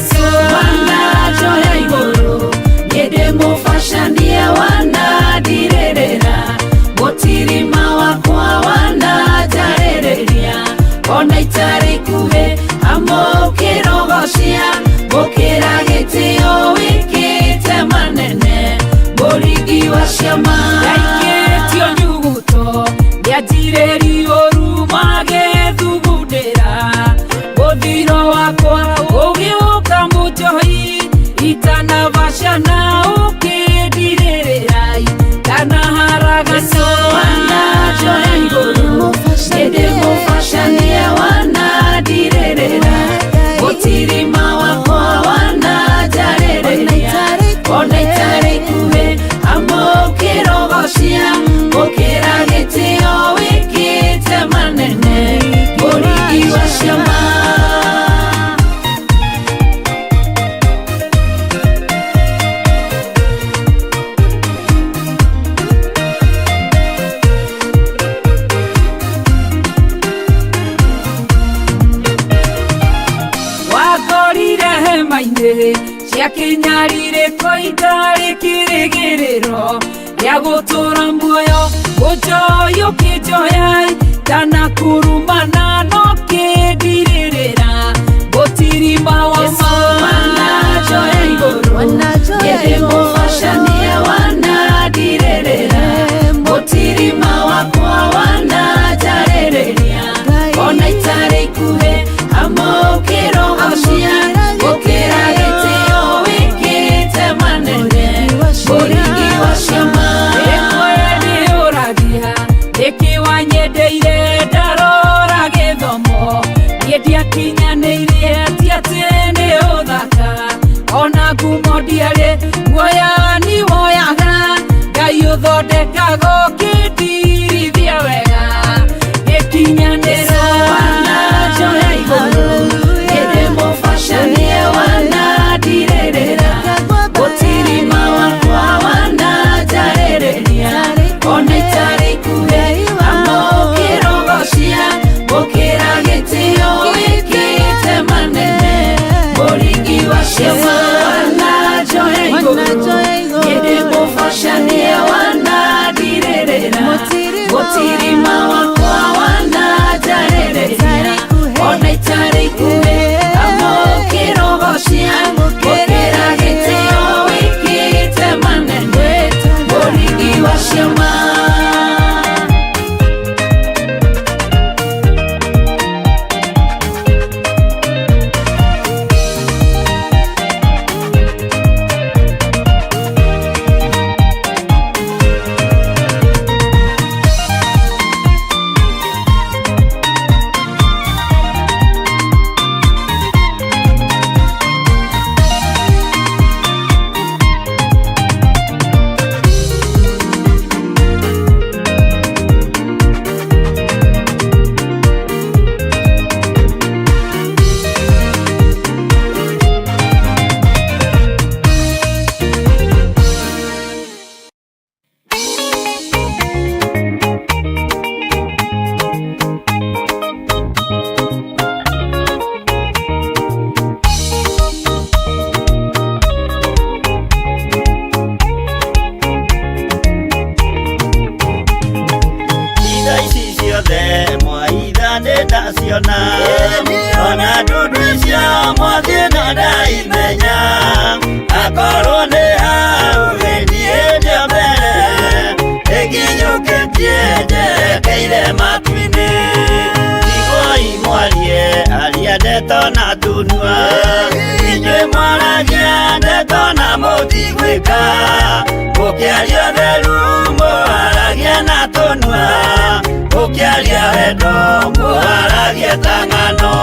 Jesu wananjoya igũrũ, niĩ ndĩ mũbacanie wanandirĩrĩra, mũtirima wakwa wananjarĩrĩria, ona itarĩ ikuhĩ amũkĩrogocia, gũkĩra gĩtĩo wĩkĩte manene, mũringi wa ciama. Ndaikĩtio nyuguto nĩanjirĩrio magethugundĩra, mũthiro wakwa ũgĩũka mũnjohi, itanabacana ũkĩndirĩrĩra, ndanaharagana. Wananjoya igũrũ, niĩ ndĩ mũbacanie wanandirĩrĩra, mũtirima wakwa wananjarĩrĩria, ona itarĩ ikuhĩ amũkĩrogocia, gũkĩra gĩtĩo wĩkĩte manene, mũringi wa ciama. Wakorire hema-inĩ cia kĩnyarirĩko, itarĩ kĩrĩgĩrĩro gĩa gũtũra muoyo, ũnjoyi ũkĩnjoya, ndanakurumana no kĩndirĩrĩra, mũtirima wa ma. Wananjoya igũrũ, niĩ ndĩ mũbacanie wanandirĩrĩra, mũtirima wakwa wananjarĩrĩria, ona itarĩ ikuhĩ amũkĩrogocia, gũkĩra gĩtĩo wĩkĩte manene, mũringi wa ciama. Rĩmwe ndĩũragia nĩkĩ wanyendeire, ndarora gĩthomo niĩ ndiakinyanĩirie, ti atĩ nĩ ũthaka ona ngumo ndiarĩ, guoya ni woyaga, Ngai ũthondekaga ũkĩndirithia wega gĩkinyanĩra. Wananjoya igũrũ, niĩ ndĩ mũbacanie wanandirĩrĩra, mũtirima wakwa wananjarĩrĩria, ona itarĩ ikuhĩ amũkĩrogocia, gũkĩra gĩtĩo wĩkĩte manene, mũringi wa ciama. Wananjoya igũrũ, niĩ ndĩ mũbacanie wanandirĩrĩra, mũtirima wakwa wananjarĩrĩria, ona itarĩ ikuhĩ amũkĩrogocia, gũkĩra gĩtĩo wĩkĩte manene, mũringi wa ciama. Itha ici ciothe mwaitha nĩ ndaciona, ona ndundu icio mwathiĩ na ndaimenya, akorwo nĩ hau niĩ ndĩ mbere ĩkinyũkĩtie njerekeire matu-inĩ. Tigoi mwarie aria ndeto na tunua, inyuĩ mwaragia ndeto na mũtigwĩka, mũkĩaria theru mũharagia na tũnua, mũkĩaria wendo mũharagia ta ng'ano.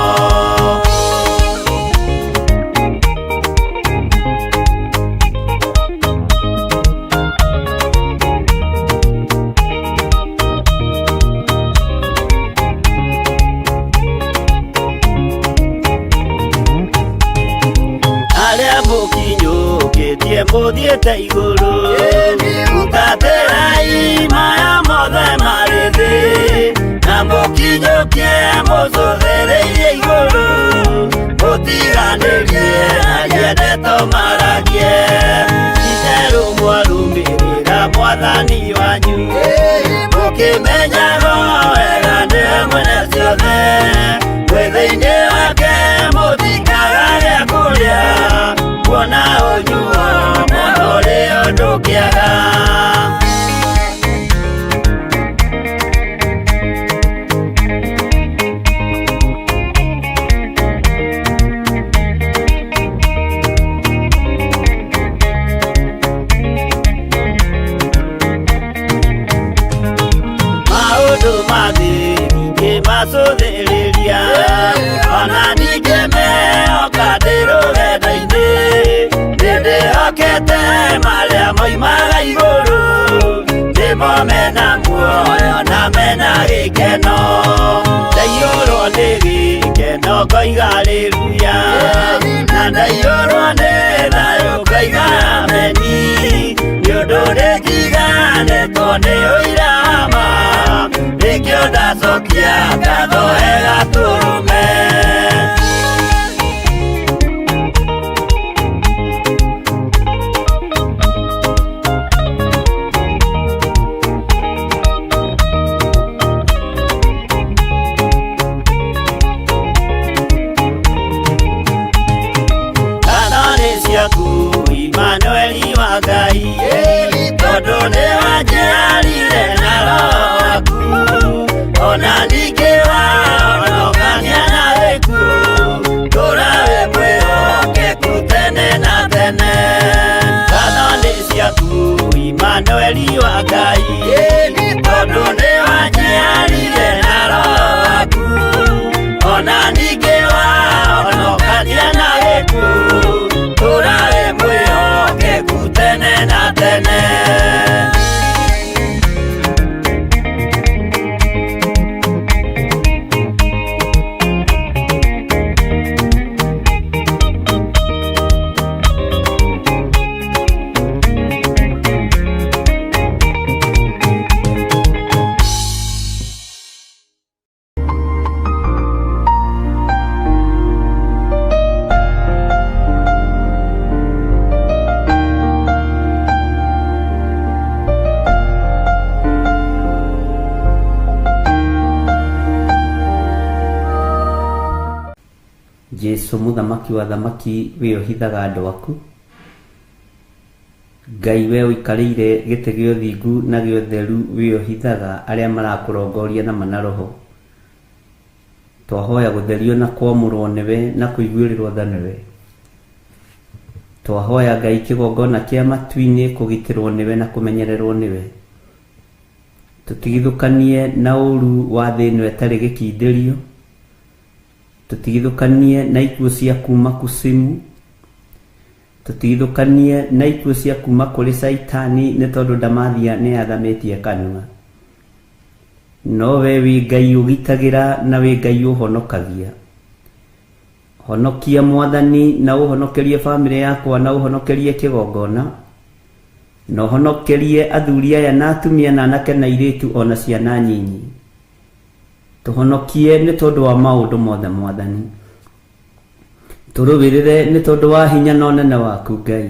Arĩa mũkinyũkĩtie mũthiĩte igũrũ, hutatĩrai maya mothe marĩ thĩ, na mũkinyũkie mũcũthĩrĩirie igũrũ, mũtiganĩrie maragie itherũ mwarũmĩrĩra mwathani wanyu mũkĩmenyaga wega nĩwe mwene ciothe mwĩ thĩinĩ wake mũtikaga gĩa kũrĩa kuona ũnyuo mũno rĩ ũndũ kĩaga. Maũndũ ma thĩ ndingĩmacũthĩrĩria ona ningĩ mehoka ndĩ rũgendo-inĩ nĩndĩhokete marĩa moimaga igũrũ nĩmo mena muoyo na mena gĩkeno ndaiyũrwo nĩ gĩkeno ngoiga haleluya na ndaiyũrwo nĩ thayũ ngoiga ameni nĩ ũndũ nĩnjiganĩtwo nĩ ũira wa ma nĩkĩo ndacokia ngatho he Gatũrũme. Ngatho nĩ ciaku Imanueli wa Ngai tondũ nĩwanjiarire na roho waku ona ningĩ wahonokania na gĩkuũ tũra wĩ mwĩhokeku tene na tene. Ngatho nĩ ciaku Imanueli wa Ngai tondũ nĩwanjiarire na roho waku ona ningĩ wahonokania na gĩkuũ tũra wĩ mwĩhokeku tene na tene. Jesu mũthamaki wa thamaki wĩ ũhithaga andũ aku Ngai we ũikarĩire gĩtĩ gĩa ũthingu na gĩa ũtheru wĩ ũhithaga arĩa marakũrongoria na mana roho twahoya gũtherio na kwamũrwo nĩwe na kũiguĩrĩrwo tha nĩwe twahoya Ngai kĩgongona kĩa matu-inĩ kũgitĩrwo nĩwe na kũmenyererwo nĩwe tũtigithũkanie na ũru wa thĩ ĩno ĩtarĩ gĩkindĩrio tũtigithũkanie na ikuũ cia kuma kusimu tũtigithũkanie na ikuũ cia kuma kũrĩ caitani nĩ tondũ ndamathia nĩ athamĩtie kanua no we wĩ Ngai ũgitagĩra na wĩ Ngai ũhonokagia honokia mwathani na ũhonokerie bamĩrĩ yakwa na ũhonokerie kĩgongona na ũhonokerie athuri aya na atumia na anake na airĩtu ona ciana nyinyi tũhonokie nĩ tondũ wa maũndũ mothe mwathani tũrũĩrĩre nĩ tondũ wa hinya na ũnene waku Ngai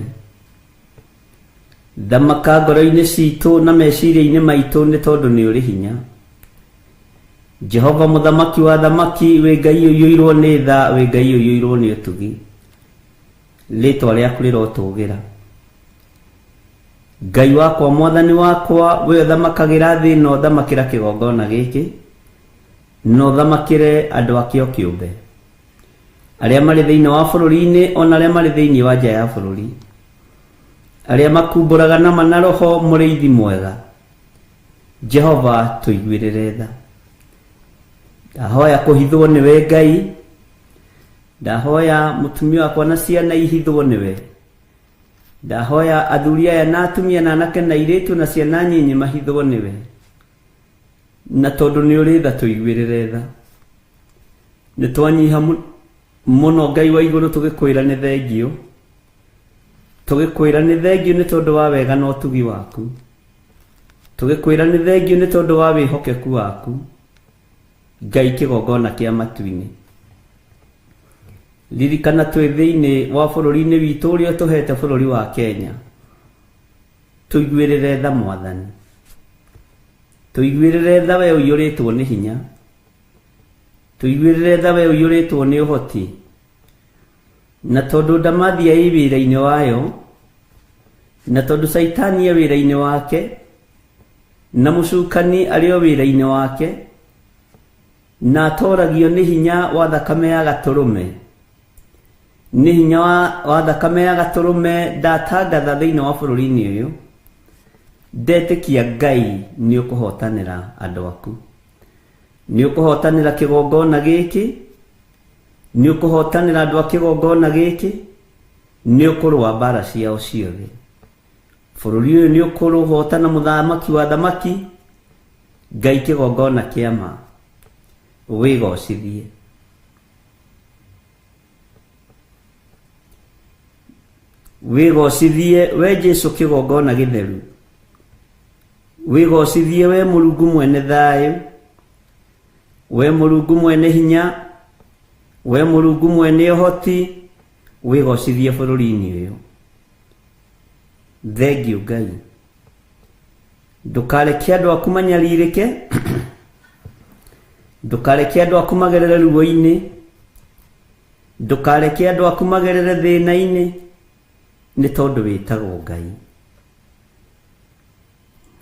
thamaka ngoro-inĩ citũ na meciria-inĩ maitũ nĩ tondũ nĩ ũrĩ hinya Jehova mũthamaki wa thamaki wĩ Ngai ũiyũirwo nĩ tha wĩ Ngai ũiyũirwo nĩ ũtugi rĩtwa rĩaku rĩrotũgĩra Ngai wakwa mwathani wakwa we ũthamakagĩra thĩ na ũthamakĩra kĩgongona gĩkĩ na ũthamakĩre andũ akĩo kĩũmbe arĩa marĩ thĩinĩ wa bũrũri-inĩ ona arĩa marĩ thĩinĩ wa nja ya bũrũri arĩa makumbũraga na mana roho mũrĩithi mwega Jehova tũiguĩrĩre tha ndahoya kũhithwo nĩwe Ngai ndahoya mũtumia wakwa na ciana ihithwo nĩwe ndahoya athuri aya na atumia na anake na airĩtu na ciana nyinyi mahithwo nĩwe na tondũ nĩ ũrĩ tha tũiguĩrĩre tha nĩ twanyiha mũno Ngai wa igũrũ tũgĩkwĩra nĩ thengio tũgĩkwĩra nĩ thengio nĩ tondũ wa wega na ũtugi waku tũgĩkwĩra nĩ thengio nĩ tondũ wa wĩhokeku waku Ngai kĩgongona kĩa matu-inĩ. Ririkana twĩ thĩinĩ wa bũrũri-inĩ witũ ũrĩa ũtũhete bũrũri wa Kenya. Tũiguĩrĩre tha Mwathani. Tũiguĩrĩre tha we ũiyũrĩtwo nĩ hinya. Tũiguĩrĩre tha we ũiyũrĩtwo nĩ ũhoti. Na tondũ ndamathia ĩ wĩra-inĩ wayo, na tondũ Caitani e wĩra-inĩ wake, na mũcukani arĩ o wĩra-inĩ wake, na atoragio nĩ hinya wa thakame ya gatũrũme. Nĩ hinya wa thakame ya gatũrũme ndatangatha thĩinĩ wa bũrũri-inĩ ũyũ. Ndetĩkia Ngai nĩ ũkũhotanĩra andũ aku. Nĩ ũkũhotanĩra kĩgongona gĩkĩ, nĩ ũkũhotanĩra andũ a kĩgongona gĩkĩ, nĩ ũkũrũa mbara ciao ciothe. Bũrũri ũyũ nĩ ũkũrũhotana mũthamaki wa thamaki, Ngai kĩgongona kĩa ma. Wĩgocithie. Wĩgocithie we Jesũ kĩgongona gĩtheru. Wĩgocithie we Mũrungu mwene thayũ, we Mũrungu mwene hinya, we Mũrungu mwene ũhoti, wĩgocithie bũrũri-inĩ ũyũ. Thengiũ Ngai. Ndũkareke andũ aku manyarirĩke, ndũkareke andũ aku magerere ruo-inĩ, ndũkareke andũ aku magerere thĩna-inĩ, nĩ tondũ wĩtagwo Ngai.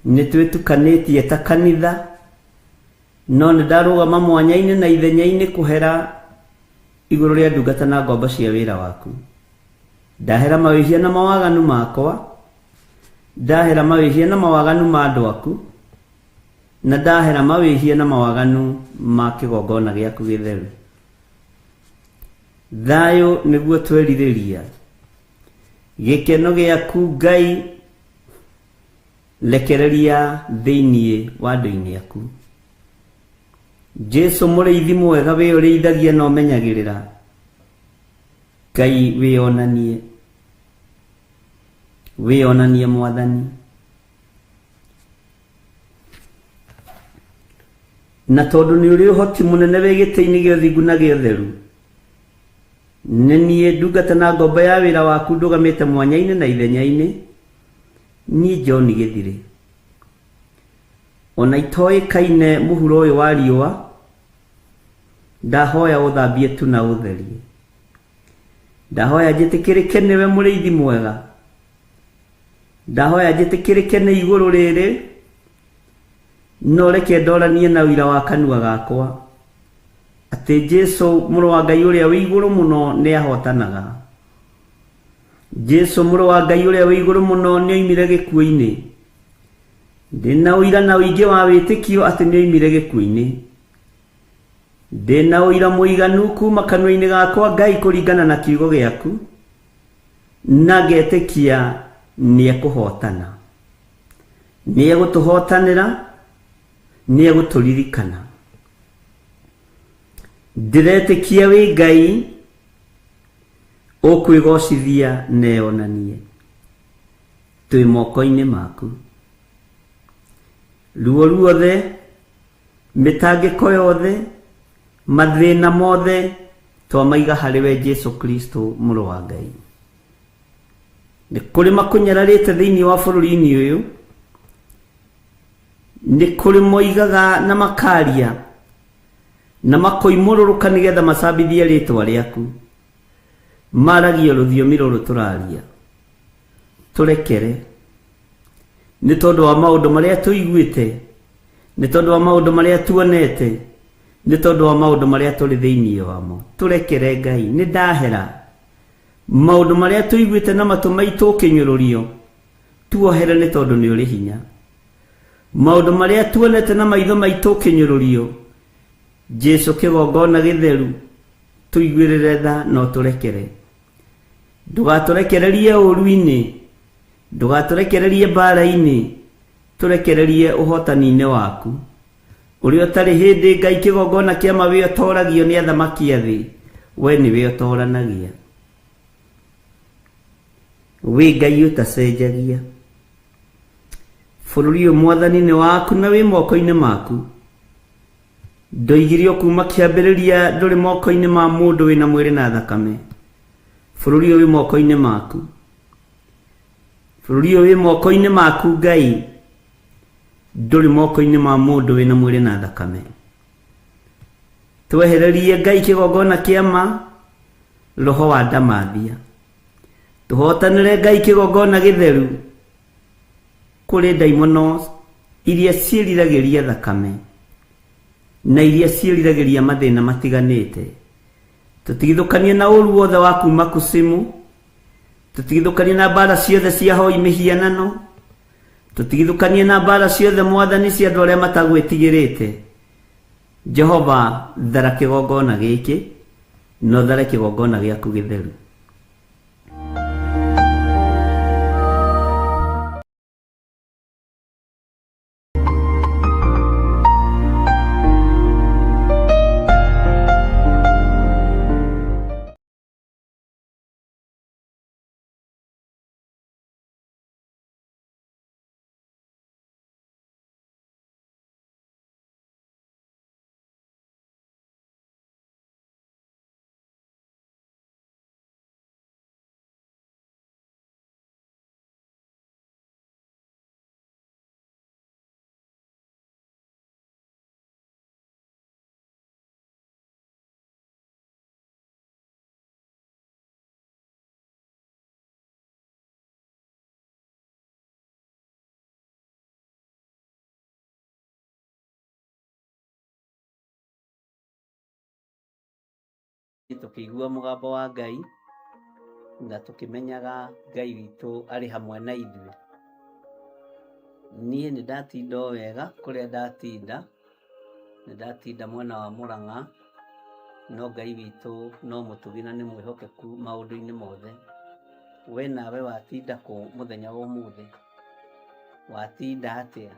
Nĩ twĩtukanĩtie ta kanitha, no nĩ ndarũgama mwanya-inĩ na ithenya-inĩ kũhera igũrũ rĩa ndungata na ngombo cia wĩra waku. Ndahera mawĩhia na mawaganu makwa, ndahera mawĩhia na mawaganu ma andũ aku, na ndahera mawĩhia na mawaganu ma kĩgongona gĩaku gĩtheru. Thayũ nĩguo twerirĩria. Gĩkeno gĩaku Ngai rekereria thĩinĩ wa andũ-inĩ aku. Jesũ mũrĩithi mwega wĩ ũrĩithagia na ũmenyagĩrĩra. Ngai wĩonanie. Wĩonanie Mwathani. Na tondũ nĩ ũrĩ ũhoti mũnene wĩ gĩtĩ-inĩ gĩa ũthingu na gĩa ũtheru, nĩ niĩ ndungata na ngombo ya wĩra waku ndũgamĩte mwanya-inĩ na ithenya-inĩ, niĩ John Gĩthirĩ. Ona itoĩkaine mũhuro ũyũ wa riũa, ndahoya ũthambie tu na ũtherie. Ndahoya njĩtĩkĩrĩke nĩwe mũrĩithi mwega. Ndahoya njĩtĩkĩrĩke nĩ igũrũ rĩrĩ, no reke ndoranie na ũira wa kanua gakwa atĩ Jesũ mũrũ wa Ngai ũrĩa wĩ igũrũ mũno nĩ ahotanaga. Jesũ mũrũ wa Ngai ũrĩa wĩ igũrũ mũno nĩ oimire gĩkuũ-inĩ. Ndĩna ũira na ũingĩ wa wĩtĩkio atĩ nĩ oimire gĩkuũ-inĩ. Ndĩna ũira mũiganu kuma kanua-inĩ gakwa Ngai kũringana na kiugo gĩaku, na ngetĩkia nĩ ekũhotana. Nĩ egũtũhotanĩra, nĩ egũtũririkana. Ndĩretĩkia wĩ Ngai ũkwĩgocithia na eyonanie. Twĩ moko-inĩ maku. Ruo ruothe, mĩtangĩko yothe, mathĩna mothe twamaiga harĩ we Jesũ Kristo mũrũ wa Ngai. Nĩ kũrĩ makũnyararĩte thĩinĩ wa bũrũri-inĩ ũyũ, nĩ kũrĩ moigaga na makaria na makoimũrũrũka nĩgetha macambithie rĩtwa rĩaku. Maragia rũthiomi rũrũ tũraria. Tũrekere nĩ tondũ wa maũndũ marĩa tũiguĩte, nĩ tondũ wa maũndũ marĩa tuonete, nĩ tondũ wa maũndũ marĩa tũrĩ thĩinĩ wamo. Tũrekere Ngai, nĩ ndahera maũndũ marĩa tũiguĩte na matũ maitũ ũkĩnyũrũrio, tuohere nĩ tondũ nĩ ũrĩ hinya. Maũndũ marĩa tuonete na maitho maitũ ũkĩnyũrũrio, Jesũ kĩgongona gĩtheru, tũiguĩrĩre tha na ũtũrekere. Ndũgatũrekererie ũũru-inĩ, ndũgatũrekererie mbara-inĩ, tũrekererie ũhotani-inĩ waku. Ũrĩa ũtarĩ hĩndĩ Ngai kĩgongona kĩa ma wĩ ũtoragio nĩ athamaki a thĩ, we nĩwe ũtoranagia. Wĩ Ngai ũtacenjagia. Bũrũri ũyũ Mwathani nĩ waku na wĩ moko-inĩ maku. Ndoigirio kuma kĩambĩrĩria ndũrĩ moko-inĩ ma mũndũ wĩna mwĩrĩ na thakame. Bũrũri ũyũ wĩ moko-inĩ maku. Bũrũri ũyũ wĩ moko-inĩ maku Ngai, ndũrĩ moko-inĩ ma mũndũ wĩna mwĩrĩ na thakame. Twehererie Ngai kĩgongona kĩa ma, roho wa ndamathia. Tũhotanĩre Ngai kĩgongona gĩtheru kũrĩ ndaimono iria ciĩriragĩria thakame na iria ciĩriragĩria mathĩna matiganĩte. Tũtigithũkanie na ũru wothe wa kuma kusimu, tũtigithũkanie na mbara ciothe cia hoi mĩhianano, tũtigithũkanie na mbara ciothe Mwathani cia andũ arĩa matagwĩtigĩrĩte. Jehova, thara kĩgongona gĩkĩ na ũthare kĩgongona gĩaku gĩtheru. Tũkĩigua mũgambo wa Ngai na tũkĩmenyaga Ngai witũ arĩ hamwe na ithuĩ. Niĩ nĩ ndatinda o wega kũrĩa ndatinda, nĩ ndatinda mwena wa Mũrang'a, no Ngai witũ no mũtugi na nĩ mwĩhokeku maũndũ-inĩ mothe. We nawe watinda kũ mũthenya wa ũmũthĩ? Watinda atĩa?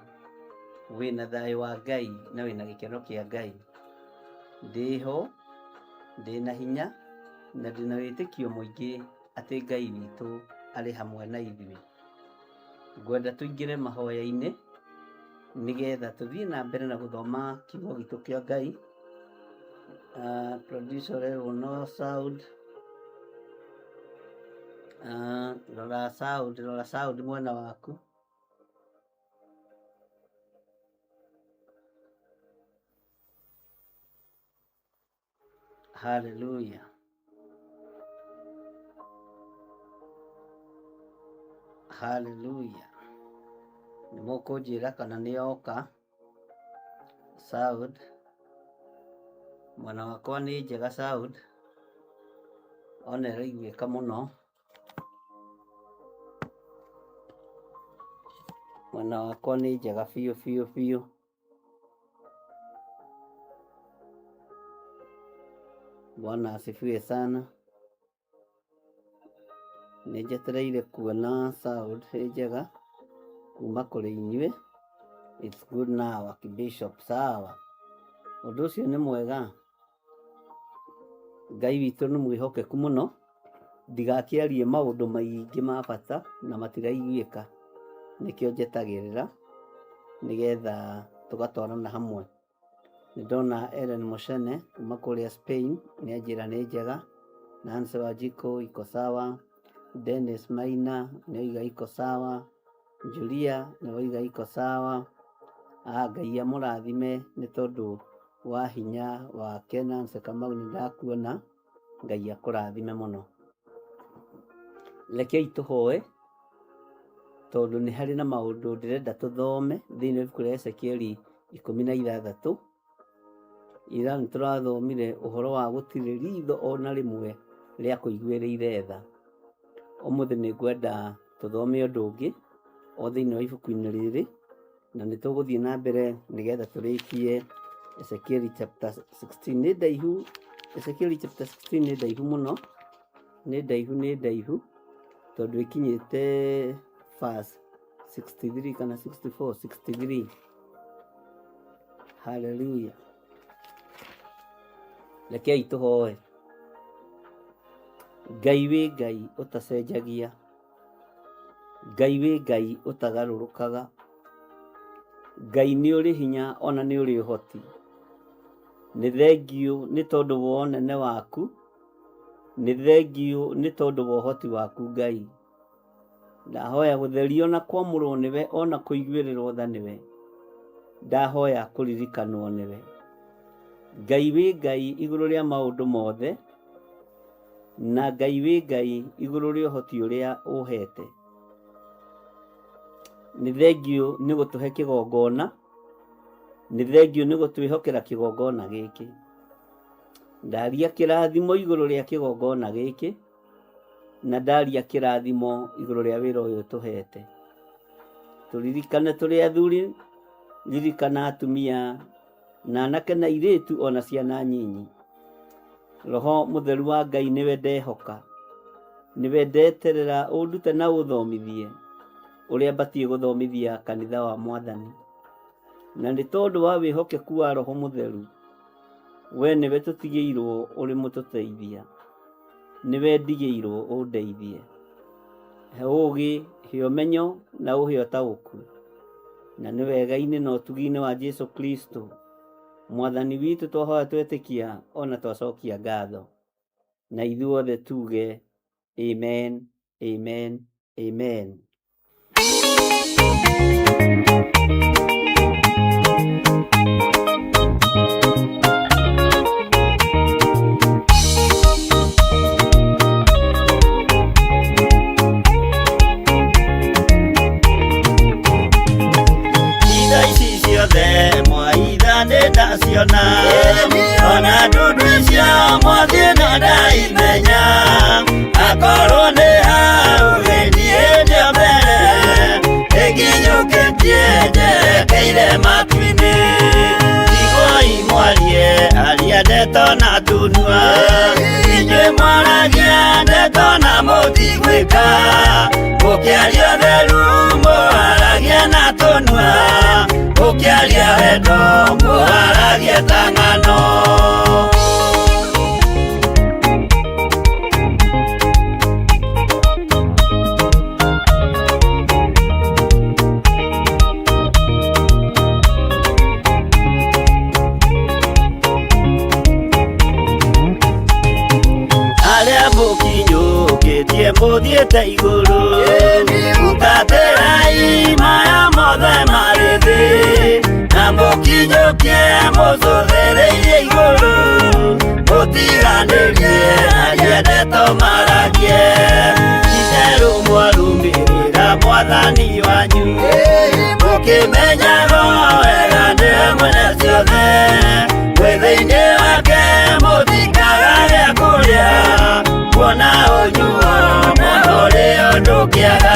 Wĩna thayũ wa Ngai na wĩna gĩkeno kĩa Ngai? Ndĩho, ndĩna hinya na ndĩna wĩtĩkio mũingĩ atĩ Ngai witũ arĩ hamwe na ithuĩ. Ngwenda tũingĩre mahoya-inĩ nĩgetha tũthiĩ na mbere na gũthoma kiugo gitũ kĩa Ngai. Producer ũrerwo no sound. Rora sound, rora sound mwena waku. Hallelujah. Hallelujah. Nĩ mũkũnjĩra kana nĩ yoka sound. Mwena wakwa nĩ njega sound. Ona ĩraiguĩka mũno. Mwena wakwa nĩ njega biũ biũ biũ. Bwana asifiwe sana. Nĩ njetereire kuona sound ĩ njega kuma kũrĩ inyuĩ. It's good now, Archbishop. Sawa. Ũndũ ũcio nĩ mwega. Ngai witũ nĩ mwĩhokeku mũno. Ndigakĩarie maũndũ maingĩ ma bata na matiraiguĩka. Nĩkĩo njetagĩrĩra nĩgetha tũgatwarana hamwe. Nĩ ndona Ellen Muchene kuma kũrĩa Spain nĩ anjĩra nĩ njega. Nancy Wanjikũ iko sawa. Dennis Maina nĩ oiga iko sawa. Julia nĩ oiga iko sawa. Ngai amũrathime nĩ tondũ wa hinya wake. Nancy Kamau nĩ ndakuona, Ngai akũrathime mũno. Rekei tũhoe tondũ nĩ harĩ na maũndũ ndĩrenda tũthome thĩinĩ wa ibuku rĩa Ezekieli 16. Ira nĩ tũrathomire ũhoro wa gũtirĩ ritho ona rĩmwe rĩa kũiguĩrĩire tha. Ũmũthĩ nĩ ngwenda tũthome ũndũ ũngĩ o thĩinĩ wa ibuku-inĩ rĩrĩ, na nĩ tũgũthiĩ na mbere nĩgetha tũrĩkie Ezekieli chapter 16. Nĩ ndaihu, Ezekieli chapter 16 nĩ ndaihu mũno, nĩ ndaihu, nĩ ndaihu tondũ ĩkinyĩte verse 63 kana 64, 63. Hallelujah. Rekei tũhoe. Ngai wĩ Ngai ũtacenjagia, Ngai wĩ Ngai ũtagarũrũkaga, Ngai nĩ ũrĩ hinya ona nĩ ũrĩ ũhoti. Nĩ thengiũ nĩ tondũ wa ũnene waku, nĩ thengiũ nĩ tondũ wa ũhoti waku Ngai. Ndahoya gũtherio na kwamũrwo nĩwe ona kũiguĩrĩrwo tha nĩwe. Ndahoya kũririkanwo nĩwe. Ngai wĩ Ngai igũrũ rĩa maũndũ mothe, na Ngai wĩ Ngai igũrũ rĩa ũhoti ũrĩa ũhete. Nĩ thengiũ nĩ gũtũhe kĩgongona, nĩ thengiũ nĩ gũtwĩhokera kĩgongona gĩkĩ. Ndaria kĩrathimo igũrũ rĩa kĩgongona gĩkĩ, na ndaria kĩrathimo igũrũ rĩa wĩra ũyũ ũtũhete. Tũririkane tũrĩ athuri, ririkana atumia, na anake na airĩtu ona ciana nyinyi. Roho mũtheru wa Ngai nĩwe ndehoka, nĩwe ndeterera ũndute na ũthomithie ũrĩa batiĩ gũthomithia kanitha wa Mwathani. Na nĩ tondũ wa wĩhokeku wa Roho mũtheru, we nĩwe tũtigĩirwo ũrĩ mũtũteithia, nĩwe ndigĩirwo ũndeithie. He ũũgĩ, he ũmenyo na ũhe ũtaũku. Na nĩ wega-inĩ na ũtugi-inĩ wa Jesu Kristo Mwathani witũ twahoya twetĩkia ona twacokia ngatho. Na ithuothe tuge amen, amen, amen. Indo ici ciothe mwaitha nĩ ndaciona ona ndundu icio mwathiĩ no ndaimenya akorwo nĩ hau gĩthiĩ ndĩ mbere ĩnginyũkĩtie njerekeire matu-inĩ iguai mwarie aria ndeto na tunua inyuĩ mwaragia ndeto na mũtigwĩka mũkĩaria ũtheru mũharagia na tũnua mũkĩaria wendo mũharagia ta ng'ano. Arĩa mũkinyũkĩtie mũthiĩte igũrũ hutatĩrai maya mothe marĩ thĩ na mũkinyũkie mũcũthĩrĩirie igũrũ mũtiganĩrie aria ndeto maragie itherũ mwarũmĩrĩra mwathani wanyu mũkĩmenyaga wega nĩwe mwene ciothe mwĩ thĩinĩ wake mũtikaga gĩa kũrĩa kuona ũnyuo mũno ũrĩ ũndũ kĩaga.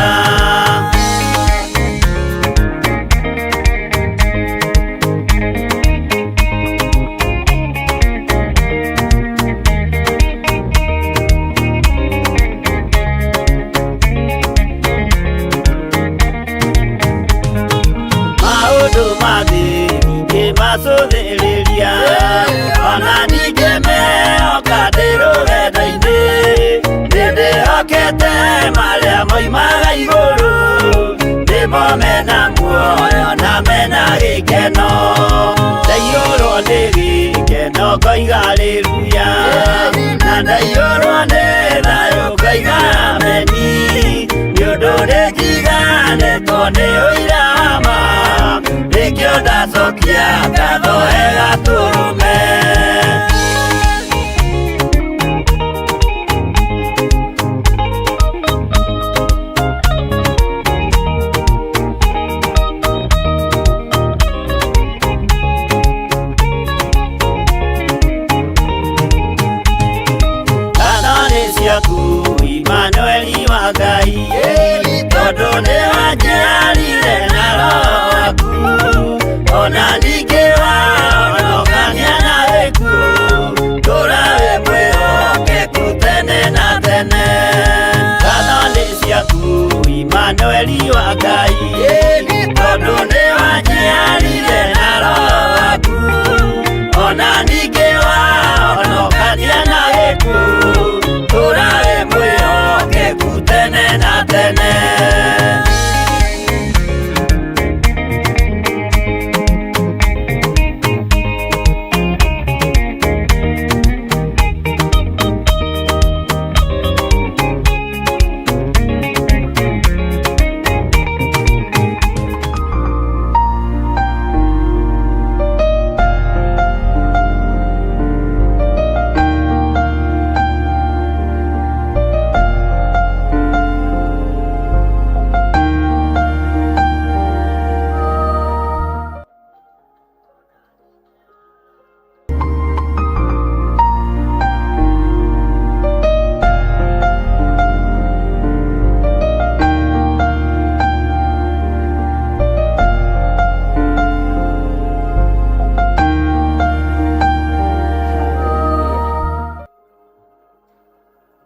Maũndũ ma thĩ ningĩ macũthĩrĩria ona ningĩ mehoka ndĩ rũgendo-inĩ nĩndĩhokete marĩa moimaga igũrũ nĩmo mena muoyo na mena gĩkeno ndaiyũrwo nĩ gĩkeno ngoiga haleluya na ndaiyũrwo nĩ thayũ ngoiga ameni nĩ ũndũ nĩnjiganĩtwo nĩ ũira wa ma nĩkĩo ndacokia ngatho he Gatũrũme. Ngatho nĩ ciaku Imanueli wa Ngai tondũ nĩ wanjiarire na roho waku ona ningĩ wahonokania na gĩkuũ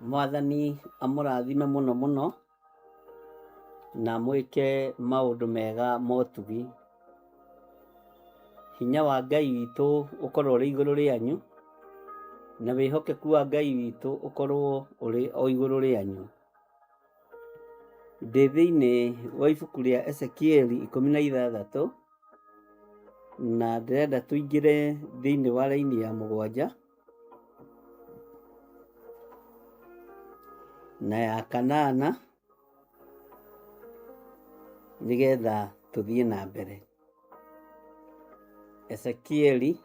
Mwathani amũrathime mũno mũno na mwĩke maũndũ mega motugi. Hinya wa Ngai witũ ũkorwo ũrĩ igũrũ rĩanyu, na wĩhokeku wa Ngai witũ ũkorwo ũrĩ o igũrũ rĩanyu. Ndĩ thĩinĩ wa ibuku rĩa Ezekieli 16, na ndĩrenda tũingĩre thĩinĩ wa raini ya 7 na ya 8 nĩgetha tũthiĩ na mbere. Ezekieli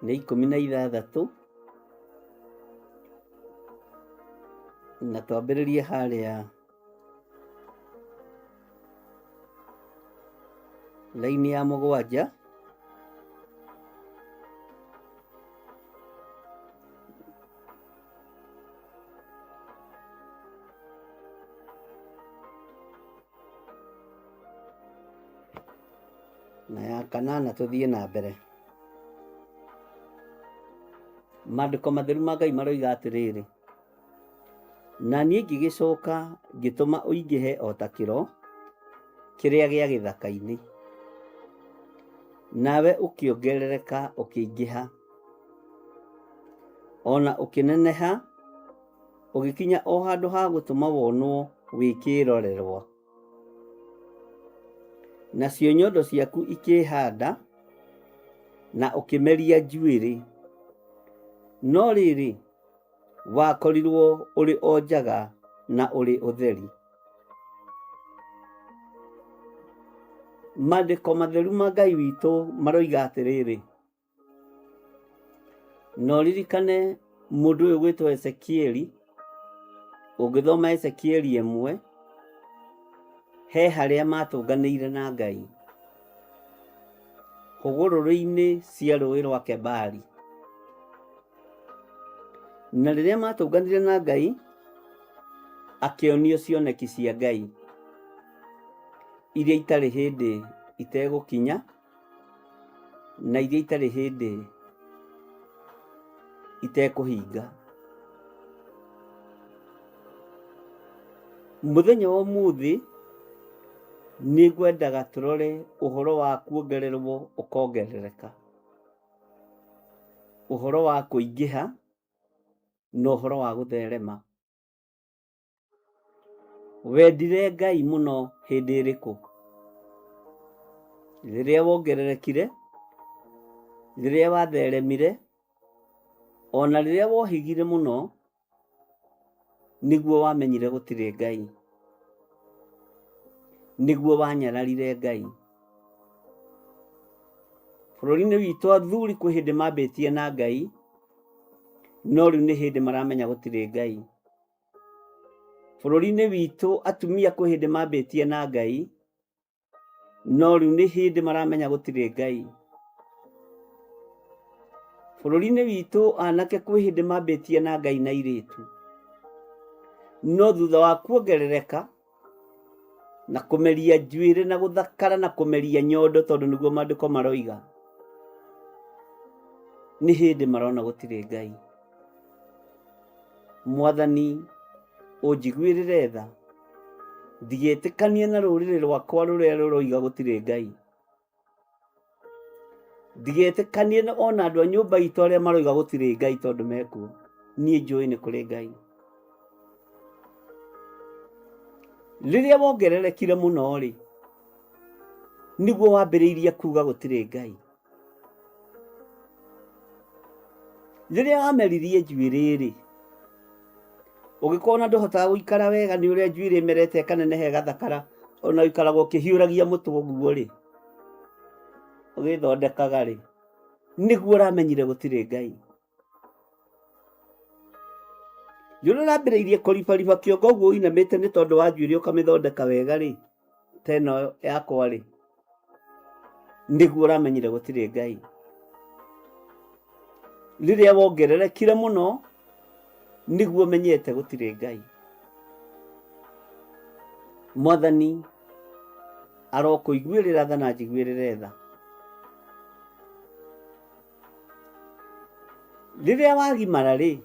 nĩ 16 na twambĩrĩrie harĩa raini ya 7. Na ya 8 tũthiĩ na mbere. Maandĩko matheru ma Ngai maroiga atĩrĩrĩ, na niĩ ngĩgĩcoka ngĩtũma ũingĩhe o ta kĩro kĩrĩa gĩa gĩthaka-inĩ, nawe ũkĩongerereka ũkĩingĩha, ona ũkĩneneha, ũgĩkinya o handũ ha gũtũma wonwo wĩ kĩrorerwa. Nacio nyondo ciaku ikĩĩhanda, na ũkĩmeria njuĩrĩ, no rĩrĩ, wakorirwo ũrĩ o njaga na ũrĩ ũtheri. Maandĩko matheru ma Ngai witũ maroiga atĩrĩrĩ, na ũririkane mũndũ ũyũ gwĩtwo Ezekieli, ũngĩthoma Ezekieli 1, he harĩa matũnganĩire na Ngai hũgũrũrũ-inĩ cia rũĩ rwa Kebari. Na rĩrĩa matũnganire na Ngai, akĩonio cioneki cia Ngai iria itarĩ hĩndĩ itegũkinya na iria itarĩ hĩndĩ itekũhinga. Mũthenya wa ũmũthĩ nĩ ngwendaga tũrore ũhoro wa kuongererwo ũkongerereka, ũhoro wa kũingĩha na ũhoro wa gũtherema. Wendire Ngai mũno hĩndĩ ĩrĩkũ? Rĩrĩa wongererekire, rĩrĩa watheremire, ona rĩrĩa wohĩgire mũno, nĩguo wamenyire gũtirĩ Ngai, nĩguo wanyararire Ngai. Bũrũri-inĩ witũ athuri kwĩ hĩndĩ mambĩtie na Ngai, no rĩu nĩ hĩndĩ maramenya gũtirĩ Ngai. Bũrũri-inĩ witũ atumia kwĩ hĩndĩ mambĩtie na Ngai, no rĩu nĩ hĩndĩ maramenya gũtirĩ Ngai. Bũrũri-inĩ witũ anake kwĩ hĩndĩ mambĩtie na Ngai na airĩtu, no thutha wa kuongerereka na kũmeria njuĩrĩ na gũthakara na kũmeria nyondo, tondũ nĩguo maandĩko maroiga, nĩ hĩndĩ marona gũtirĩ Ngai. Mwathani ũnjiguĩrĩre tha, ndigetĩkanie na rũrĩrĩ rwakwa rũrĩa rũroiga gũtirĩ Ngai. Ndigetĩkanie na ona andũ a nyũmba itũ arĩa maroiga gũtirĩ Ngai tondũ mekuo. Niĩ njũĩ nĩ kũrĩ Ngai. Rĩrĩa wongererekire mũno rĩ, nĩguo wambĩrĩirie kuga gũtirĩ Ngai. Rĩrĩa wameririe njuĩrĩ rĩ, ũgĩkorwo na ndũhotaga gũikara wega nĩ ũrĩa njuĩrĩ ĩmerete ĩkaneneha ĩgathakara, ona ũikaraga ũkĩhiũragia mũtwe ũguo rĩ, ũgĩthondekaga rĩ, nĩguo ũramenyire gũtirĩ Ngai. Rĩrĩa ũrambĩrĩirie kũribariba kĩongo ũguo ũinamĩte nĩ tondũ wa njuĩrĩ ũkamĩthondeka wega rĩ, ta ĩno yakwa rĩ, nĩguo ũramenyire gũtirĩ Ngai. Rĩrĩa wongererekire mũno, nĩguo menyete gũtirĩ Ngai. Mwathani arokũiguĩrĩra tha na njiguĩrĩre tha. Rĩrĩa wagimara rĩ,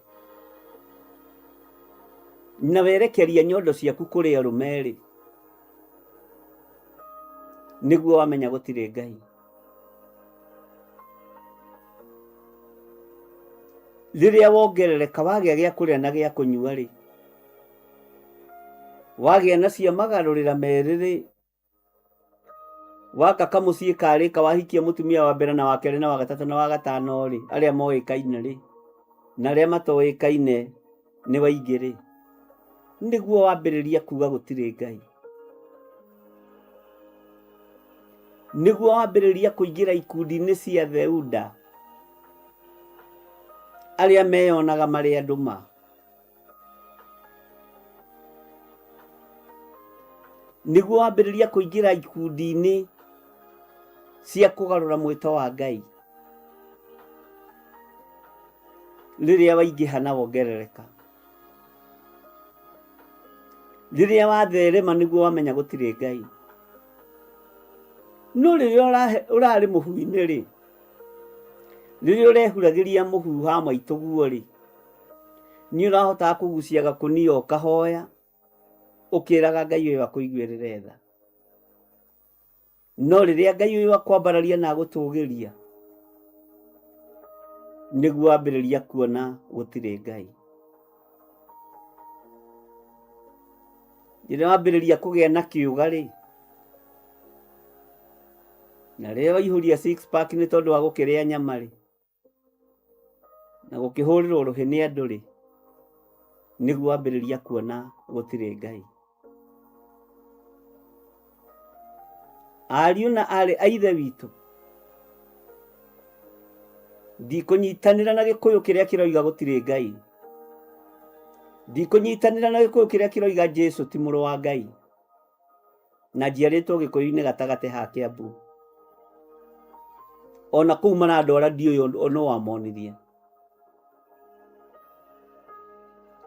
Na werekeria nyondo ciaku kũrĩ arũme-rĩ, nĩguo wamenya gũtirĩ Ngai. Rĩrĩa wongerereka wagĩa gĩa kũrĩa na gĩa kũnyua-rĩ, wagĩa na cia magarũrĩra merĩ-rĩ, waka kamũciĩ karĩka wahikia mũtumia wa mbere na wa kerĩ na wa gatatũ na wa gatano-rĩ, arĩa moĩkaine-rĩ, na arĩa matoĩkaine nĩ waingĩ-rĩ, nĩguo wambĩrĩria kuga gũtirĩ Ngai. Nĩguo wambĩrĩria kũingĩra ikundi-inĩ cia theuda, arĩa meyonaga marĩ andũ ma. Nĩguo wambĩrĩria kũingĩra ikundi-inĩ cia kũgarũra mwĩto wa Ngai. Rĩrĩa waingĩha na wongerereka. Rĩrĩa watherema nĩguo wamenya gũtirĩ Ngai. No rĩrĩa ũrarĩ mũhu-inĩ rĩ, rĩrĩa ũrehuragĩria mũhu wa maitũguo rĩ, nĩ ũrahotaga kũgucia gakũnia ũkahoya, ũkĩraga Ngai ũyũ akũiguĩrĩre tha. No rĩrĩa Ngai ũyũ akwambararia na agũtũgĩria, nĩguo wambĩrĩria kuona gũtirĩ Ngai. Rĩrĩa wambĩrĩria kũgĩa na kĩũga rĩ, na rĩrĩa waihũria six pack nĩ tondũ wa gũkĩrĩa nyama rĩ, na gũkĩhũrĩrwo rũhĩ nĩ andũ rĩ, nĩguo wambĩrĩria kuona gũtirĩ Ngai. Ariũ na aarĩ a Ithe witũ, ndikũnyitanĩra na Gĩkũyũ kĩrĩa kĩroiga gũtirĩ Ngai. Ndikũnyitanĩra na Gĩkũyũ kĩrĩa kĩroiga Jesu ti mũrũ wa Ngai. Na njiarĩtwo Gĩkũyũ-inĩ gatagatĩ ha Kĩambu. Ona kũu marandwara ndiũĩ nũ wamonirie.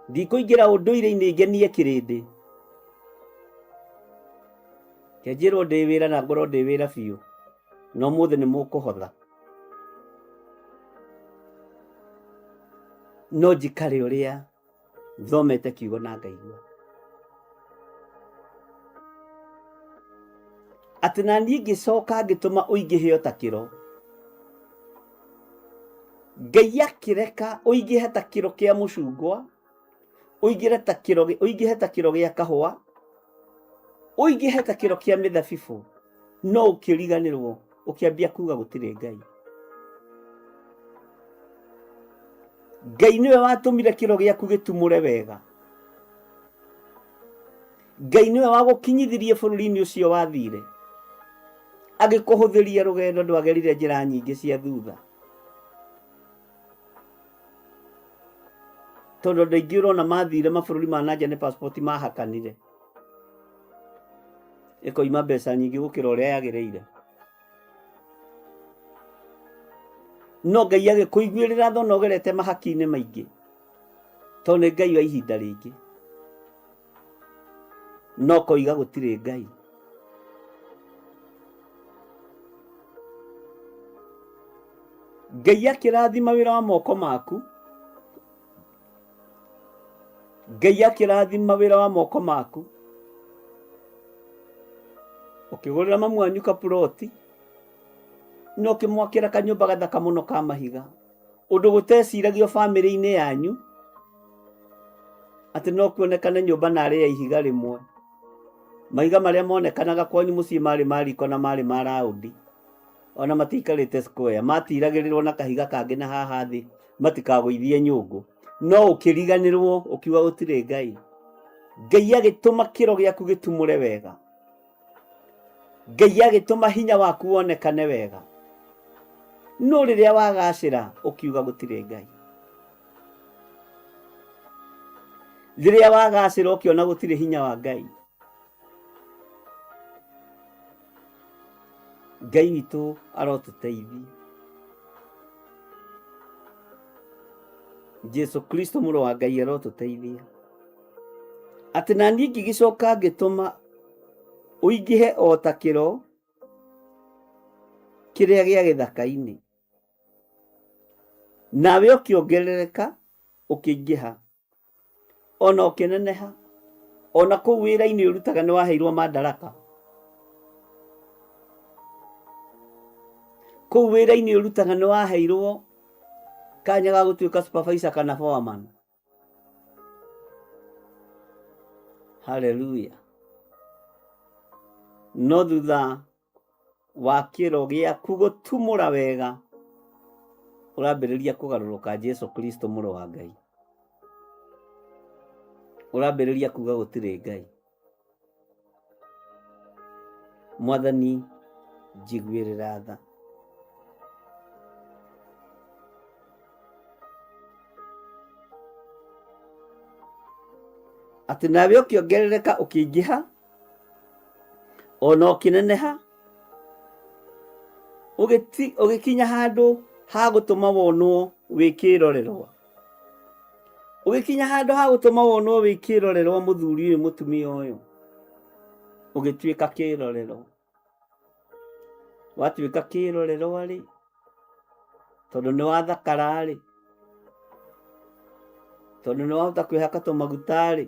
Ndikũingĩra ũndũire-inĩ ngenie kĩrĩndĩ. Reke njĩrwo ndĩ wĩra na ngorwo ndĩ wĩra biũ, na ũmũthĩ nĩ mũkũhotha. No njikare ũrĩa thomete kiugo na ngaigua. Atĩ na niĩ ngĩcoka ngĩtũma ũingĩhe o ta kĩro. Ngai akĩreka ũingĩhe ta kĩro kĩa mũcungwa, ũingĩre ta kĩro, ũingĩhe ta kĩro gĩa kahũa, ũingĩhe ta kĩro kĩa mĩthabibũ, no ũkĩriganĩrwo ũkĩambia kuga gũtirĩ Ngai. Ngai nĩwe watũmire kĩro gĩaku gĩtumũre wega. Ngai nĩwe wagũkinyithirie bũrũri-inĩ ũcio wathire, agĩkũhũthĩria rũgendo, ndwagerire njĩra nyingĩ cia thutha. Tondũ andũ aingĩ ũrona mathire mabũrũri ma nanja nĩ passport mahakanire, ĩkoima mbeca nyingĩ gũkĩra ũrĩa yagĩrĩire. No Ngai agĩkũiguĩrĩra tha ona ũgerete mahaki-inĩ maingĩ, tondũ nĩ Ngai wa ihinda rĩngĩ. No koiga gũtirĩ Ngai. Ngai akĩrathima wĩra wa moko maku, Ngai akĩrathima wĩra wa moko maku, ũkĩgũrĩra mamu wanyu kapuroti, na ũkĩmwakĩra kanyũmba gathaka mũno ka mahiga, ũndũ gũteciragio bamĩrĩ-inĩ yanyu atĩ no kuonekane nyũmba narĩ ya ihiga rĩmwe. Mahiga marĩa monekanaga kwanyu mũciĩ marĩ ma riko na marĩ ma raũndi, ona matiikarĩte square, matiragĩrĩrwo na kahiga kangĩ na haha thĩ matikagũithie nyũngũ. No ũkĩriganĩrwo ũkiuga gũtirĩ Ngai. Ngai agĩtũma kĩro gĩaku gĩtumũre wega. Ngai agĩtũma hinya waku wonekane wega. No rĩrĩa wagacĩra ũkiuga gũtirĩ Ngai. Rĩrĩa wagacĩra ũkĩona gũtirĩ hinya wa Ngai. Ngai witũ arotũteithia. Jesu Kristo mũrũ wa Ngai arotũteithia. Atĩ na niĩ ngĩgĩcoka ngĩtũma ũingĩhe o ta kĩro kĩrĩa gĩa gĩthaka-inĩ. Nawe ũkĩongerereka ũkĩingĩha. Ona ũkĩneneha, ona kũu wĩra-inĩ ũrutaga nĩ waheirwo mandaraka. Kũu wĩra-inĩ ũrutaga nĩ waheirwo kanya ga gũtuĩka supervisor kana foreman. Haleluya. No thutha wa kĩro gĩaku gũtumũra wega, ũrambĩrĩria kũgarũrũka Jesu Kristo mũrũ wa Ngai. Ũrambĩrĩria kuga gũtirĩ Ngai. Mwathani njiguĩrĩra tha. Atĩ nawe ũkĩongerereka ũkĩingĩha ona ũkĩneneha ũgĩkinya handũ ha gũtũma wonwo wĩ kĩrorerwa. Ũgĩkinya handũ ha gũtũma wonwo wĩ kĩrorerwa mũthuri ũyũ mũtumia ũyũ, ũgĩtuĩka kĩrorerwa. Watuĩka kĩrorerwa rĩ, tondũ nĩ wathakara rĩ, tondũ nĩ wahota kwĩhaka tũmaguta rĩ,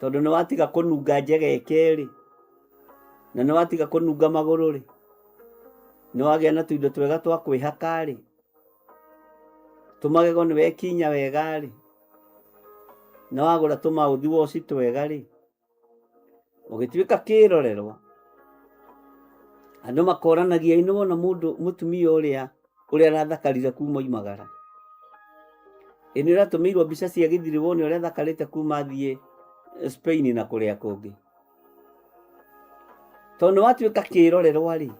tondũ nĩ watiga kũnunga njegeke rĩ, na nĩ watiga kũnunga magũrũ rĩ, nĩ wagĩa na tũindo twega twa kwĩhaka rĩ, tũmagego nĩ wekinya wega rĩ, nĩ wagũra tũmauthi wash twega rĩ, ũgĩtuĩka kĩrorerwa. Andũ makoranagia ĩ nĩwona mũndũ mũtumia ũrĩa ũrĩa arathakarire kuma oimagara. Ĩ nĩ ũratũmĩirwo mbica cia gĩthiri wone ũrĩa athakarĩte kuma athiĩ Spain na kũrĩa kũngĩ. Tondũ nĩ watuĩka kĩrorerwa rĩ,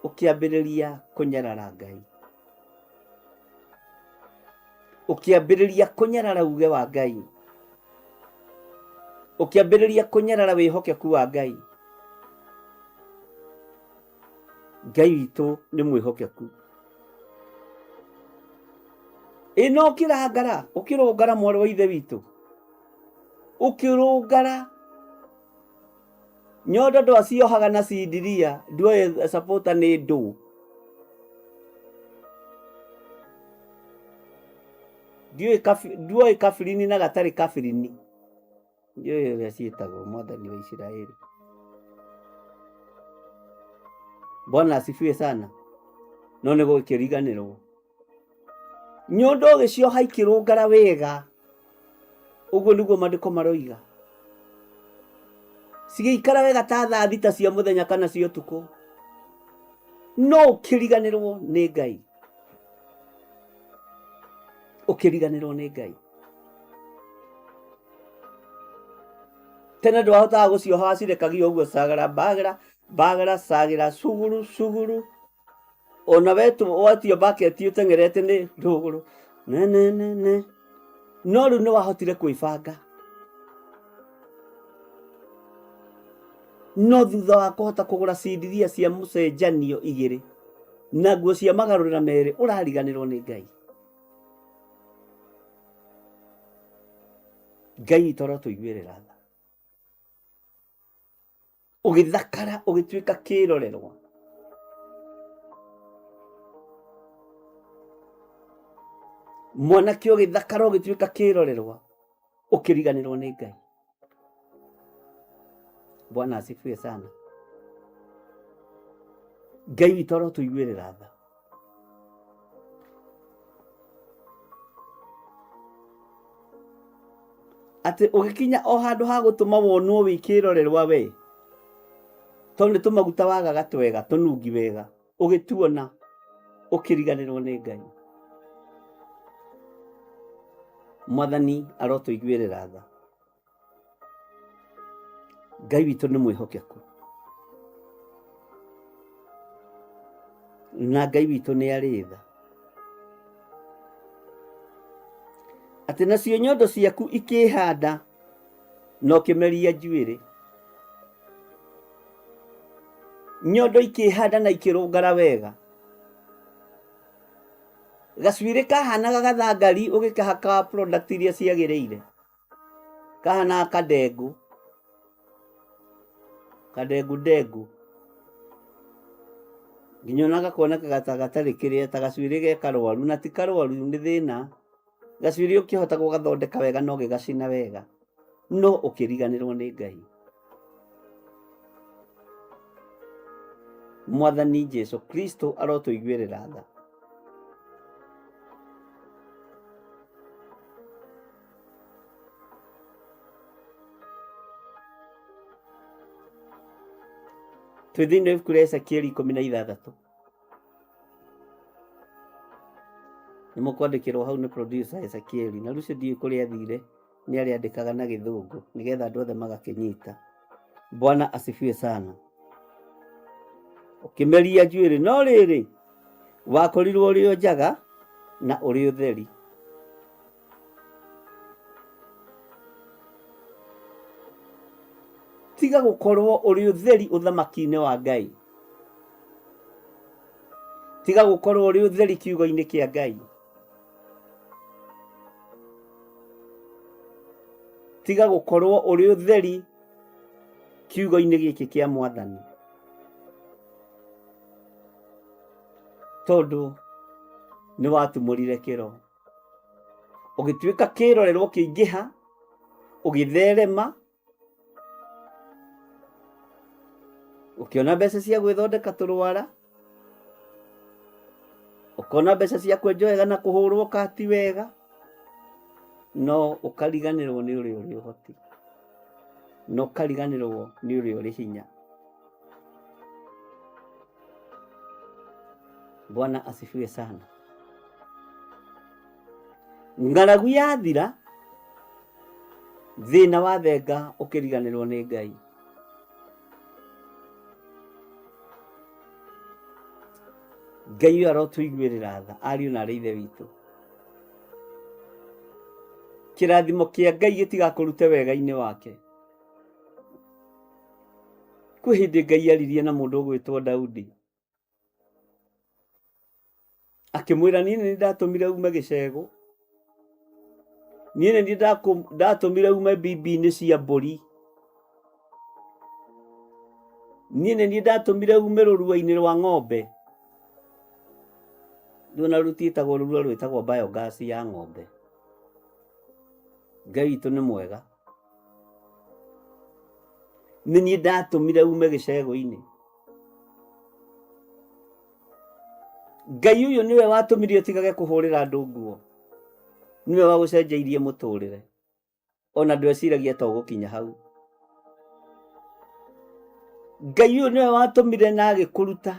ũkĩambĩrĩria kũnyarara Ngai. Ũkĩambĩrĩria kũnyarara uge wa Ngai. Ũkĩambĩrĩria kũnyarara wĩhokeku wa Ngai. Ngai witũ nĩ mwĩhokeku. Ĩ no ũkĩrangara, ũkĩrũngara mwarĩ wa ithe witũ. Ũkĩrũngara nyondo ndwaciohaga na cindiria, nduoĩ supporter nĩ ndũ. Ndiũĩ kabirini na gatarĩ kabirini. Ndiũĩ ũrĩa ciĩtagwo mwathani wa Isiraeli. Bwana asifiwe sana. No nĩ gũkĩriganĩrwo. Nyondo ũgĩcioha ikĩrũngara wega. Ũguo nĩguo maandĩko maroiga. Cigĩikara wega ta thaa thita cia mũthenya kana cia ũtukũ. No ũkĩriganĩrwo nĩ Ngai. Ũkĩriganĩrwo nĩ Ngai. Tene ndwahotaga gũcioha wacirekagia ũguo cagara bagara bagara cagĩra cuguru cuguru ona wetio baketi ũteng'erete nĩ ndũgũrũ ne ne ne ne no rĩu nĩ wahotire kwĩbanga no thutha wa kũhota kũgũra cindiria cia mũcenjanio igĩrĩ na nguo cia magarũrĩra merĩ ũrariganĩrwo nĩ Ngai. Ngai witũ arotũiguĩrĩra tha. Ũgĩthakara ũgĩtuĩka kĩrorerwa. Mwanake ũgĩthakara ũgĩtuĩka kĩrorerwa, ũkĩriganĩrwo nĩ Ngai. Bwana asifiwe sana. Ngai witũ arotũiguĩrĩra tha. Atĩ ũgĩkinya o handũ ha gũtũma wonwo wĩ kĩrorerwa we, tondũ nĩ tũmaguta wagaga twega, tũnungi wega, ũgĩtuona ũkĩriganĩrwo nĩ Ngai. Mwathani arotũiguĩrĩra tha. Ngai witũ nĩ mwĩhokeku. Na Ngai witũ nĩ arĩ tha. Atĩ nacio nyondo ciaku ikĩhanda na ũkĩmeria njuĩrĩ. Nyondo ikĩhanda na ikĩrũngara wega. Gacuĩrĩ kahanaga gathangari ũgĩkahaka product iria ciagĩrĩire. Kahanaga kadengũ. Kadengũ ndengũ. Nginya ona gakonekaga ta gatarĩ kĩrĩa ta gacuĩrĩ ge karwaru na ti karwaru nĩ thĩna. Gacuĩrĩ ũkĩhota gũgathondeka wega na ũgĩgacina wega, no ũkĩriganĩrwo nĩ Ngai. Mwathani Jesu Kristo arotũiguĩrĩra tha. Twĩ thĩinĩ wa ibuku rĩa Ezekieli 16. Nĩ mũkwandĩkĩrwo hau nĩ producer Ezekieli, na rĩu ũcio ndiũĩ kũrĩa athire, nĩ arĩandĩkaga na gĩthũngũ nĩgetha andũ othe magakĩnyita. Bwana asifiwe sana. Ũkĩmeria njuĩrĩ, no rĩrĩ wakorirwo ũrĩ o njaga na ũrĩ ũtheri. Tiga gũkorwo ũrĩ ũtheri ũthamaki-inĩ wa Ngai. Tiga gũkorwo ũrĩ ũtheri kiugo-inĩ kĩa Ngai. Tiga gũkorwo ũrĩ ũtheri kiugo-inĩ gĩkĩ kĩa Mwathani, tondũ nĩ watumũrire kĩro, ũgĩtuĩka kĩrorerwo kĩingĩha, ũgĩtherema, ũkĩona mbeca cia gwĩthondeka tũrwara, ũkona mbeca cia kwenjwo wega na kũhũrwo kati wega, no ũkariganĩrwo nĩ ũrĩa ũrĩ ũhoti, na ũkariganĩrwo nĩ ũrĩa ũrĩ hinya. Bwana asifiwe sana. Ng'aragu yathira, thĩna wathenga, ũkĩriganĩrwo nĩ Ngai. Ngai ũyũ arotũiguĩrĩra tha, ariũ na arĩ ithe witũ. Kĩrathimo kĩa Ngai gĩtigakũrute wega-inĩ wake. Kwĩ hĩndĩ Ngai aririe na mũndũ ũgwĩtwo Daudi, akĩmwĩra, niĩ nĩ ndatũmire ume gĩcegũ, niĩ nĩ niĩ ndatũmire ume mbimbi-inĩ cia mbũri, niĩ nĩ niĩ ndatũmire ume rũrua-inĩ rwa ng'ombe. Rĩu ona rũtiĩtagwo rũrua, rwĩtagwo biogas ya ng'ombe. Ngai witũ nĩ mwega. Nĩ niĩ ndatũmire ume gĩcegũ-inĩ. Ngai ũyũ nĩwe watũmire ũtigage kũhũrĩra andũ nguo, nĩwe wagũcenjeirie mũtũrĩre, ona ndweciragia ta ũgũkinya hau. Ngai ũyũ nĩwe watũmire na agĩkũruta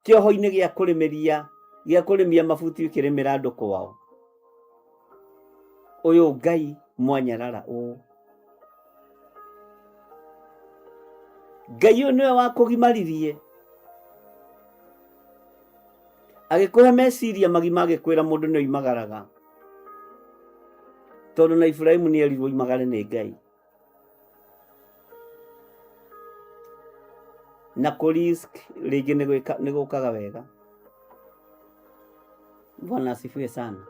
kĩoho-inĩ gĩa kũrĩmĩria, gĩa kũrĩmia mabuti ũkĩrĩmĩra andũ kwao. Ũyũ Ngai mwanyarara ũũ. Ngai ũyũ nĩwe wakũgimaririe, agĩkũhe meciria magima, agĩkwĩra mũndũ nĩ oimagaraga, tondũ na Iburahĩmu nĩ erirwo oimagare nĩ Ngai. Na kũ risk rĩngĩ nĩ gũkaga wega. Bwana asifiwe sana.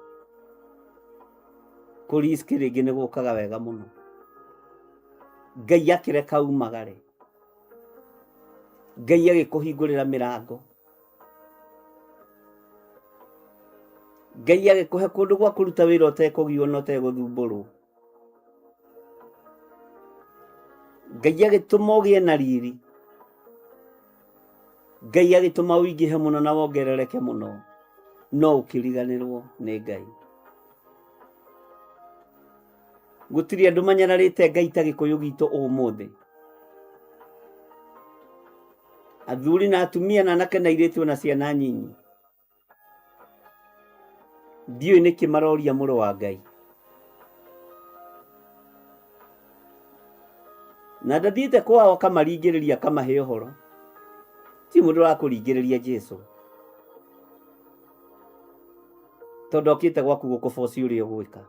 Kũ risk rĩngĩ nĩ gũkaga wega mũno. Ngai akĩreka umagare, Ngai agĩkũhingũrĩra mĩrango, Ngai agĩkũhe kũndũ gwa kũruta wĩra ũtekũgio na ũtegũthumbũrwo. Ngai agĩtũma ũgĩe na riri, Ngai agĩtũma ũingĩhe mũno na wongerereke mũno, no ũkĩriganĩrwo nĩ Ngai. Gũtirĩ andũ manyararĩte Ngai ta Gĩkũyũ gitũ ũmũthĩ. Athuri na atumia na anake na airĩtu na ciana nyinyi. Ndiũĩ nĩkĩ maroria mũrũ wa Ngai. Na ndathiĩte kwao akamaringĩrĩria akamahe ũhoro. Ti mũndũ ũrakũringĩrĩria Jesu, tondũ okĩte gwaku gũkũboci ũrĩa ũgwĩka.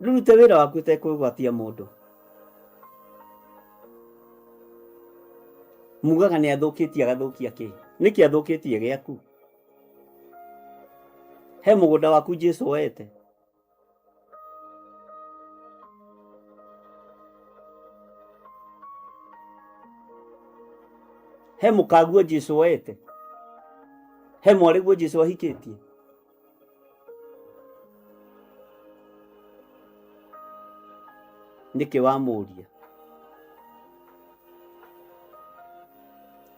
Rute wĩra waku ũtekwĩgwatia mũndũ. Mugaga nĩ athũkĩtie, agathũkia kĩ? Nĩkĩ athũkĩtie gĩaku? He mũgũnda waku Jesu oete. He mũkaguo Jesu oete. He mwarĩguo Jesu ahikĩtie. Nĩkĩ wamũria?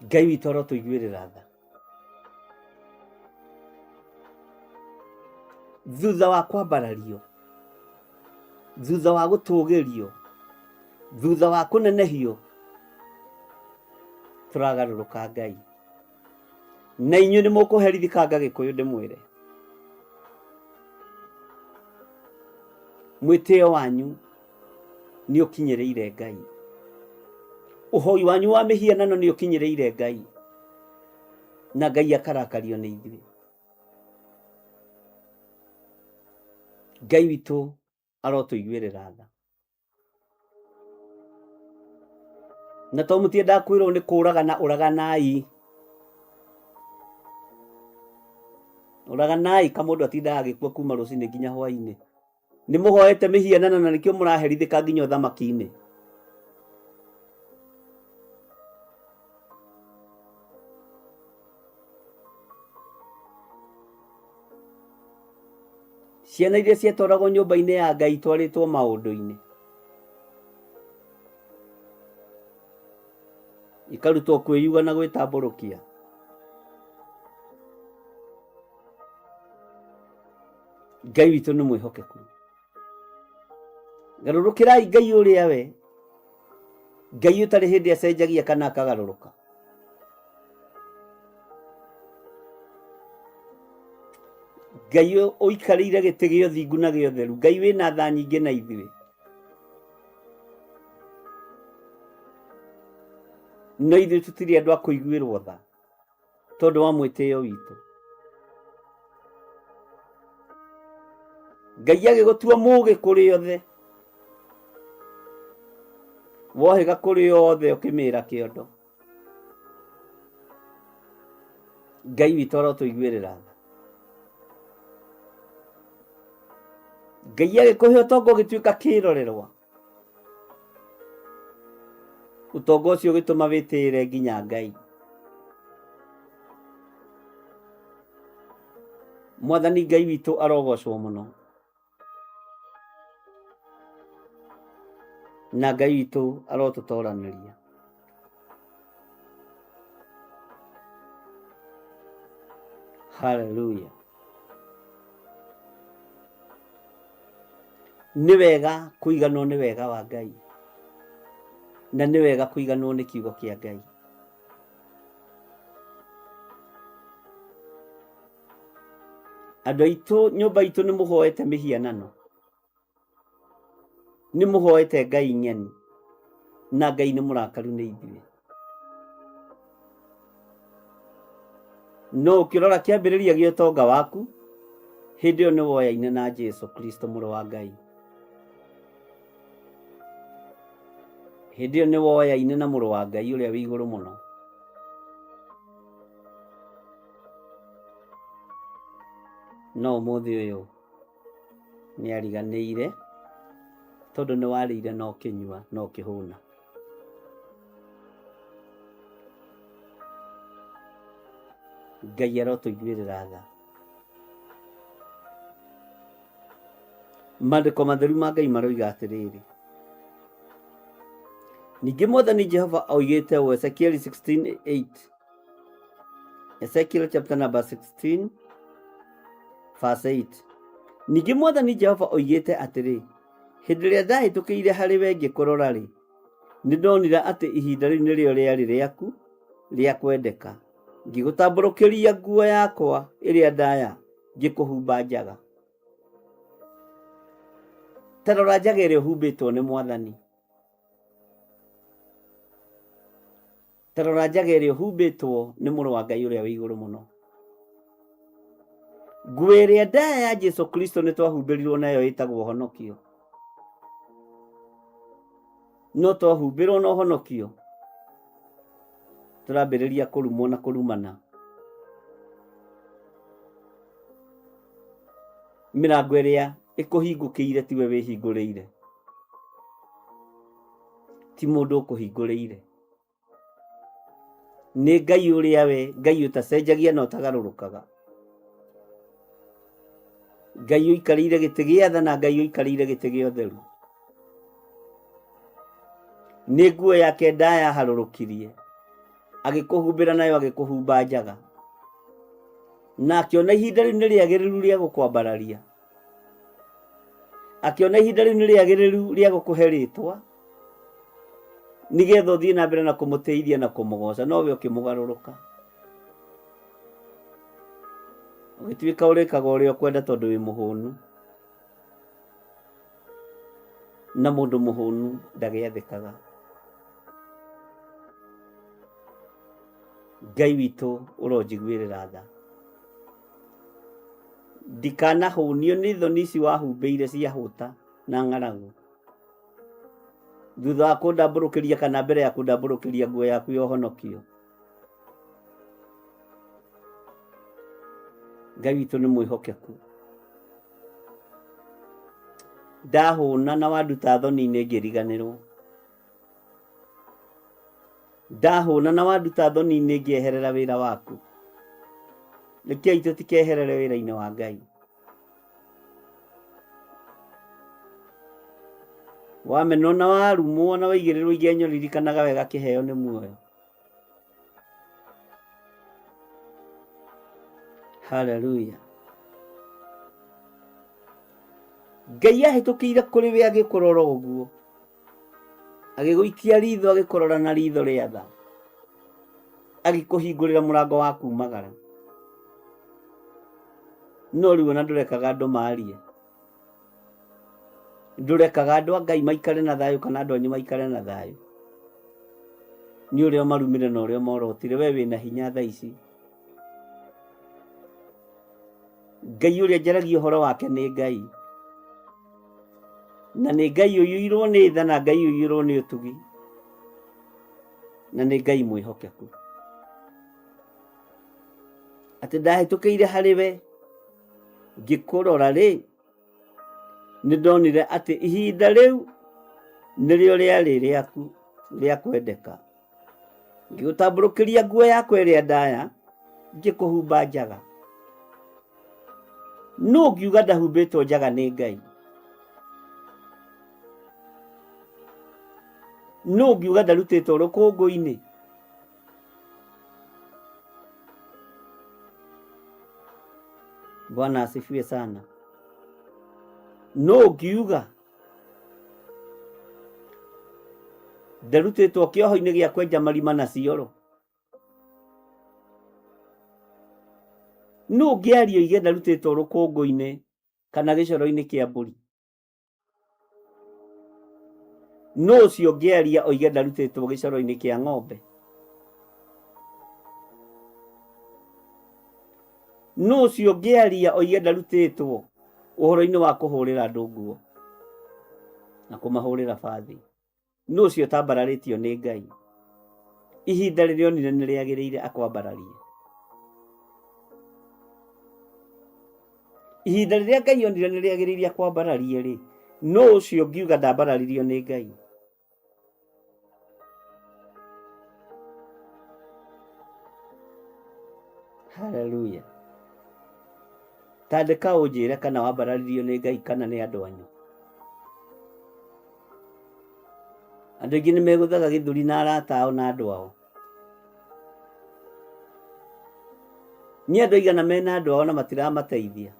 Ngai witũ arotũiguĩrĩra tha. Thutha wa kwambarario, thutha wa gũtũgĩrio, thutha wa kũnenehio, tũragarũrũka Ngai. Na inyuĩ nĩ mũkũherithĩkanga Gĩkũyũ ndĩmwĩre. Mwĩtĩo wanyu nĩ ũkinyĩrĩire Ngai. Ũhoi wanyu wa mĩhianano nĩ ũkinyĩrĩire Ngai. Na Ngai akarakario nĩ ithuĩ. Ngai witũ arotũiguĩrĩra tha. Na to mũtiendaga kwĩrwo nĩ kũragana, ũraganai. Ũraganai kamũndũ atindaga agĩkua kuma rũcinĩ nginya hwainĩ. Nĩ mũhoete mĩhianano na nĩkĩo mũraherithĩka nginya ũthamaki-inĩ. Ciana iria ciatwaragwo nyũmba-inĩ ya Ngai itwarĩtwo maũndũ-inĩ. Ikarutwo kwĩyuga na gwĩtambũrũkia. Ngai witũ nĩ mwĩhokeku. Garũrũkĩrai Ngai ũrĩa we Ngai ũtarĩ hĩndĩ acenjagia kana akagarũrũka. Ngai ũikarĩire gĩtĩ gĩa ũthingu na gĩa ũtheru, Ngai wĩna tha nyingĩ na ithuĩ. No ithuĩ tũtirĩ andũ a kũiguĩrwo tha tondũ wa mwĩtĩo witũ. Ngai agĩgũtua mũũgĩ kũrĩ othe, wohĩga kũrĩ othe ũkĩmĩra kĩondo. Ngai witũ arotũiguĩrĩra tha. Ngai agĩkũhe ũtonga ũgĩtuĩka kĩrorerwa. Ũtonga ũcio ũgĩtũma wĩtĩĩre nginya Ngai. Mwathani Ngai witũ arogocwo mũno. Na Ngai witũ arotũtoranĩria. Hallelujah. Nĩ wega kũiganwo nĩ wega wa Ngai, na nĩ wega kũiganwo nĩ kiugo kĩa Ngai. Andũ aitũ, nyũmba itũ nĩ mũhoete mĩhianano, nĩ mũhoete ngai ng'eni, na Ngai nĩ mũrakaru nĩ ithuĩ. No ũkĩrora kĩambĩrĩria gĩa ũtonga waku, hĩndĩ ĩyo nĩ woyaine na Jesu Kristo mũrũ wa Ngai. Hĩndĩ ĩyo nĩ woyaine na mũrũ wa Ngai ũrĩa wĩ igũrũ mũno. No ũmũthĩ ũyũ nĩ ariganĩire tondũ nĩ warĩire na ũkĩnyua na ũkĩhũna. Ngai arotũiguĩrĩra tha. Maandĩko matheru ma Ngai maroiga atĩrĩrĩ, ningĩ Mwathani Jehova oigĩte ũũ Ezekiel 16:8, Ezekiel chapter number 16 verse 8, ningĩ Mwathani Jehova oigĩte atĩrĩ, hĩndĩ ĩrĩa ndahĩtũkĩire harĩ we ngĩkũrora-rĩ, nĩ ndonire atĩ ihinda rĩu nĩrĩo rĩarĩ rĩaku rĩa kwendeka, ngĩgũtambũrũkĩria nguo yakwa ĩrĩa ndaya, ngĩkũhumba njaga. Ta rora njaga ĩrĩa ũhumbĩtwo nĩ Mwathani. Ta rora njaga ĩrĩa ũhumbĩtwo nĩ mũrũ wa Ngai ũrĩa wĩ igũrũ mũno. Nguo ĩrĩa ndaya ya Jesu Kristo nĩ twahumbĩrirwo nayo ĩtagwo ũhonokio. No twahumbĩrwo na ũhonokio, tũrambĩrĩria kũrumwo na kũrumana. Mĩrango ĩrĩa ĩkũhingũkĩire tiwe wĩhingũrĩire, ti mũndũ ũkũhingũrĩire, nĩ Ngai ũrĩa we Ngai ũtacenjagia na ũtagarũrũkaga, Ngai ũikarĩire gĩtĩ gĩa tha na Ngai ũikarĩire gĩtĩ gĩa ũtheru. Nĩ nguo yake ndaya aharũrũkirie, agĩkũhumbĩra nayo agĩkũhumba njaga, na akĩona ihinda rĩu nĩ rĩagĩrĩru rĩa gũkwambararia, akĩona ihinda rĩu nĩ rĩagĩrĩru rĩa gũkũhe rĩtwa, nĩgetha ũthiĩ na mbere na kũmũtĩithia na kũmũgoca, nowe ũkĩmũgarũrũka, ũgĩtuĩka ũrĩkaga ũrĩa ũkwenda tondũ wĩ mũhũnu, na mũndũ mũhũnu ndagĩathĩkaga. Ngai witũ ũronjiguĩrĩra tha, ndikanahũnio nĩ thoni ici wahumbĩire cia hũta na ng'aragu, thutha wa kũndambũrũkĩria kana mbere ya kũndambũrũkĩria nguo yaku ya ũhonokio. Ngai witũ nĩ mwĩhokeku, ndahũna na wanduta thoni-inĩ ngĩriganĩrwo, ndahũna na wanduta thoni-inĩ ngĩeherera wĩra waku. Rekei tũtikeherere wĩra-inĩ wa Ngai. Wamenwo na warumwo na waigĩrĩrwo igenyo, ririkanaga wega kĩheo nĩ muoyo. Haleluya. Ngai ahĩtũkĩire kũrĩ we agĩkũrora ũguo, agĩgũikia ritho, agĩkũrora na ritho rĩa tha, agĩkũhingũrĩra mũrango wa kumagara. No rĩu ona ndũrekaga andũ marie, ndũrekaga andũ a Ngai maikare na thayũ kana andũ anyu maikare na thayũ, nĩ ũrĩa marumire na ũrĩa morotire. We wĩna hinya thaa ici. Ngai ũrĩa njaragia ũhoro wake nĩ Ngai, na nĩ Ngai ũiyũirwo nĩ tha, na Ngai ũiyũirwo nĩ ũtugi, na nĩ Ngai mwĩhokeku, atĩ ndahĩtũkĩire harĩ we ngĩkũrora rĩ, nĩ ndonire atĩ ihinda rĩu nĩrĩo rĩarĩ rĩaku rĩa kwendeka. Ngĩgũtambũrũkĩria nguo yakwa ĩrĩa ndaya, ngĩkũhumba njaga. Nũ ũngiuga ndahumbĩtwo njaga nĩ Ngai? Nũ ũngiuga ndarutĩtwo rũkũngũ-inĩ? Bwana asifiwe sana. Nũ ũngiuga ndarutĩtwo kĩoho-inĩ gĩa kwenja marima na cioro? Nũ ũngĩaria oige ndarutĩtwo rũkũngũ-inĩ kana gĩcoro-inĩ kĩa mbũri? Nũ ũcio ũngĩaria oige ndarutĩtwo gĩcoro-inĩ kĩa ng'ombe? Nũ ũcio ũngĩaria oige ndarutĩtwo ũhoro-inĩ wa kũhũrĩra andũ nguo na kũmahũrĩra bathi? Nũ ũcio ũtambararĩtio nĩ Ngai? Ihinda rĩrĩa onire nĩ rĩagĩrĩire akwambararie. Ihinda rĩrĩa Ngai onire nĩ rĩagĩrĩire akwambararie rĩ, nũ ũcio ũngiuga ndambararirio nĩ Ngai? Haleluya. Tandĩka ũnjĩre kana wambararirio nĩ Ngai kana nĩ andũ anyu. Andũ aingĩ nĩ megũthaga gĩthũri na arata ao na andũ ao. Nĩ andũ aigana mena andũ ao na matiramateithia?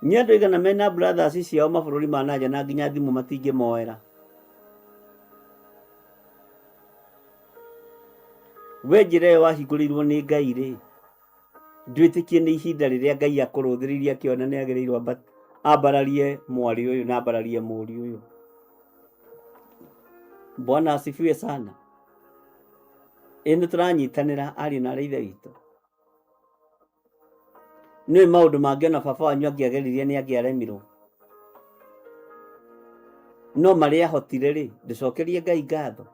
Nĩ andũ aigana mena brothers ciao mabũrũri ma nanja na nginya thimũ matingĩmoera? We njĩra ĩyo wahingũrĩirwo nĩ Ngai rĩ, ndwĩtĩkie nĩ ihinda rĩrĩa Ngai akũrũthĩrĩirie akĩona nĩ agĩrĩirwo ambararie mwarĩ ũyũ na ambararie mũriũ ũyũ. Bwana asifiwe sana. Ĩ nĩ tũranyitanĩra ariũ na aarĩ a Ithe witũ. Nĩ maũndũ mangĩ ona baba wanyu angĩageririe nĩ angĩaremirwo, no marĩa ahotire rĩ, ndũcokerie Ngai ngatho,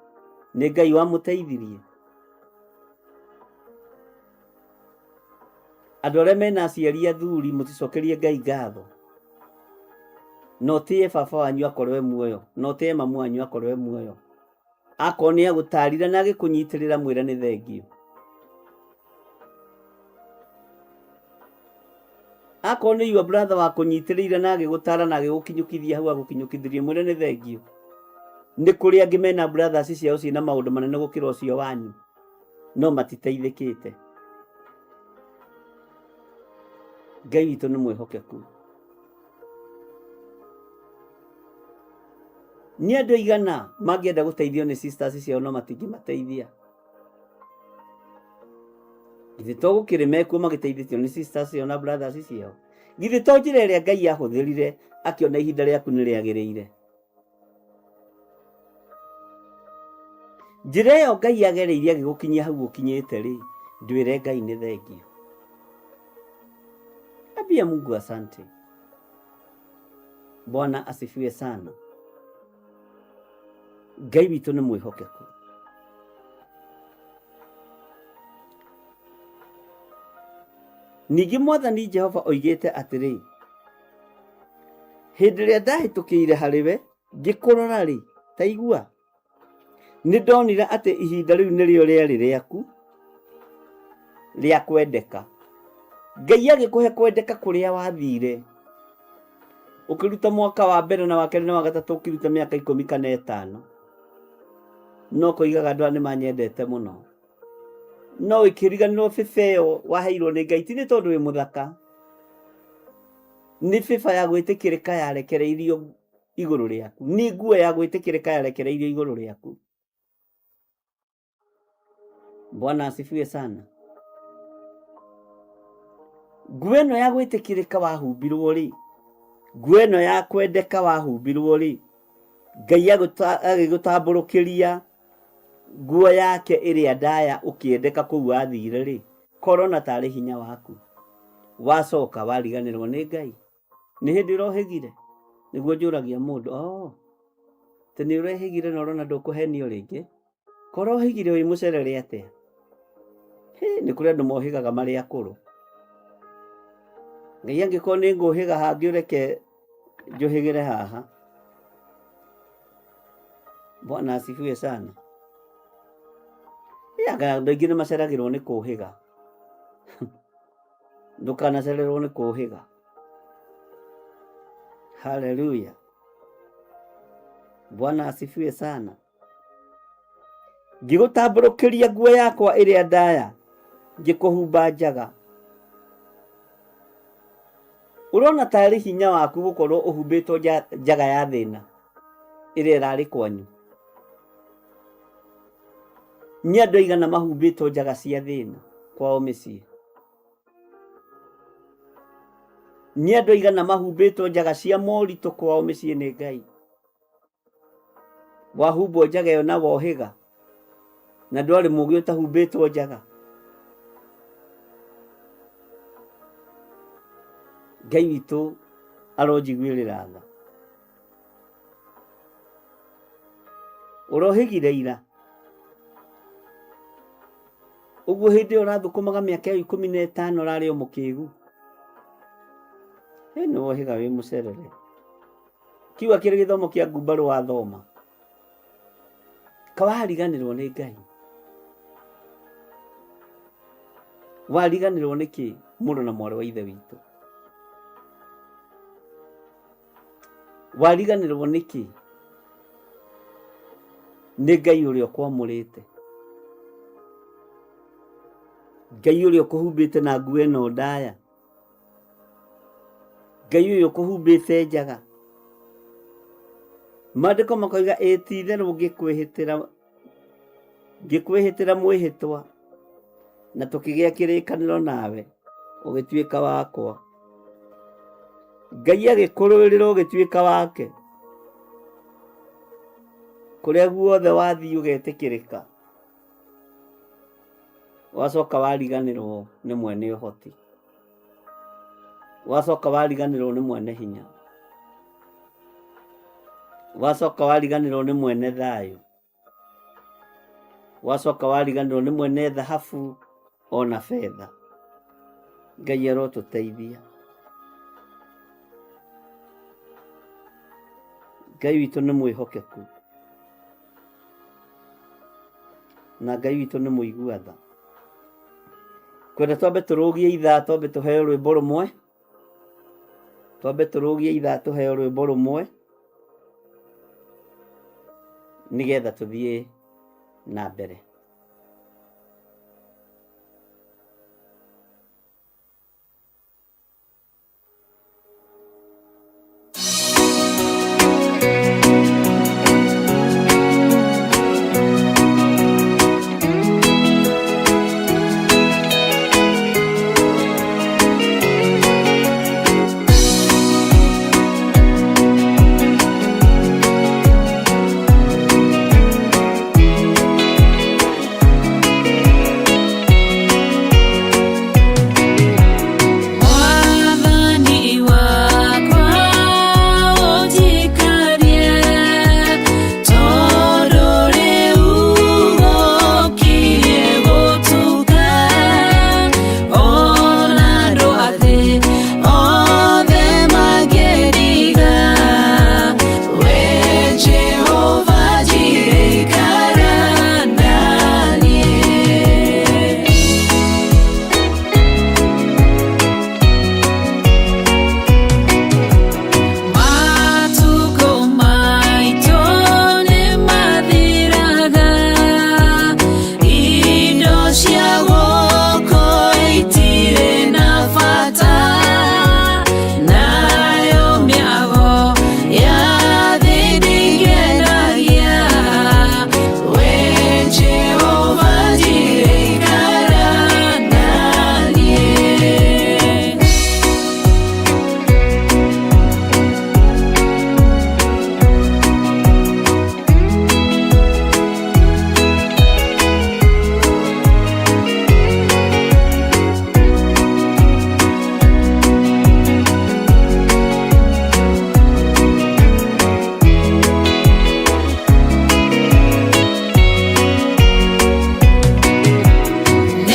nĩ Ngai wamũteithirie. Andũ arĩa mena aciari athuri mũticokerie Ngai ngatho, na ũtĩe baba wanyu akorwo e muoyo, na ũtĩe mamu wanyu akorwo e muoyo. Akorwo nĩ agũtarire na agĩkũnyitĩrĩra, mwĩre nĩ thengiũ. Akorwo nĩ your brother wakũnyitĩrĩire na agĩgũtara na agĩgũkinyũkithia hau agũkinyũkithirie, mwĩre nĩ thengiũ. Nĩ kũrĩ angĩ mena brothers ciao ciĩna maũndũ manene gũkĩra ũcio wanyu, no matiteithĩkĩte. Ngai witũ nĩ mwĩhokeku. Nĩ andũ aigana mangĩenda gũteithio nĩ sisters ciao no matingĩmateithia? Githĩ to gũkĩrĩ mekuo magĩteithĩtio nĩ sisters ciao na brothers ciao? Githĩ to njĩra ĩrĩa Ngai ahũthĩrire akĩona ihinda rĩaku nĩ rĩagĩrĩire? Njĩra ĩyo Ngai agereirie agĩgũkinyia hau ũkinyĩte rĩ, ndwĩre Ngai nĩ thengiũ. Ambia Mungu asante. Bwana asifiwe sana. Ngai witũ nĩ mwĩhokeku. Ningĩ Mwathani Jehova oigĩte atĩrĩ, hĩndĩ ĩrĩa ndahĩtũkĩire harĩ we ngĩkũrora-rĩ, ta igua, nĩ ndonire atĩ ihinda rĩu nĩrĩo rĩarĩ rĩaku rĩa kwendeka. Ngai agĩkũhe kwendeka kũrĩa wathire, ũkĩruta mwaka wa mbere na wa kerĩ na wa gatatũ, ũkĩruta mĩaka 10 kana 5, no koigaga andũ aya nĩ manyendete mũno. No ĩkĩriganĩrwo bĩba ĩyo waheirwo nĩ Ngai ti nĩ tondũ wĩ mũthaka, nĩ bĩba ya gwĩtĩkĩrĩka yarekereirio igũrũ rĩaku, nĩ nguo ya gwĩtĩkĩrĩka yarekereirio igũrũ rĩaku. Bwana asifiwe sana. Nguo ĩno ya gwĩtĩkĩrĩka wahumbirwo rĩ, nguo ĩno ya kwendeka wahumbirwo rĩ, Ngai agĩgũtambũrũkĩria nguo yake ĩrĩa ndaya ũkĩendeka kũu wathire rĩ, korona tarĩ hinya waku. Wacoka wariganĩrwo nĩ Ngai. Nĩ hĩndĩ ũrohĩgire? Nĩguo njũragia mũndũ, oh, atĩ nĩ ũrehĩgire na ũrona ndũkũhenio rĩngĩ? Korwo ũhĩgire wĩ mũcerere atĩa? Hĩ, nĩ kũrĩ andũ mohĩgaga marĩ akũrũ. Ngai angĩkorwo nĩ ngũhĩga hangĩ ũreke njũhĩgĩre haha. Bwana asifiwe sana. Ĩ, anga andũ aingĩ nĩ maceragĩrwo nĩ kũhĩga. Ndũkanacererwo nĩ kũhĩga. Haleluya. Bwana asifiwe sana. Ngĩgũtambũrũkĩria nguo yakwa ĩrĩa ndaya, ngĩkũhumba njaga. Ũrona tarĩ hinya waku gũkorwo ũhumbĩtwo njaga ya thĩna ĩrĩa ĩrarĩ kwanyu? Nĩ andũ aigana mahumbĩtwo njaga cia thĩna kwao mĩciĩ? Nĩ andũ aigana mahumbĩtwo njaga cia moritũ kwao mĩciĩ nĩ Ngai? Wahumbwo njaga ĩyo na wohĩga, na ndwarĩ mũgĩ ũtahumbĩtwo njaga. Ngai witũ aronjiguĩrĩra tha. Ũrohĩgire ira ũguo hĩndĩ ĩyo ũrathũkũmaga mĩaka ĩyo 15 ũrarĩ o mũkĩgu. Ĩ nĩ wohĩga wĩ mũcerere. Kiu akĩrĩ gĩthomo kĩa ngumbarũ wathoma. Kawariganĩrwo nĩ Ngai. Wariganĩrwo nĩ kĩ mũrũ na mwarĩ wa ithe witũ? Wariganĩrwo nĩ kĩ nĩ Ngai ũrĩa ũkwamũrĩte? Ngai ũrĩa ũkũhumbĩte na nguo ĩno ndaya? Ngai ũyũ ũkũhumbĩte njaga. Maandĩko makoiga ĩ ti itherũ ngĩkwĩhĩtĩra mwĩhĩtwa na tũkĩgĩa kĩrĩkanĩro nawe ũgĩtuĩka wakwa. Ngai agĩkũrũĩrĩra ũgĩtuĩka wake. Kũrĩa guothe wathiĩ ũgetĩkĩrĩka. Wacoka wariganĩrwo nĩ mwene ũhoti. Wacoka wariganĩrwo nĩ mwene hinya. Wacoka wariganĩrwo nĩ mwene thayũ. Wacoka wariganĩrwo nĩ mwene thahabu ona betha. Ngai arotũteithia. Ngai witũ nĩ mwĩhokeku. Na Ngai witũ nĩ mũigua tha. Kwenda twambe tũrũgie ithaa, twambe tũheo rwĩmbo rũmwe, twambe tũrũgie ithaa tũheo rwĩmbo rũmwe. Nĩgetha tũthiĩ na mbere. Mwathani wakwa ũnjikarie, tondũ rĩu gũkirie gũtuka, ona andũ a thĩ othe mangĩndiga, we Jehova Jireh ikara na niĩ. Matukũ maitũ nĩmathiraga, indo cia gũkũ itirĩ na bata, nayo mĩago ya thĩ ndĩngenagia, we Jehova Jireh ikara na niĩ.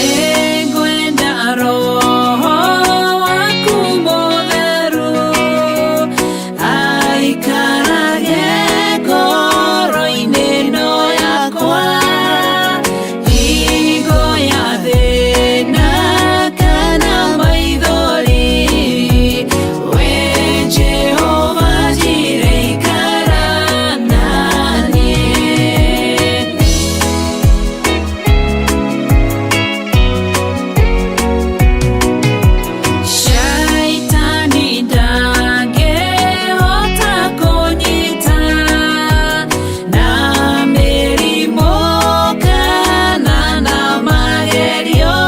Nĩngwenda Roho waku mũtheru aikarage ngoro-inĩ ĩno yakwa, hingo ya thĩna kana maithori, we Jehova Jireh ikara na niĩ. Shaitani ndangĩhota kũnyita na mĩrimũ kana na magerio,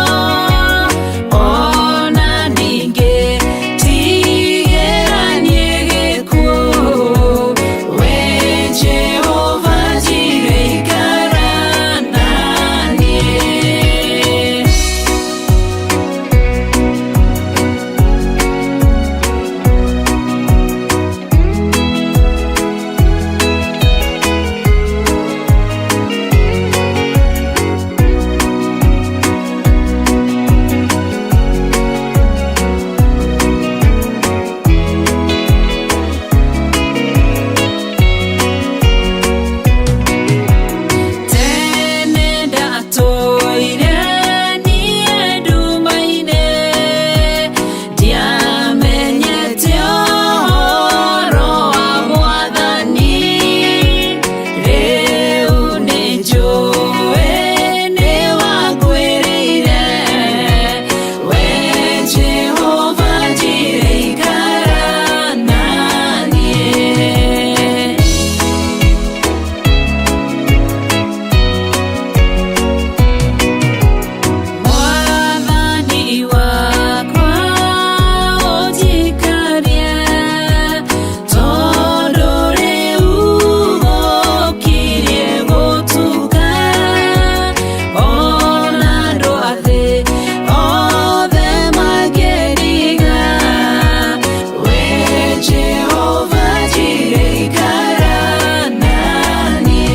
ona ningĩ tigĩranie gĩkuũ, we Jehova Jireh ikara na niĩ. Tene ndatũire niĩ nduma-inĩ, ndiamenyete ũhoro wa Mwathani, rĩu nĩnjũĩ nĩwanguĩrĩire, we Jehova Jireh ikara na niĩ. Mwathani wakwa ũnjikarie, tondũ rĩu gũkirie gũtuka, ona andũ a thĩ othe mangĩndiga, we Jehova Jireh ikara na niĩ.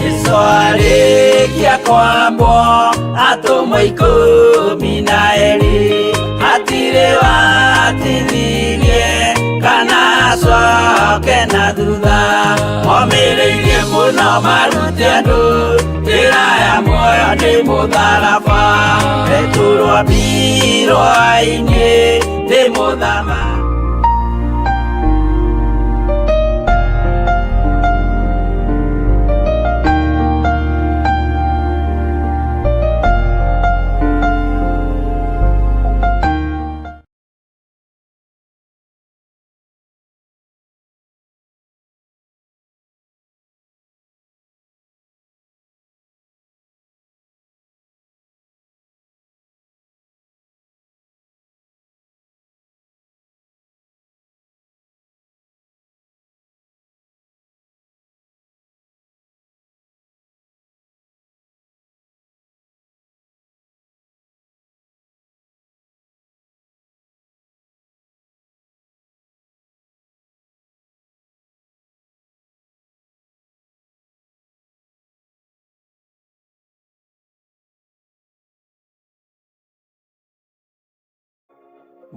Jesu arĩkia Arĩkia kwambwo atũmwo 12 hatirĩ watithirie kana acoke na thutha momĩrĩirie mũno marute andũ njĩra ya muoyo nĩ mũtharaba Petero ambirwo-inĩ nĩ mũthamaki.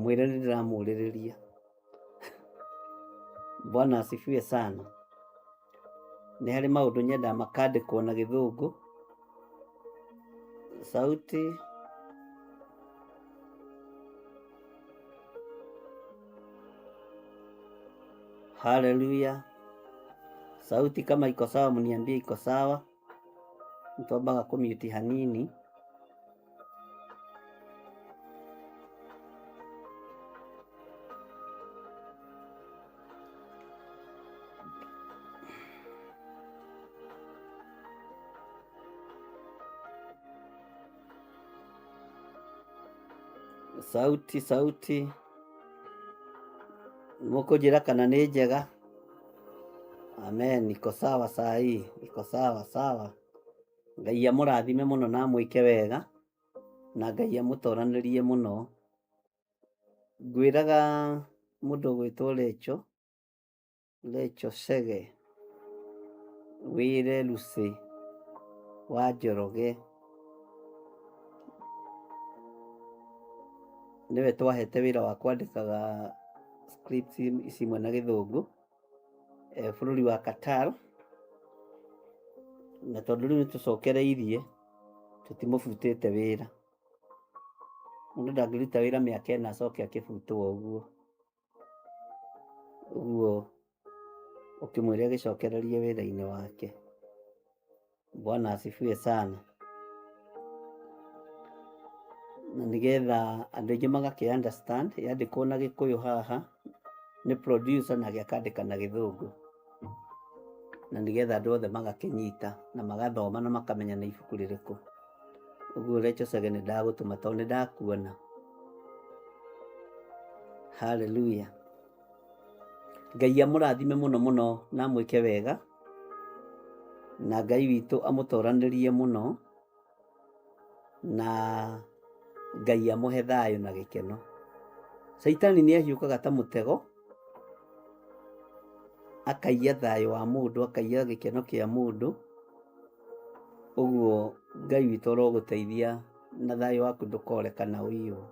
Mwĩre nĩ ndĩramũrĩrĩria. Bwana asifiwe sana. Nĩ harĩ maũndũ nyendaga makandĩkwo na gĩthũngũ. Sauti Haleluya. Sauti kama iko sawa, mniambie iko sawa. Nitwambaga kũmute hanini. Sauti sauti mũkũnjĩra kana nĩ njega. Amen, iko sawa saa hii, iko sawa sawa. Ngai amũrathime mũno na amwĩke wega na Ngai amũtoranĩrie mũno. Ngwĩraga mũndũ ũgwĩtwo Lecho, Lecho Chege, wĩre Lucy wa Njoroge nĩwe twahete wĩra wa kwandĩkaga scripts ici imwe na gĩthũngũ bũrũri wa Qatar, na tondũ rĩu nĩtũcokereirie tũtimũbutĩte wĩra. Mũndũ ndangĩruta wĩra mĩaka ĩna acoke akĩbutwo ũguo. Ũguo ũkĩmwĩre agĩcokererie wĩra-inĩ wake. Bwana asifiwe sana. Na nĩgetha andũ aingĩ magakĩ understand yandĩkwo na gĩkũyũ haha nĩ producer nake akandĩka na gĩthũngũ, na nĩgetha andũ othe magakĩnyita na magathoma na makamenya nĩ ibuku rĩrĩkũ. Ũguo Rachel Chege nĩ ndagũtũma tondũ nĩ ndakuona. Hallelujah. Ngai amũrathime mũno mũno na amwĩke wega, na Ngai witũ amũtoranĩrie mũno, na Ngai amũhe thayũ na gĩkeno. Caitani nĩ ahiũkaga ta mũtego, akaiya thayũ wa mũndũ, akaiya gĩkeno kĩa mũndũ, ũguo Ngai witũ arogũteithia na thayũ waku ndũkore kana ũiywo.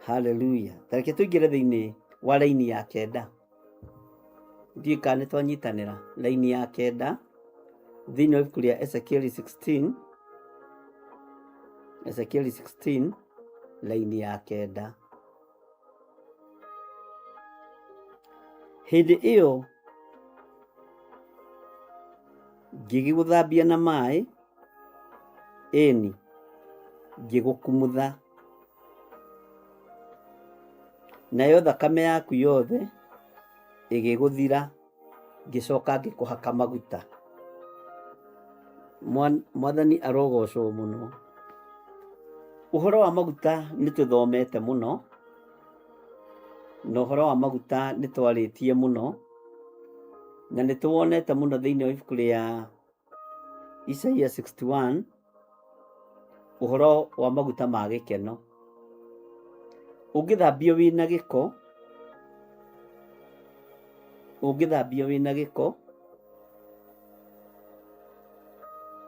Hallelujah. Ta reke tũingĩre thĩinĩ wa raini ya kenda. Ndiũĩ kana nĩ twanyitanĩra. Raini ya kenda thĩinĩ wa ibuku rĩa Ezekiel 16, Ezekiel 16 raini ya kenda. Hĩndĩ ĩyo ngĩgĩgũthambia na maĩ, ĩni, ngĩgũkumutha, nayo thakame yaku yothe ĩgĩgũthira, ngĩcoka ngĩkũhaka maguta. Mwathani arogocwo mũno. Ũhoro wa maguta nĩ tũthomete mũno, na ũhoro wa maguta nĩ twarĩtie mũno, na nĩ tũwonete mũno thĩinĩ wa ibuku rĩa Isaia 61, ũhoro wa maguta ma gĩkeno. Ũngĩthambio wĩna gĩko, ũngĩthambio wĩna gĩko,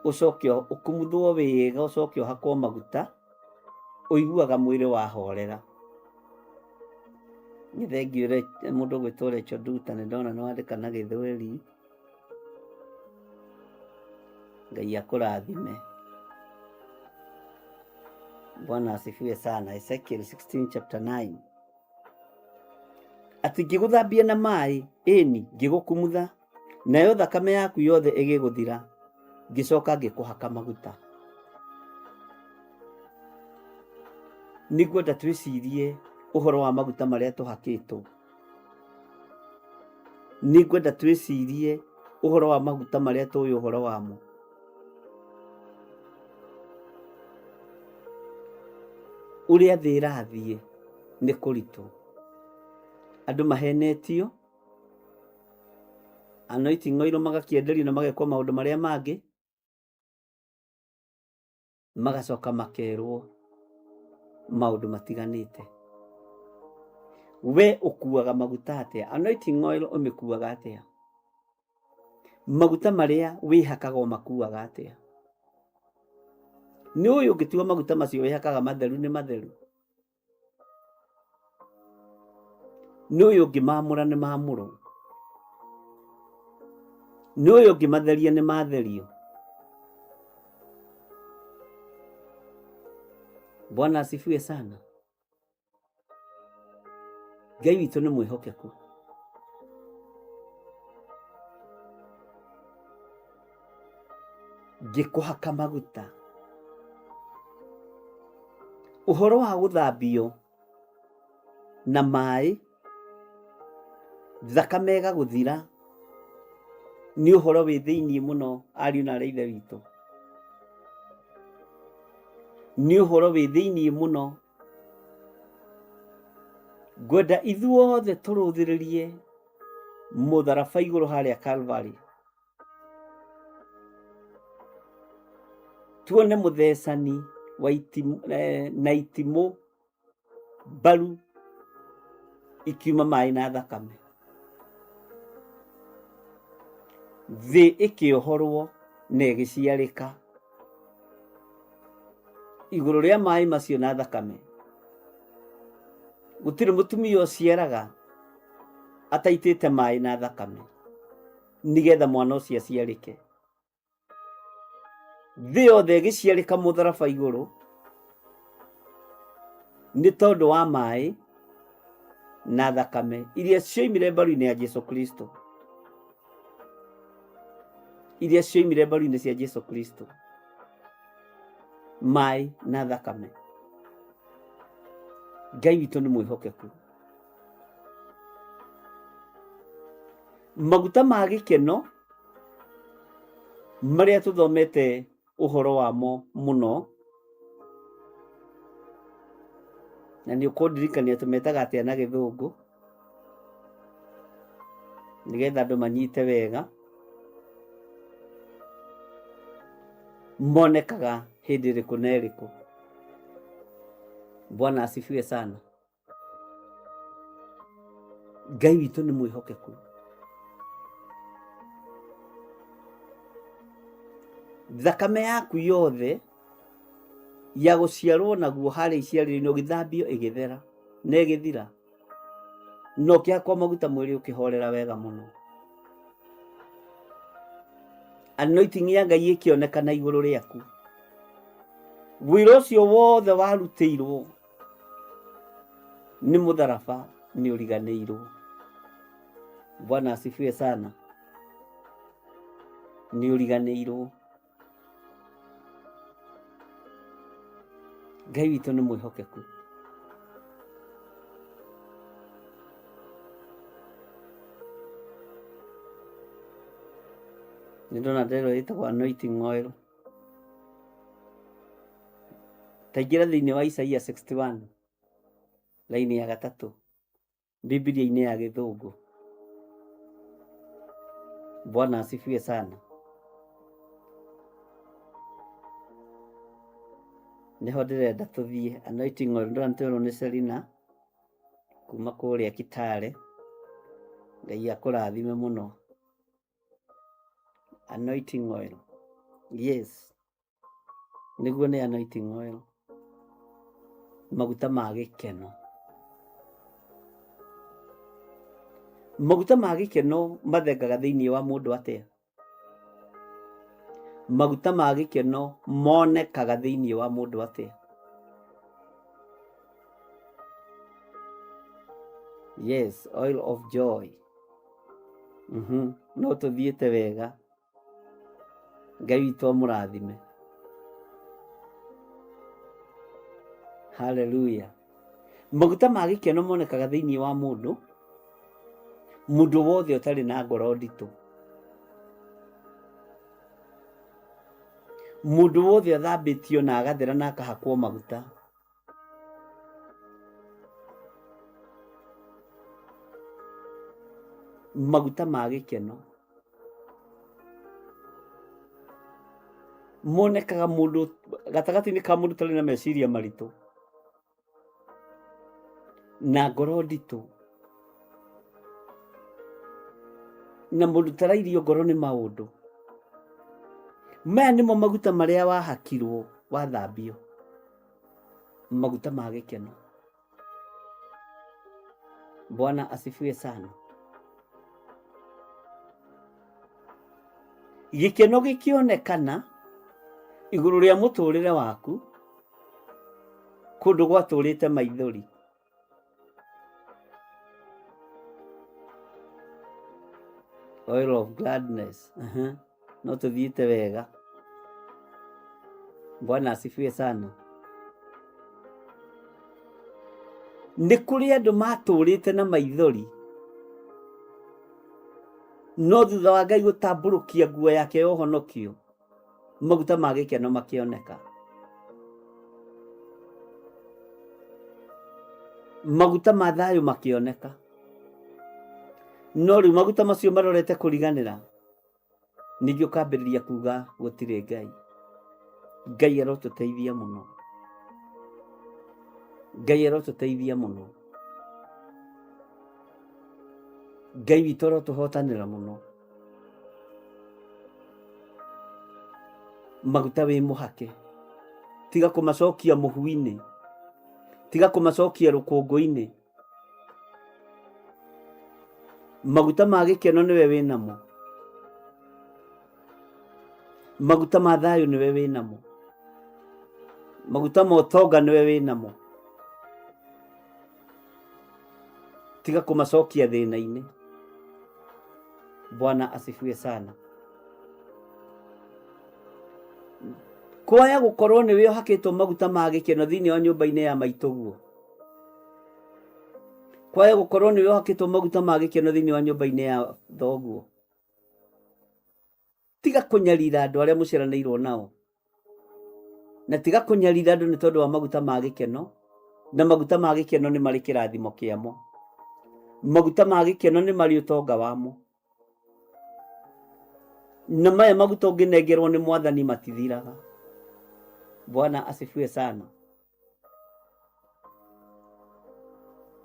Ũcoke ũkumuthwo wega, ũcoke ũhakwo maguta, ũiguaga mwĩrĩ wahorera. Nĩ thengiũ mũndũ ũgwĩtwo Rachel Nduta, nĩ ndona nĩ wandĩka na Gĩthweri. Ngai akũrathime. Bwana asifiwe sana. Ezekiel 16 chapter 9. Atĩ ngĩgũthambia na maĩ, ĩni, ngĩgũkumutha, nayo thakame yaku yothe ĩgĩgũthira, ngĩcoka ngĩkũhaka maguta. Nĩngwenda twĩcirie ũhoro wa maguta marĩa tũhakĩtwo. Nĩngwenda twĩcirie ũhoro wa maguta marĩa tũĩ ũhoro wamo. Ũrĩa thĩ ĩrathiĩ nĩ kũritũ. Andũ mahenetio, anointing oil magakĩenderio na magekwo maũndũ marĩa mangĩ, magacoka makerwo maũndũ matiganĩte. We ũkuaga maguta atĩa? Anointing oil ũmĩkuaga atĩa? Maguta marĩa wĩhakaga ũmakuaga atĩa? Nĩ ũĩ ũngĩtua maguta macio wĩhakaga matheru nĩ matheru? Nĩ ũyũ ũngĩmamũra nĩ mamũrwo? Nĩ ũyũ ũngĩmatheria nĩ matherio? Bwana asifiwe sana. Ngai witũ nĩ mwĩhokeku. Ngĩkũhaka maguta. Ũhoro wa gũthambio na maĩ, thakame ĩgagũthira, nĩ ũhoro wĩ thĩiniĩ mũno ariũ na aarĩ a Ithe witũ. Nĩ ũhoro wĩ thĩiniĩ mũno. Ngwenda ithuothe tũrũthĩrĩrie mũtharaba igũrũ harĩa Calvary. Tuone mũthecani wa itimũ, na itimũ mbaru ikiuma maĩ na thakame. Thĩ ĩkĩohorwo na ĩgĩciarĩka igũrũ rĩa maĩ macio na thakame. Gũtirĩ mũtumia ũciaraga ataitĩte maĩ na thakame nĩgetha mwana ũcio aciarĩke. Thĩ yothe ĩgĩciarĩka mũtharaba igũrũ nĩ tondũ wa maĩ na thakame iria cioimire mbaru-inĩ ya Jesu Kristo, iria cioimire mbaru-inĩ cia Jesu Kristo, maĩ na thakame. Ngai witũ nĩ mwĩhokeku. Maguta ma gĩkeno marĩa tũthomete ũhoro wamo mũno, na nĩ ũkũndirikania tũmetaga atĩa na Gĩthũngũ, nĩgetha andũ manyite wega, monekaga hĩndĩ ĩrĩkũ na ĩrĩkũ. Bwana asifiwe sana. Ngai witũ nĩ mwĩhokeku. Thakame yaku yothe ya gũciarwo naguo harĩa iciarĩro-inĩ ũgĩthambio ĩgĩthera na ĩgĩthira, na ũkĩhakwo maguta mwĩrĩ ũkĩhorera wega mũno. Anointing ya Ngai ĩkĩonekana igũrũ rĩaku. Wĩra ũcio wothe warutĩirwo nĩ mũtharaba nĩ ũriganĩirwo. Bwana asifiwe sana. Nĩ ũriganĩirwo. Ngai witũ nĩ mwĩhokeku. Nĩ ndona ndero ĩtagwo anointing oil. Ta ingĩra thĩinĩ wa Isaia 61 raini ya gatatũ Bibilia-inĩ ya Gĩthũngũ. Bwana asifiwe sana. Nĩho ndĩrenda tũthiĩ. Anointing oil ndĩrona nĩtwerwo nĩ Selina kuma kũrĩa Kitale. Ngai akũrathime mũno. Anointing oil. Yes, nĩguo nĩ anointing oil, maguta ma gĩkeno. Maguta ma gĩkeno mathengaga thĩinĩ wa mũndũ atĩa? Maguta ma gĩkeno monekaga thĩinĩ wa mũndũ atĩa? Yes, oil of joy. No tũthiĩte wega. Ngai witũ amũrathime. Haleluya. Maguta ma gĩkeno monekaga thĩinĩ wa mũndũ, mũndũ wothe ũtarĩ na ngoro nditũ, mũndũ wothe athambĩtio na agathera na akahakwo maguta. Maguta ma gĩkeno monekaga mũndũ gatagatĩ-inĩ ka mũndũ ũtarĩ na meciria maritũ na ngoro nditũ na mũndũ ũtarairio ngoro nĩ maũndũ. Maya nĩmo maguta marĩa wahakirwo wathambio, maguta ma gĩkeno. Bwana asifiwe sana. Gĩkeno gĩkĩonekana igũrũ rĩa mũtũrĩre waku kũndũ gwatũrĩte maithori. Oil of gladness. No tũthiĩte wega. Bwana asifiwe sana. Nĩ kũrĩ andũ matũrĩte na maithori, no thutha wa Ngai gũtambũrũkia nguo yake ya ũhonokio, maguta ma gĩkeno makĩoneka. Maguta ma thayũ makĩoneka. No rĩu maguta macio marorete kũriganĩra, ningĩ ũkambĩrĩria kuga gũtirĩ Ngai. Ngai arotũteithia mũno. Ngai arotũteithia mũno. Ngai witũ arotũhotanĩra mũno. Maguta wĩ mũhake, tiga kũmacokia mũhu-inĩ, tiga kũmacokia rũkũngũ-inĩ. Maguta ma gĩkeno nĩwe wĩ namo, maguta ma thayũ nĩwe wĩ namo, maguta ma ũtonga nĩwe wĩ namo. Tiga kũmacokia thĩna-inĩ. Bwana asifiwe sana. Kwaya gũkorwo nĩwe ũhakĩtwo maguta ma gĩkeno thĩinĩ wa nyũmba-inĩ ya maitũguo, kwaya gũkorwo nĩwe ũhakĩtwo maguta ma gĩkeno thĩinĩ wa nyũmba-inĩ ya thoguo. Tiga kũnyarira andũ arĩa mũciaranĩirwo nao, na tiga kũnyarira andũ nĩ tondũ wa maguta ma gĩkeno, na maguta ma gĩkeno nĩ marĩ kĩrathimo kĩamo. Maguta ma gĩkeno nĩ marĩ ũtonga wamo. Na maya maguta ũngĩnengerwo nĩ Mwathani matithiraga. Bwana asifiwe sana.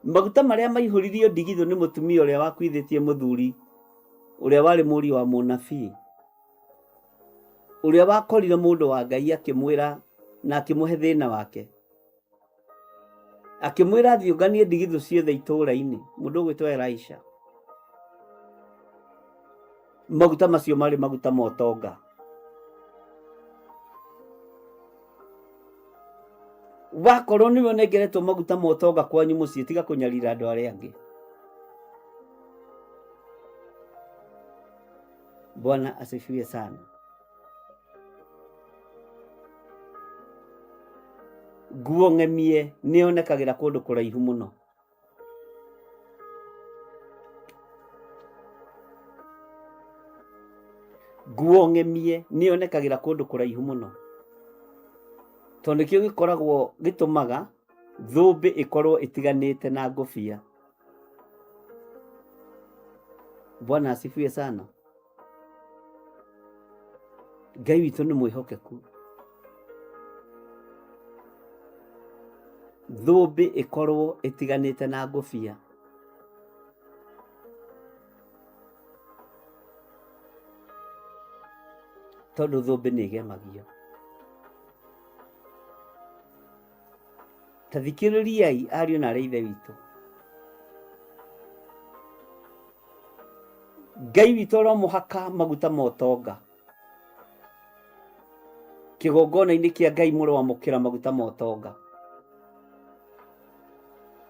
Maguta marĩa maihũririo ndigithũ nĩ mũtumia ũrĩa wakuithĩtie mũthuri ũrĩa warĩ mũriũ wa mũnabii, ũrĩa wakorire mũndũ wa Ngai akĩmwĩra na akĩmũhe thĩna wake, akĩmwĩra athiĩ ũnganie ndigithũ ciothe itũũra-inĩ, mũndũ ũgwĩtwo Elisha. Maguta macio marĩ maguta ma ũtonga. Wakorwo nĩwe ũnengeretwo maguta ma ũtonga kwanyu mũciĩ, tiga kũnyarira andũ arĩa angĩ. Bwana asifiwe sana. Nguo ng'emie nĩ yonekagĩra kũndũ kũraihu mũno. Nguo ng'emie nĩ yonekagĩra kũndũ kũraihu mũno, tondũ nĩkĩo gĩkoragwo gĩtũmaga thũmbĩ ĩkorwo ĩtiganĩte na ngũbia. Bwana asifiwe sana. Ngai witũ nĩ mwĩhokeku. Thũmbĩ ĩkorwo ĩtiganĩte na ngũbia. Tondũ thũmbĩ nĩ ĩgemagio. Ta thikĩrĩriai ariũ na arĩ ithe witũ. Ngai witũ aromũhaka maguta ma ũtonga. Kĩgongona-inĩ kĩa Ngai mũroamũkĩra maguta ma ũtonga.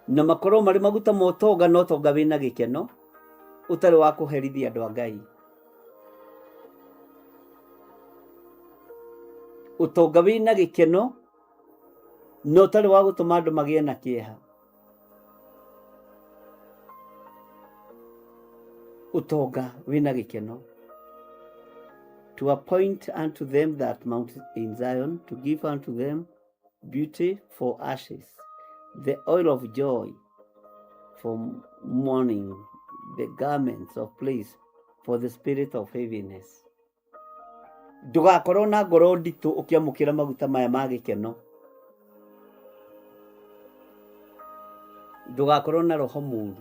Na makorwo marĩ maguta ma ũtonga na ũtonga wĩna gĩkeno ũtarĩ wa kũherithia andũ a Ngai. Ũtonga wĩna gĩkeno na ũtarĩ wa gũtũma andũ magĩe na kĩeha. Ũtonga wĩna gĩkeno. To appoint unto them that mount in Zion, to give unto them beauty for ashes, the oil of joy for mourning, the garments of praise for the spirit of heaviness. Ndũgakorwo na ngoro nditũ ũkĩamũkĩra maguta maya ma gĩkeno. Ndũgakorwo na roho mũru.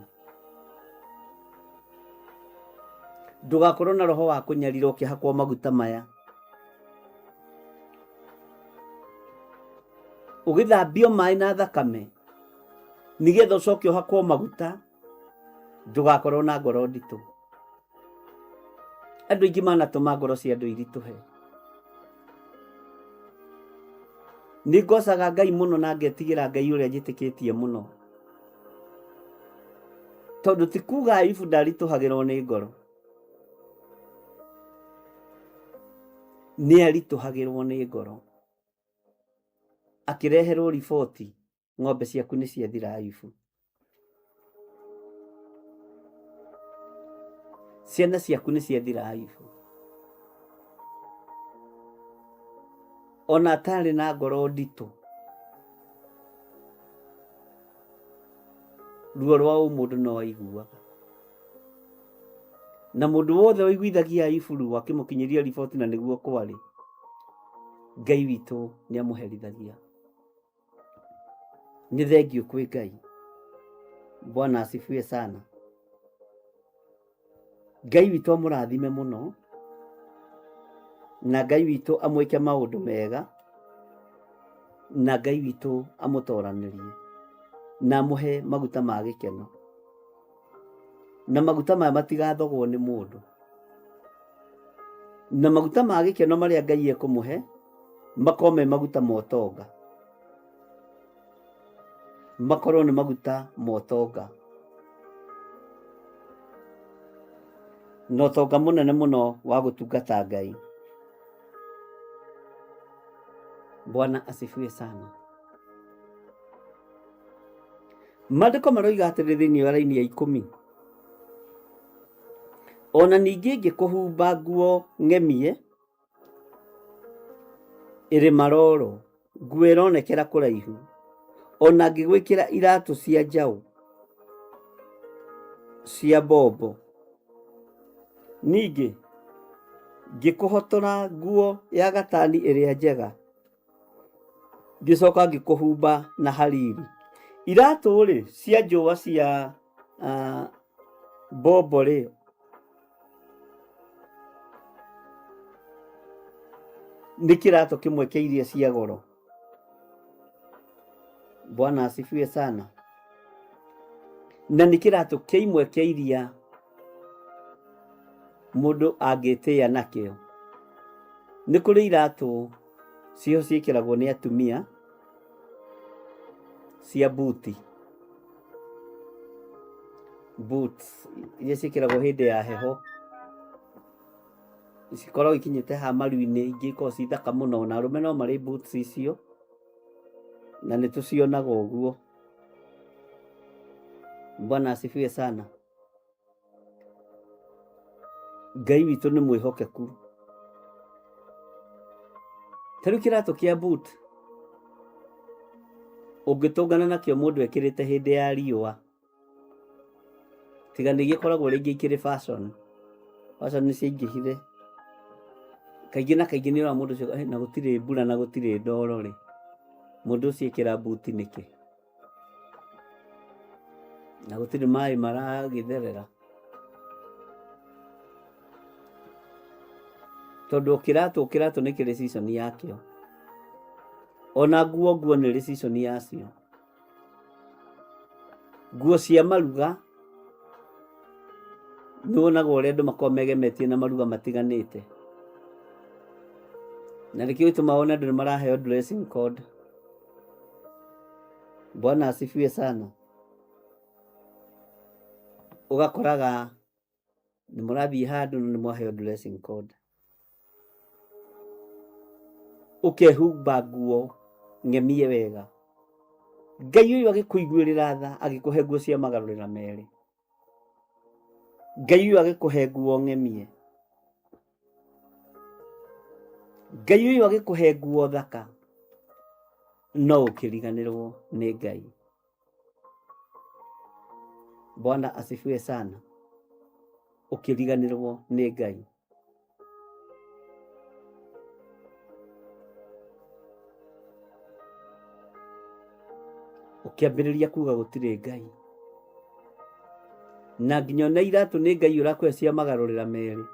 Ndũgakorwo na roho wa kũnyarira ũkĩhakwo maguta maya. Ũgĩthambio maĩ na thakame nĩgetha ũcoke ũhakwo maguta, ndũgakorwo na ngoro nditũ. Andũ aingĩ manatũma ngoro cia andũ iritũhe. Nĩ ngocaga Ngai mũno na ngetigĩra Ngai ũrĩa njĩtĩkĩtie mũno, tondũ ti kuga Ayubu ndaritũhagĩrwo nĩ ngoro, nĩ aritũhagĩrwo nĩ ngoro. Akĩreherwo riboti, ng'ombe ciaku nĩ ciathira Ayubu, ciana ciaku nĩ ciathira Ayubu. Ona atarĩ na ngoro nditũ, ruo rwa ũmũndũ no aiguaga. Na mũndũ wothe ũiguithagia Ayubu ruo akĩmũkinyĩria riboti na nĩguo kwarĩ, Ngai witũ nĩ amũherithagia. Nĩ thengiũ kwĩ Ngai. Bwana asifiwe sana. Ngai witũ amũrathime mũno, na Ngai witũ amwĩke maũndũ mega, na Ngai witũ amũtoranĩrie, na amũhe maguta ma gĩkeno. Na maguta maya matigathogwo nĩ mũndũ. Na maguta ma gĩkeno marĩa Ngai ekũmũhe makorwo me maguta ma ũtonga, makorwo nĩ maguta ma ũtonga, na ũtonga mũnene mũno wa gũtungata Ngai. Bwana asifiwe sana. Maandĩko maroiga atĩrĩ thĩinĩ wa raini ya 10, ona ningĩ ngĩkũhumba nguo ng'emie ĩrĩ maroro, nguo ĩronekera kũraihu, ona ngĩgwĩkĩra iratũ cia njaũ cia mbombo. Ningĩ ngĩkũhotora nguo ya gatani ĩrĩa njega, ngĩcoka ngĩkũhumba na hariri. Iratũ-rĩ, cia njũa cia mbombo-rĩ, nĩ kĩratũ kĩmwe kĩa iria cia goro. Bwana asifiwe sana. Na nĩ kĩratũ kĩa imwe kĩa iria mũndũ angĩtĩa nakĩo. Nĩ kũrĩ iratũ ciho ciĩkĩragwo nĩ atumia cia buti, boots iria ciĩkĩragwo hĩndĩ ya heho, cikoragwo ikinyĩte haha maru-inĩ, ingĩ ikoragwo ci thaka mũno, na arũme no marĩ boots icio, na nĩ tũcionaga ũguo. Bwana asifiwe sana. Ngai witũ nĩ mwĩhokeku. Ta rĩu kĩratũ kĩa boot ũngĩtũngana nakĩo mũndũ ekĩrĩte hĩndĩ ya riũa, tiga nĩ gĩkoragwo rĩngĩ ikĩrĩ fashion, fashion nĩ ciaingĩhire, kaingĩ na kaingĩ nĩ ũrona mũndũ ũcio na gũtirĩ mbura na gũtirĩ ndoro rĩ, mũndũ ũcio ekĩra boot nĩkĩ? Na gũtirĩ maĩ maragĩtherera. Tondũ kĩratũ kĩratũ nĩ kĩrĩ season yakĩo. Ona nguo nguo nĩ ĩrĩ season yacio. Nguo cia maruga nĩ wonaga ũrĩa andũ makoragwo megemetie na maruga matiganĩte. Na nĩkĩo gĩtũmaga wone andũ nĩ maraheo dressing code. Bwana asifiwe sana. Ũgakoraga nĩ mũrathiĩ handũ na nĩ mwaheo dressing code. Ũkehumba nguo ng'emie wega. Ngai ũyũ agĩkũiguĩrĩra tha agĩkũhe nguo cia magarũrĩra merĩ. Ngai ũyũ agĩkũhe nguo ng'emie. Ngai ũyũ agĩkũhe nguo thaka no ũkĩriganĩrwo nĩ Ngai. Bwana asifiwe sana. Ũkĩriganĩrwo nĩ Ngai. Ũkĩambĩrĩria kuga gũtirĩ Ngai. Na nginya ona iratũ nĩ Ngai ũrakũhe cia magarũrĩra merĩ.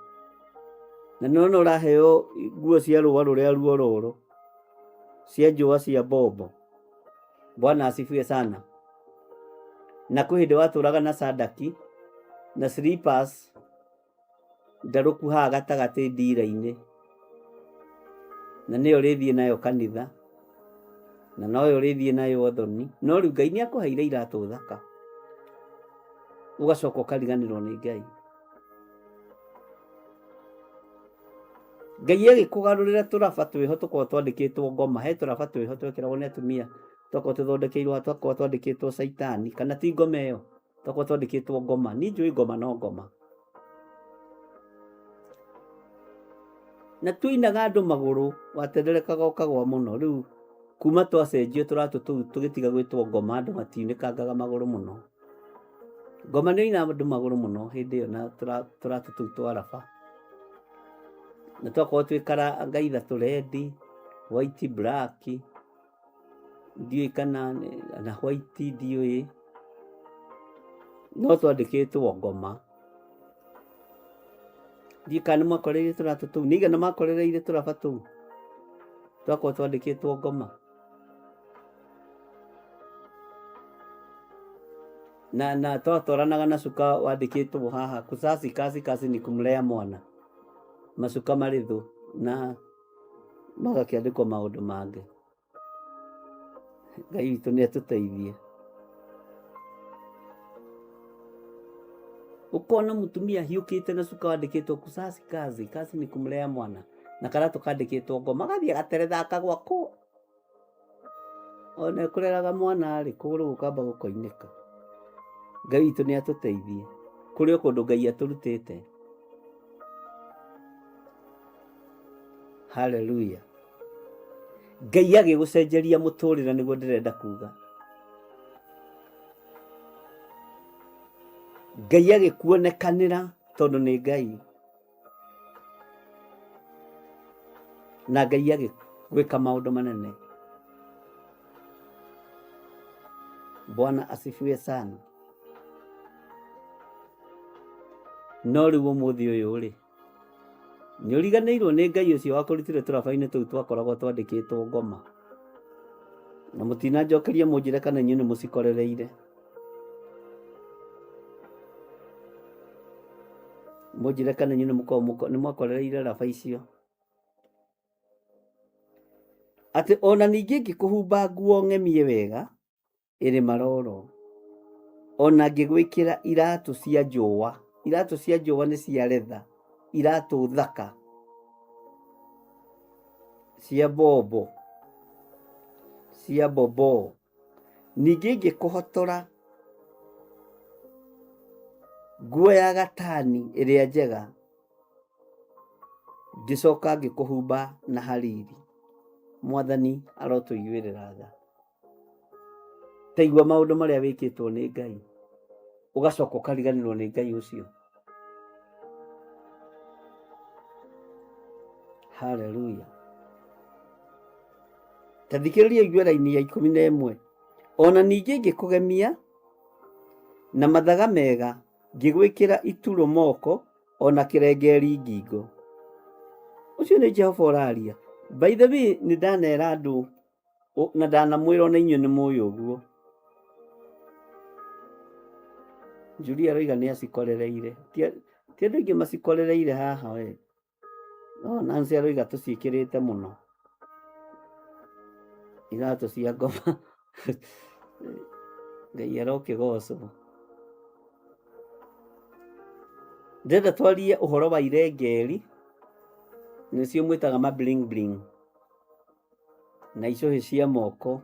Na nĩwona ũraheo nguo cia rũa rũrĩa ruororo, cia njũa cia mbombo. Bwana asifiwe sana. Na kwĩ hĩndĩ watũraga na sandaki na slippers ndarũku haha gatagatĩ ndira-inĩ, na nĩyo ũrĩthiĩ nayo kanitha, na noyo ũrĩthiĩ nayo ũthoni, no rĩu Ngai nĩ akũheire iratũ thaka, ũgacoka ũkariganĩrwo nĩ Ngai. Ngai agĩkũgarũrĩra tũraba twĩho tũkoragwo twandĩkĩtwo ngoma, he tũraba twĩho twekĩragwo nĩ atumia twakoragwo tũthondekeirwo haha twakoragwo twandĩkĩtwo caitani, kana ti ngoma ĩyo? Twakoragwo twandĩkĩtwo ngoma, niĩ njũĩ ngoma no ngoma. Na twainaga andũ magũrũ, watenderekaga ũkagwa mũno, rĩu kuma twacenjio tũratũ tũu tũgĩtiga gwĩtwo ngoma andũ matiunĩkangaga magũrũ mũno. Ngoma nĩ yoinaga andũ magũrũ mũno hĩndĩ ĩyo na tũratũ tũu twa raba. Na twakorwo twĩ karanga ithatũ red, white, black, ndiũĩ kana na white ndiũĩ, no twandĩkĩtwo ngoma. Ndiũĩ kana nĩ mwakorereire tũratũ tũu, nĩ aigana makorereire tũraba tũu twakorwo twandĩkĩtwo ngoma? Na twatwaranaga na cuka wandĩkĩtwo haha kusasi kasi kasi ni kumlea mwana, macuka marĩ thũ na magakĩandĩkwo maũndũ mangĩ. Ngai witũ nĩ atũteithie. Ũkona mũtumia ahiũkĩte na cuka wandĩkĩtwo kusasi kazi kazi ni kumlea mwana na karatũ kandĩkĩtwo ngoma agathiĩ agateretha akagwa kũ. Ona ekũreraga mwana rĩ, kũgũrũ gũkamba gũkoinĩka. Ngai witũ nĩ atũteithie. Kũrĩ o kũndũ Ngai atũrutĩte. Haleluya. Ngai agĩgũcenjeria mũtũrĩre nĩguo ndĩrenda kuga. Ngai agĩkuonekanĩra tondũ nĩ Ngai. Na Ngai agĩgwĩka maũndũ manene. Bwana asifiwe sana. No rĩu ũmũthĩ ũyũ rĩ, nĩ ũriganĩirwo nĩ Ngai ũcio wakũrutire tũraba-inĩ tũu twakoragwo twandĩkĩtwo ngoma. Na mũtinanjokeria mũnjĩre kana inyuĩ nĩ mũcikorereire. Mũnjĩre kana inyuĩ nĩ mwakorereire raba icio. Atĩ ona ningĩ ngĩkũhumba nguo ng'emie wega, ĩrĩ maroro, ona ngĩgwĩkĩra iratũ cia njũa. Iratũ cia njũa nĩ cia retha, iratũ thaka cia mbombo, cia mbomboo. Ningĩ ngĩkũhotora nguo ya gatani ĩrĩa njega, ngĩcoka ngĩkũhumba na hariri. Mwathani arotũiguĩrĩra tha. Ta igua maũndũ marĩa wĩkĩtwo nĩ Ngai, ũgacoka ũkariganĩrwo nĩ Ngai ũcio. Haleluya. Ta thikĩrĩria ũigue raini ya 11. Ona ningĩ ngĩkũgemia na mathaga mega, ngĩgwĩkĩra ituro moko ona kĩrengeri ngingo. Ũcio nĩ Jehova ũraria. By the way, nĩ ndanera andũ na ndanamwĩra ona inyuĩ nĩ mũĩ ũguo. Julia aroiga nĩ acikorereire. Ti ti andũ aingĩ macikorereire haha we. No Nancy aroiga tũciĩkĩrĩte mũno. Iratũ cia ngoma. Ngai arokĩgocwo. Ndĩrenda twarie ũhoro wa irengeri, nĩcio mwĩtaga ma bling bling, na icũhĩ cia moko.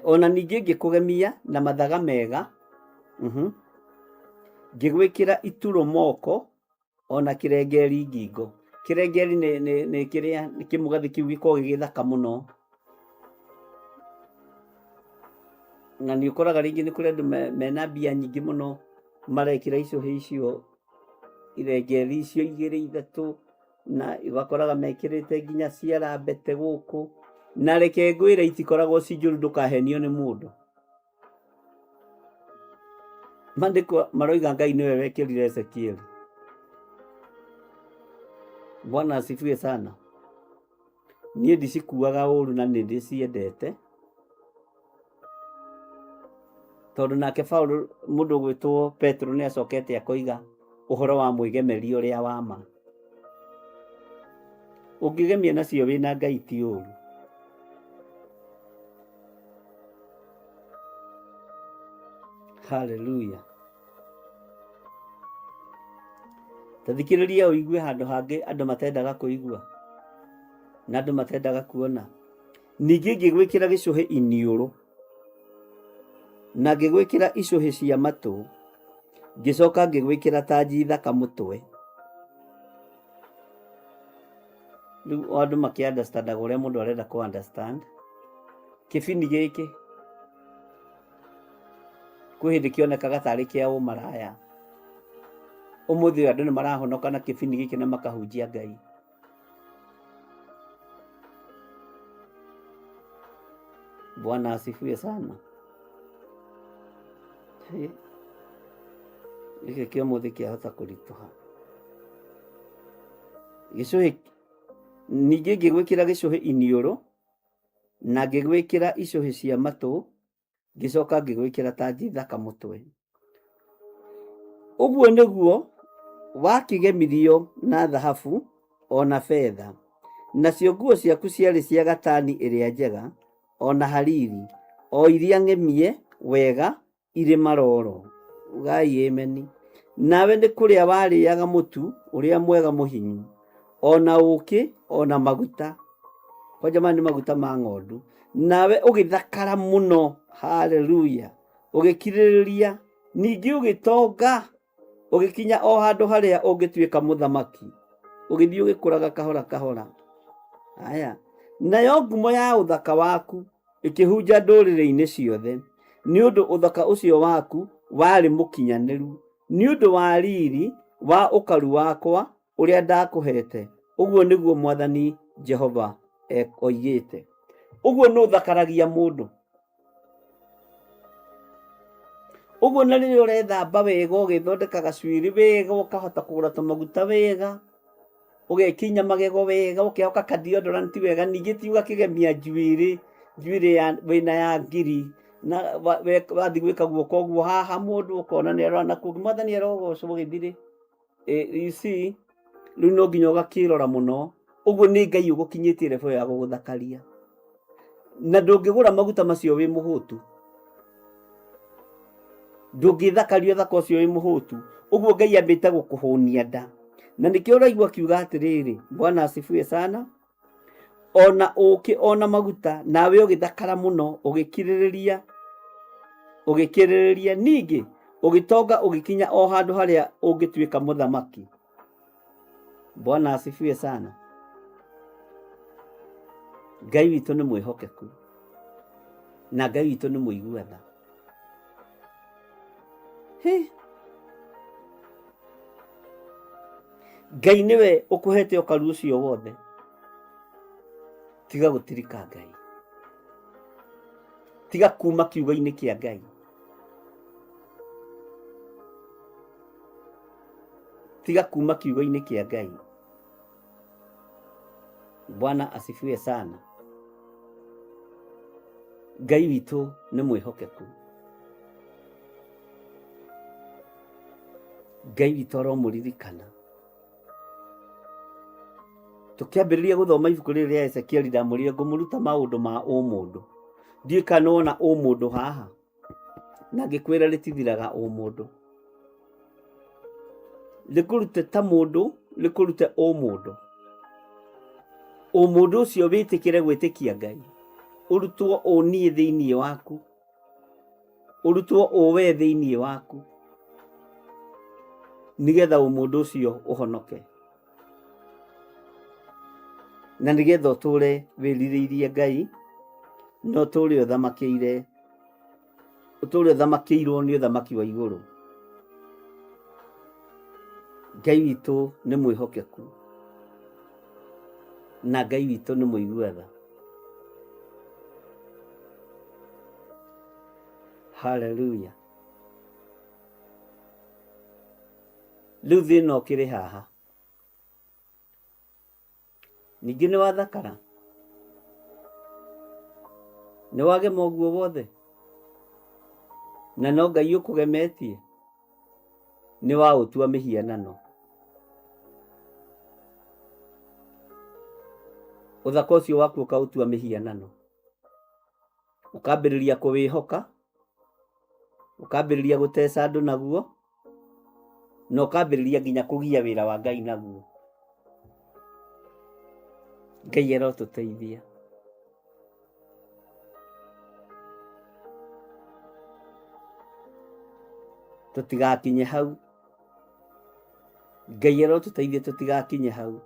Ona ningĩ ngĩkũgemia na mathaga mega, ngĩgwĩkĩra ituro moko ona kĩrengeri ngingo. Kĩrengeri nĩ kĩrĩa nĩ kĩmũgathĩ kĩu gĩkoragwo gĩ gĩthaka mũno. Na nĩ ũkoraga rĩngĩ nĩ kũrĩ andũ mena mbia nyingĩ mũno marekĩra icũhĩ icio, irengeri icio igĩrĩ ithatũ, na ũgakoraga mekĩrĩte nginya ciara mbete gũkũ. Na reke ngwĩre itikoragwo ci njũru ndũkahenio nĩ mũndũ. Maandĩko maroiga Ngai nĩwe wekĩrire Ezekieli. Bwana asifiwe sana. Niĩ ndicikuaga ũru na nĩ ndĩciendete tondũ nake Paulo mũndũ ũgwĩtwo Petero nĩ acokete akoiga ũhoro wa mwĩgemerio ũrĩa wa ma. Ũngĩgemia nacio wĩna Ngai ti ũru. Haleluya. Ta thikĩrĩria ũigue handũ hangĩ andũ matendaga kũigua na andũ matendaga kuona. Ningĩ ngĩgwĩkĩra gĩcũhĩ iniũrũ na ngĩgwĩkĩra icũhĩ cia matũ, ngĩcoka ngĩgwĩkĩra tanji thaka mũtwe. Rĩu o andũ makĩ understandaga ũrĩa mũndũ arenda kũ understand. Kĩbini gĩkĩ kwĩ hĩndĩ kĩonekaga tarĩ kĩa ũmaraya. Ũmũthĩ ũyũ andũ nĩ marahonoka na kĩbini gĩkĩ na makahunjia Ngai. Bwana asifiwe sana. Hĩ, Gĩkĩ kĩa ũmũthĩ kĩahota kũritũha. Gĩcũhĩ ningĩ ngĩgwĩkĩra gĩcũhĩ iniũrũ na ngĩgwĩkĩra icũhĩ cia matũ ngĩcoka ngĩgwĩkĩra tanji thaka mũtwe. Ũguo nĩguo wakĩgemirio na thahabu o na betha, nacio nguo ciaku ciarĩ cia gatani ĩrĩa njega o na hariri, o iria ng'emie wega irĩ maroro. Ugai ĩmeni. Nawe nĩ kũrĩa warĩaga mũtu ũrĩa mwega mũhinyu, o na ũũkĩ, o na maguta. Kwanja maya nĩ maguta ma ng'ondu. Nawe ũgĩthakara mũno, haleluya, ũgĩkirĩrĩria, ningĩ ũgĩtonga, ũgĩkinya o handũ harĩa ũngĩtuĩka mũthamaki. Ũgĩthiĩ ũgĩkũraga kahora kahora. Haya. Nayo ngumo ya ũthaka waku ĩkĩhunja ndũrĩrĩ-inĩ ciothe, nĩ ũndũ ũthaka ũcio waku warĩ mũkinyanĩru, nĩ ũndũ wa riri wa ũkaru wakwa ũrĩa ndakũheete, ũguo nĩguo Mwathani Jehova oigĩte. Ũguo nĩ ũthakaragia mũndũ. Ũguo na rĩrĩa ũrethamba wega ũgĩthondeka gacuĩrĩ wega ũkahota kũgũra tũmaguta wega, ũgekinya magego wega, ũkehoka ka deodorant wega, ningĩ ti ũgakĩgemia njuĩrĩ, njuĩrĩ ya wĩna ya ngiri na wathiĩ gwĩka guoko ũguo haha mũndũ ũkona nĩ arora na kũngĩ, Mwathani arogocwo gĩthirĩ. You see, rĩu no nginya ũgakĩrora mũno ũguo nĩ Ngai ũgũkinyĩtie level ya gũgũthakaria na ndũngĩgũra maguta macio wĩ mũhũtu, ndũngĩthakaria ũthaka ũcio wĩ mũhũtu. Ũguo Ngai ambĩte gũkũhũnia nda, na nĩkĩo ũraigua akiuga atĩrĩrĩ, Bwana asifiwe sana, ona ũkĩ ona maguta, nawe ũgĩthakara mũno, ũgĩkirĩrĩria, ũgĩkĩrĩrĩria, ningĩ ũgĩtonga ũgĩkinya o handũ harĩa ũngĩtuĩka mũthamaki. Bwana asifiwe sana. Ngai witũ nĩ mwĩhokeku na Ngai witũ nĩ mũigua tha. Hĩ. Ngai nĩwe ũkũhete ũkaru ũcio wothe, tiga gũtirika Ngai, tiga kuma kiugo-inĩ kĩa Ngai. Tiga kuma kiugo-inĩ kĩa Ngai. Bwana asifiwe sana. Ngai witũ nĩ mwĩhokeku. Ngai witũ aromũririkana. Tũkĩambĩrĩria gũthoma ibuku rĩrĩ rĩa Ezekieli ndamwĩrire ngũmũruta maũndũ ma ũmũndũ. Ndiũĩ kana nĩwona ũmũndũ haha, na ngĩkwĩra rĩtithiraga ũmũndũ. Rĩkũrute ta mũndũ, rĩkũrute ũmũndũ. Ũmũndũ ũcio wĩtĩkĩre gwĩtĩkia Ngai, ũrutwo ũniĩ thĩinĩ waku, ũrutwo ũwe thĩinĩ waku, nĩgetha ũmũndũ ũcio ũhonoke, na nĩgetha ũtũre wĩrirĩirie Ngai, na ũtũre ũthamakĩire, ũtũre ũthamakĩirwo nĩ ũthamaki wa igũrũ. Ngai witũ nĩ mwĩhokeku, na Ngai witũ nĩ mũigua tha. Haleluya. Rĩu thĩna ũkĩrĩ haha. Ningĩ nĩ wathakara? Nĩ wagema ũguo wothe? Na no Ngai ũkũgemetie? Nĩ waũtua mĩhianano. Ũthaka ũcio waku ũkaũtua mĩhianano. Ũkambĩrĩria kũwĩhoka, ũkambĩrĩria gũteca andũ naguo, na ũkambĩrĩria nginya kũgia wĩra wa Ngai naguo. Ngai arotũteithia. Tũtigakinye hau. Ngai arotũteithia tũtigakinye hau.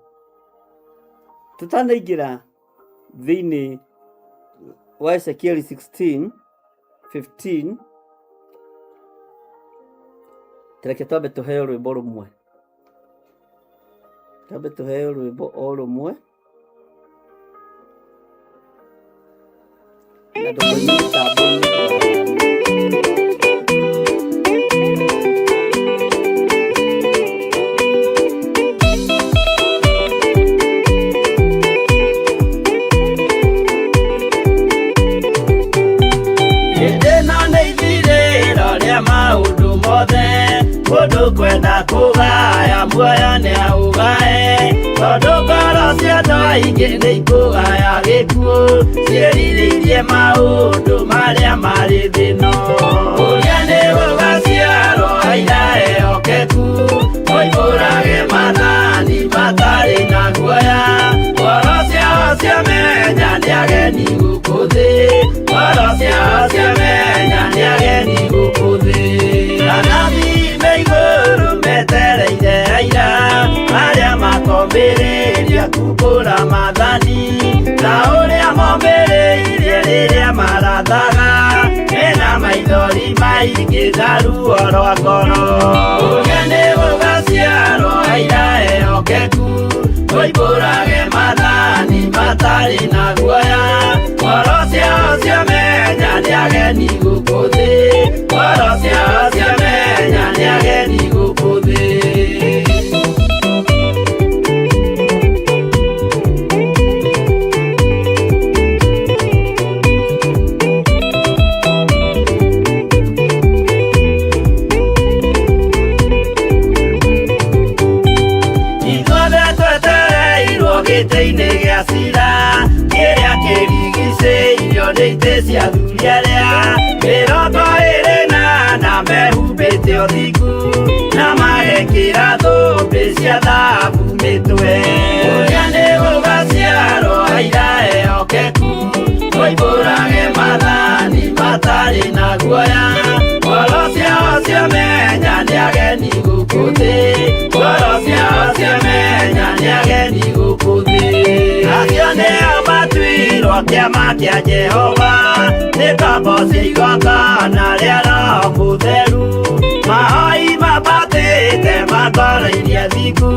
Tũtanaingĩra thĩinĩ wa Ezekieli 16 15, reke twambe tũheo rwĩmbo rũmwe, twambe tũheo rwĩmbo o rũmwe na tũkoime mĩtambo-inĩ. Hĩndĩ ĩno nĩ ithirĩro rĩa maũndũ mothe, mũndũ kwenda kũgaya muoyo nĩ aũgae, tondũ ngoro cia andũ aingĩ nĩ ikũgaya gĩkuũ, ciĩrirĩirie maũndũ marĩa marĩ thĩ ĩno. Ũrĩa nĩ gũgaciarwo aira ehokeku, moimbũrage maathani matarĩ na guoya, ngoro ciao ciamenya nĩ ageni gũkũ thĩ, ngoro ciao ciamenya nĩ ageni gũkũ thĩ. Anabii me igũrũ metereire aira, arĩa makombĩrĩria kumbũra maathani, ta ũrĩa mombĩrĩirie rĩrĩa marathaga, mena maithori maingĩ na ruo rwa ngoro. Ũrĩa nĩ gũgaciarwo aira ehokeku, moimbũrage maathani matarĩ na guoya, ngoro ciao ciamenya nĩ ageni gũkũ thĩ, ngoro ciao ciamenya nĩ ageni gũkũ thĩ. Ithuothe twetereirwo gĩtĩ-inĩ gĩa cira, kĩrĩa kĩrigicĩirio nĩ itĩ cia athuri arĩa 24 mehumbĩte ũthingu, na magekĩra thũmbĩ cia thahabu mĩtwe. Ũrĩa nĩ gũgaciarwo aira ehokeku, moimbũrage maathani matarĩ na guoya, ngoro ciao ciamenya nĩ ageni gũkũ thĩ, ngoro ciao ciamenya nĩ ageni gũkũ thĩ. Acio nĩo matuirwo kĩama kĩa Jehova, nĩ ngombo cia igongona rĩa Roho Mũtheru, mahoi mambatĩte makoroirie thingu,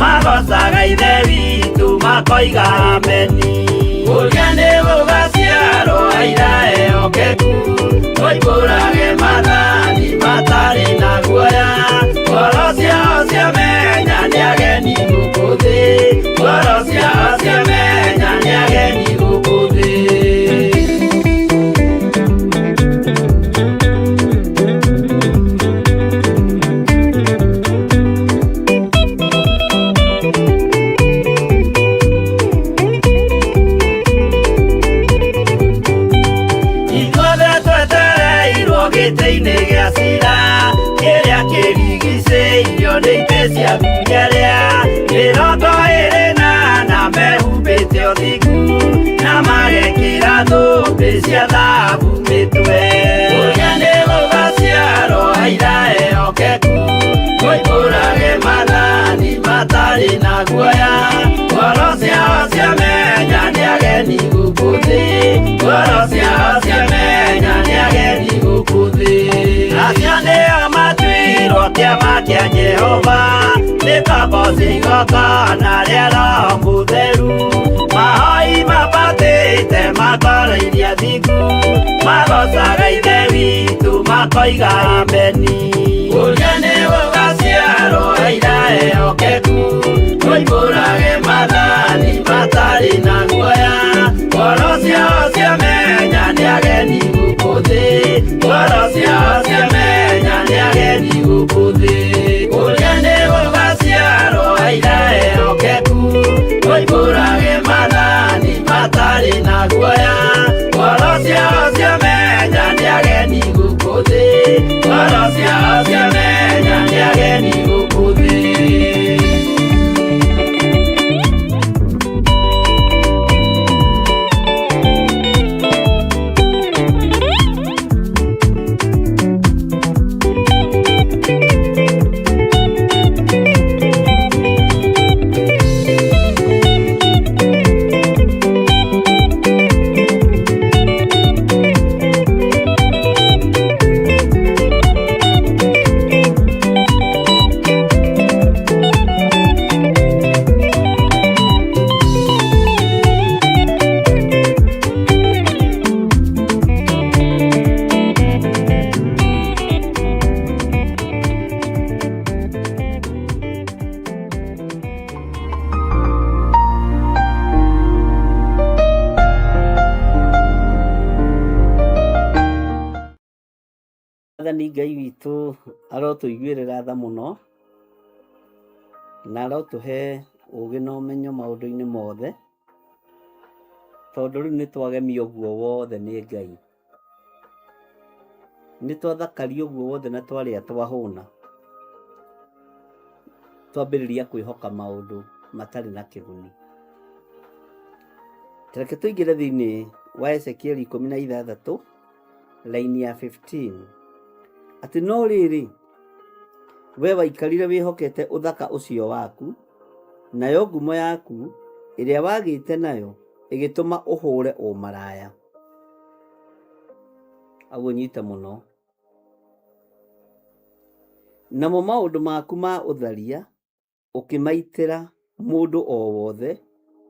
magocaga Ithe witũ makoiga ameni. Ũrĩa nĩ gũgaciarwo aira ehokeku, moimbũrage maathani matarĩ na guoya, ngoro ciao ciamenya Athuri arĩa 24 mehumbĩte ũthingu na magekĩra thũmbĩ cia thahabu mĩtwe. Kũrĩa nĩ gũgaciarwo aira ehokeku, moimbũrage maathani matarĩ na guoya. Ngoro ciao ciamenya nĩ ageni gũkũ thĩ, ngoro ciao ciamenya nĩ ageni gũkũ thĩ. Acio nĩo matuirwo kĩama kĩa Jehova, nĩ ngombo cia igongona rĩa Roho Mũtheru. Mahoi mabatĩte makoro iria thingu, magocaga Ithe witũ makoiga ameni. Kũrĩa nĩ gũgaciarwo aira ehokeku, moimbũrage maathani matarĩ na guoya. Ngoro ciao ciamenya nĩ ageni gũkũ thĩ, ngoro ciao ciamenya nĩ ageni gũkũ thĩ. Kũrĩa nĩ gũgaciarwo aira ehokeku, moimbũrage maathani matarĩ na guoya. Ngoro ciao ciamenya nĩ ageni gũkũ thĩ, ngoro ciao ciamenya nĩ ageni gũkũ thĩ. Mwathani Ngai witũ arotũiguĩrĩra tha mũno na arotũhe ũgĩ na ũmenyo maũndũ-inĩ mothe, tondũ rĩu nĩ twagemio ũguo wothe nĩ Ngai. Nĩ twathakario ũguo wothe na twarĩa twahũna, twambĩrĩria kwĩhoka maũndũ matarĩ na kĩguni. Ta reke tũingĩre thĩinĩ wa Ezekieli 16 raini ya 15 atĩ no rĩrĩ, we waikarire wĩhokete ũthaka ũcio waku, nayo ngumo yaku ĩrĩa wagĩte nayo ĩgĩtũma ũhũre ũmaraya. Hau ũnyite mũno. Namo maũndũ maku ma ũtharia ũkĩmaitĩra mũndũ o wothe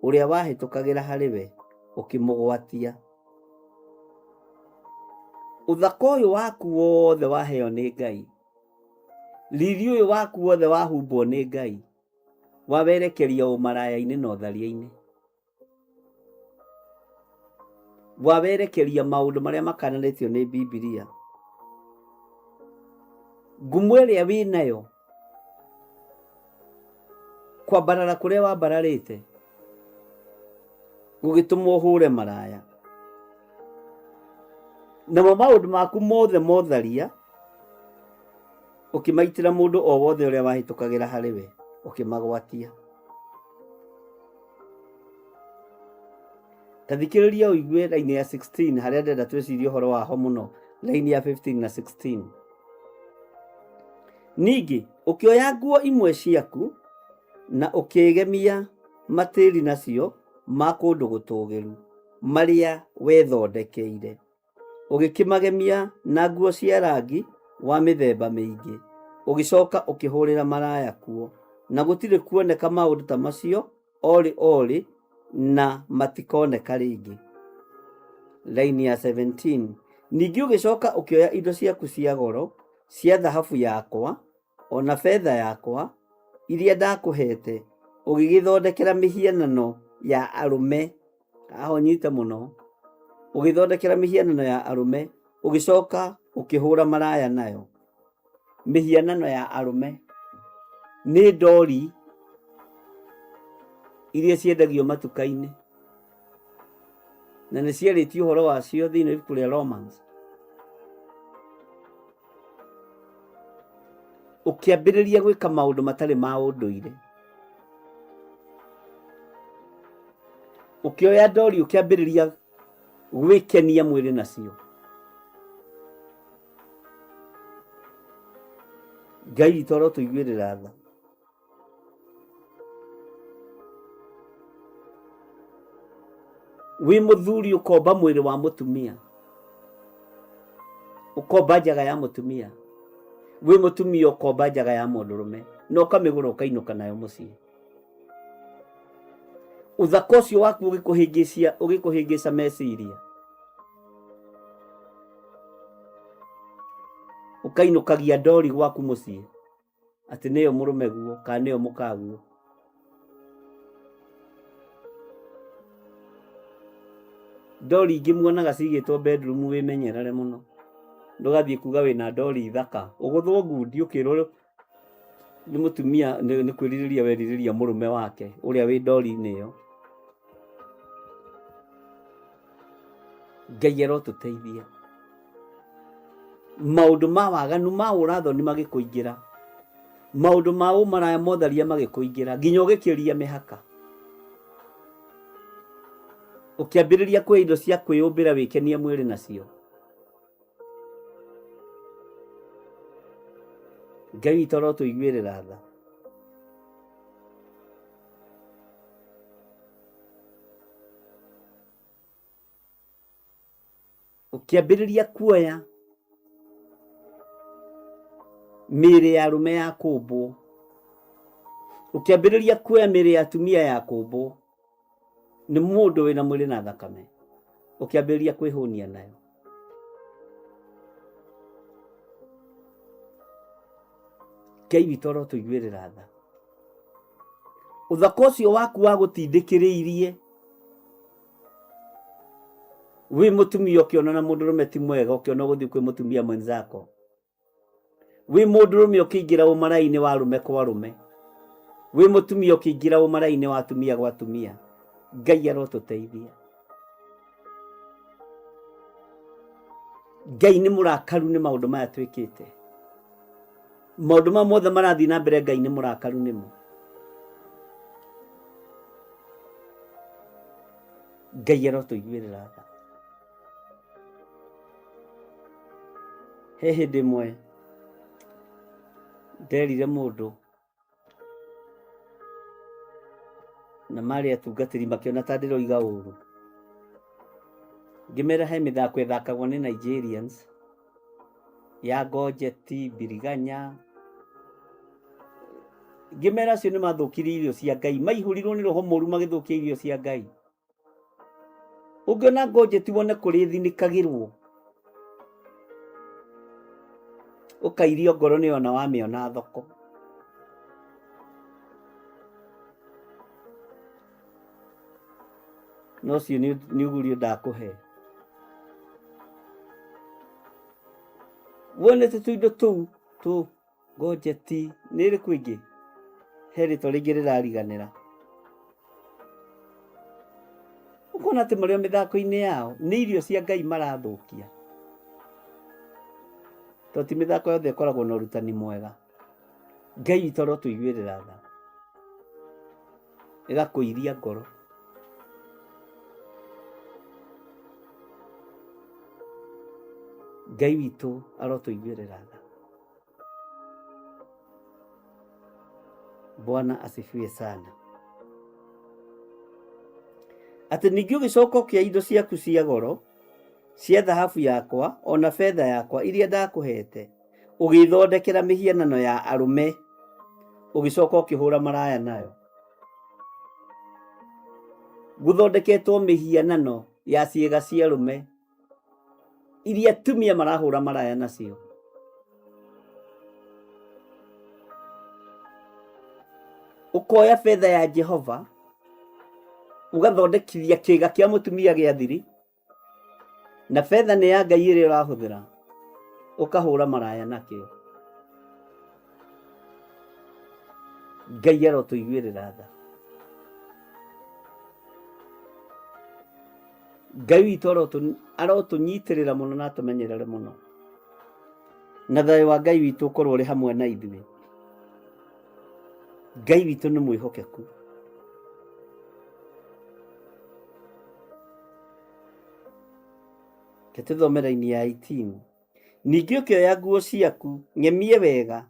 ũrĩa wahĩtũkagĩra harĩ we, ũkĩmũgwatia. Ũthaka ũyũ waku wothe waheo nĩ Ngai, riri ũyũ waku wothe wahumbwo nĩ Ngai, wawerekeria ũmaraya-inĩ na ũtharia-inĩ. Wawerekeria maũndũ marĩa makananĩtio nĩ Bibilia. Ngumo ĩrĩa wĩnayo, kwambarara kũrĩa wambararĩte, gũgĩtũma ũhũre maraya. Namo maũndũ maku mothe motharia, ũkĩmaitĩra mũndũ o wothe ũrĩa wahĩtũkagĩra harĩ we, ũkĩmagwatia. Ta thikĩrĩria ũigue raini ya 16 harĩa ndĩrenda twĩcirie ũhoro waho mũno, raini ya 15 na 16. Ningĩ ũkĩoya nguo imwe ciaku na ũkĩĩgemia matĩri nacio ma kũndũ gũtũũgĩru marĩa wethondekeire. Ũgĩkĩmagemia na nguo cia rangi wa mĩthemba mĩingĩ, ũgĩcoka ũkĩhũrĩra maraya kuo, na gũtirĩ kuoneka maũndũ ta macio o rĩ o rĩ, na matikoneka rĩngĩ. Laini ya 17. Ningĩ ũgĩcoka ũkĩoya indo ciaku cia goro cia thahabu yakwa, o na betha yakwa, iria ndakũheete, ũgĩgĩthondekera mĩhianano ya arũme haha ũnyite mũno, ũgĩthondekera mĩhianano ya arũme, ũgĩcoka ũkĩhũra maraya nayo. Mĩhianano ya arũme nĩ ndori iria ciendagio matuka-inĩ, na nĩ ciarĩtio ũhoro wacio thĩinĩ wa ibuku rĩa Romans. Ũkĩambĩrĩria gwĩka maũndũ matarĩ ma ũndũire. Ũkĩoya ndori ũkĩambĩrĩria gwĩkenia mwĩrĩ nacio. Ngai witũ arotũiguĩrĩra tha. Wĩ mũthuri ũkomba mwĩrĩ wa mũtumia, ũkomba njaga ya mũtumia. Wĩ mũtumia ũkomba njaga ya mũndũrũme na ũkamĩgũra ũkainũka nayo mũciĩ. Ũthaka ũcio waku ũgĩkũhĩngĩcia ũgĩkũhĩngĩca meciria, ũkainũkagia ndori gwaku mũciĩ atĩ nĩyo mũrũme guo kana nĩyo mũkaguo. Ndori ingĩ muonaga cigĩtwo bedroom, wĩmenyerere mũno ndũgathiĩ kuga wĩna ndori thaka ũgũthwo ngundi ũkĩrwo nĩ mũtumia nĩ kwĩrirĩria werirĩria mũrũme wake ũrĩa wĩ ndori-inĩ ĩyo. Ngai arotũteithia. Maũndũ ma waganu ma ũrathoni magĩkũingĩra, maũndũ ma ũmaraya motharia magĩkũingĩra, nginya ũgĩkĩria mĩhaka, ũkĩambĩrĩria kwĩ indo cia kwĩyũmbĩra wĩkenie mwĩrĩ nacio. Ngai witũ arotũiguĩrĩra tha. Ũkĩambĩrĩria kuoya mĩĩrĩ ya arũme ya kũmbwo, ũkĩambĩrĩria kuoya mĩĩrĩ ya atumia ya kũmbwo nĩ mũndũ wĩna mwĩrĩ na thakame, ũkĩambĩrĩria kwĩhũnia nayo. Ngai witũ arotũiguĩrĩra tha. Ũthaka ũcio waku wa gũtindĩkĩrĩirie wĩ mũtumia ũkĩona na mũndũrũme ti mwega, ũkĩona ũgũthiĩ kwĩ mũtumia mwenzako, wĩ mũndũrũme ũkĩingĩra ũmarai-inĩ wa arũme kwa arũme, wĩ mũtumia ũkĩingĩra ũmarai-inĩ wa atumia gwa atumia. Ngai arotũteithia. Ngai nĩ mũrakaru nĩ maũndũ maya twĩkĩte, maũndũ maya mothe marathiĩ na mbere, Ngai nĩ mũrakaru nĩmo. Ngai arotũiguĩrĩra tha. He hĩndĩ ĩmwe nderire mũndũ na marĩ atungatĩri makĩona ta ndĩroiga ũru, ngĩmera he mĩthako ĩthakagwo nĩ Nigerians ya ngonjeti, mbiriganya. Ngĩmera acio nĩ mathũkirie irio cia Ngai, maihũrirwo nĩ roho mũru magĩthũkia irio cia Ngai. Ũngĩona ngonjeti wone kũrĩa ĩthinĩkagĩrwo, ũkairio ngoro nĩ ona wamĩona thoko. No ũcio nĩ ũgurio ndakũhe. Wonete tũindo tũu tũ ngonjeti nĩ ĩrĩkũ ĩngĩ? He rĩtwa rĩngĩ rĩrariganĩra. Ũkona atĩ marĩ o mĩthako-inĩ yao nĩ irio cia Ngai marathũkia. Tondũ ti mĩthako yothe ĩkoragwo na ũrutani mwega. Ngai witũ arotũiguĩrĩra tha. Ĩgakũiria ngoro. Ngai witũ arotũiguĩrĩra tha. Bwana asifiwe sana. Atĩ ningĩ ũgĩcoka ũkĩoya indo ciaku cia goro cia thahabu yakwa o na betha yakwa iria ndakũheete, ũgĩĩthondekera mĩhianano ya arũme, ũgĩcoka ũkĩhũra maraya nayo. Gũthondeketwo mĩhianano ya ciĩga cia arũme iria atumia marahũra maraya nacio. Ũkoya betha ya Jehova ũgathondekithia kĩga kĩa mũtumia gĩa thiri, na betha nĩ ya Ngai ĩrĩa ũrahũthĩra ũkahũra maraya nakĩo. Ngai arotũiguĩrĩra tha. Ngai witũ arotũnyitĩrĩra mũno na atũmenyerere mũno, na thayũ wa Ngai witũ ũkorwo ũrĩ hamwe na ithuĩ. Ngai witũ nĩ mwĩhokeku. Reke tũthome raini ya 18. Ningĩ ũkĩoya nguo ciaku ng'emie wega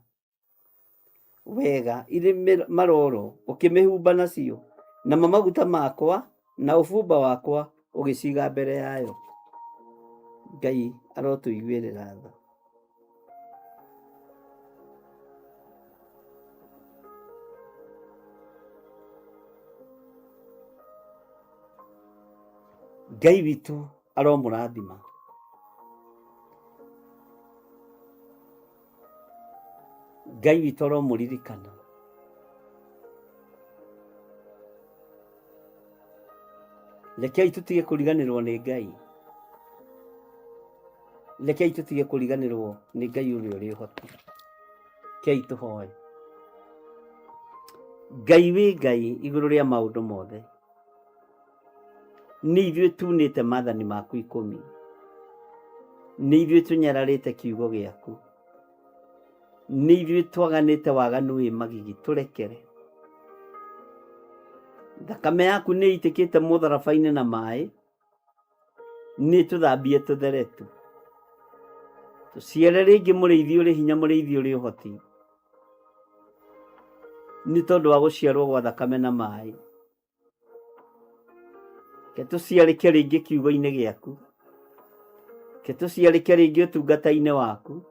wega irĩ maroro ũkĩmĩhumba nacio, namo maguta makwa na ũbumba wakwa ũgĩciga mbere yayo. Ngai arotũiguĩrĩra tha. Ngai witũ aromũrathima. Ngai witũ aromũririkana. Rekei tũtige kũriganĩrwo nĩ Ngai. Rekei tũtige kũriganĩrwo nĩ Ngai ũrĩa ũrĩ ũhoti. Rekei tũhoe. Ngai wĩ Ngai igũrũ rĩa maũndũ mothe. Nĩ ithuĩ tunĩte maathani maku ikũmi. Nĩ ithuĩ tũnyararĩte kiugo gĩaku. Nĩ ithuĩ twaganĩte waganu wĩ magigi, tũrekere. Thakame yaku nĩ ĩitĩkĩte mũtharaba-inĩ na maĩ, nĩ tũthambie tũthere tu. Tũciare rĩngĩ mũrĩithi ũrĩ hinya, mũrĩithi ũrĩ ũhoti, nĩ tondũ wa gũciarwo gwa thakame na maĩ. Reke tũciarĩke rĩngĩ kiugo-inĩ gĩaku. Reke tũciarĩke rĩngĩ ũtungata-inĩ waku.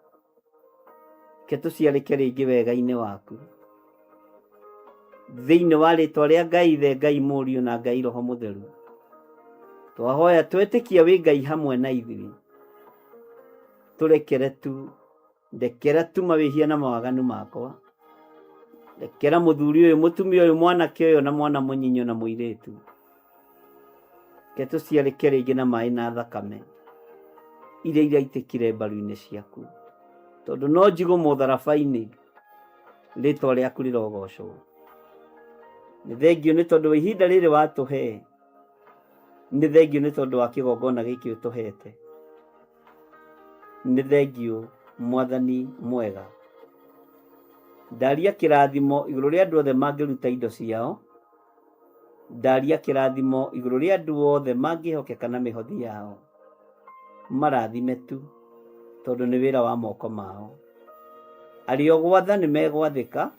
Reke tũciarĩke rĩngĩ wega-inĩ waku. Thĩinĩ wa rĩtwa rĩa Ngai Ithe, Ngai Mũriũ na Ngai Roho Mũtheru. Twahoya twetĩkia wĩ Ngai hamwe na ithuĩ. Tũrekere tu Ndekera tu mawĩhia na mawaganu makwa. Ndekera mũthuri ũyũ, mũtumia ũyũ, mwanake ũyũ na mwana mũnyinyi na mũirĩtu. Reke tũciarĩke rĩngĩ na maĩ na thakame iria iraitĩkire mbaru-inĩ ciaku, tondũ no njigũ mũtharaba-inĩ rĩtwa rĩaku rĩrogocwo. Nĩ thengio nĩ tondũ wa ihinda rĩrĩ watũhe, nĩ thengio nĩ tondũ wa kĩgongona gĩkĩ ũtũhete. Nĩ thengiũ Mwathani mwega. Ndaria kĩrathimo igũrũ rĩa andũ othe mangĩruta indo ciao. Ndaria kĩrathimo igũrũ rĩa andũ othe mangĩhokeka na mĩhothi yao. Marathime tu, tondũ nĩ wĩra wa moko mao. Arĩa ũgwatha nĩ megwathĩka,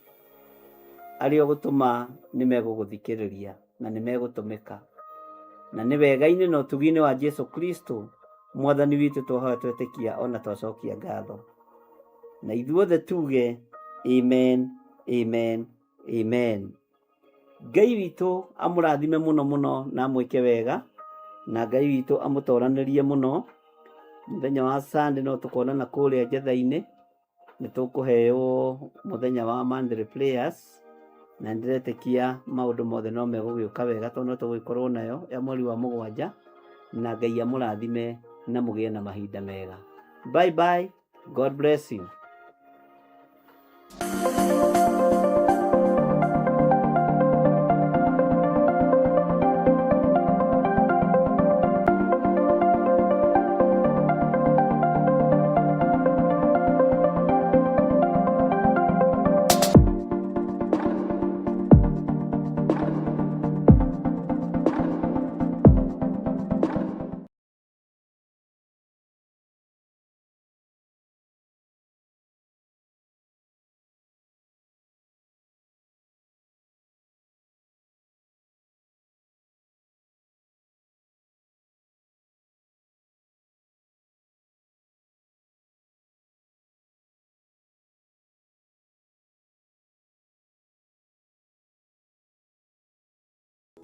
arĩa ũgũtũma nĩ megũgũthikĩrĩria na nĩ megũtũmĩka. Na nĩ wega-inĩ na ũtugi-inĩ wa Jesu Kristo Mwathani witũ twahoya twetĩkia ona twacokia ngatho. Na ithuothe tuge amen, amen, amen. Ngai witũ amũrathime mũno mũno na amwĩke wega, na Ngai witũ amũtoranĩrie mũno. Mũthenya wa Sunday no tũkonana kũrĩa njetha-inĩ. Nĩ tũkũheo mũthenya wa monthly prayers na ndĩretĩkia maũndũ mothe no megũgĩũka wega tondũ no tũgũgĩkorwo nayo ya mweri wa mũgwanja, na Ngai amũrathime na mũgĩe na mahinda mega. Bye bye, God bless you.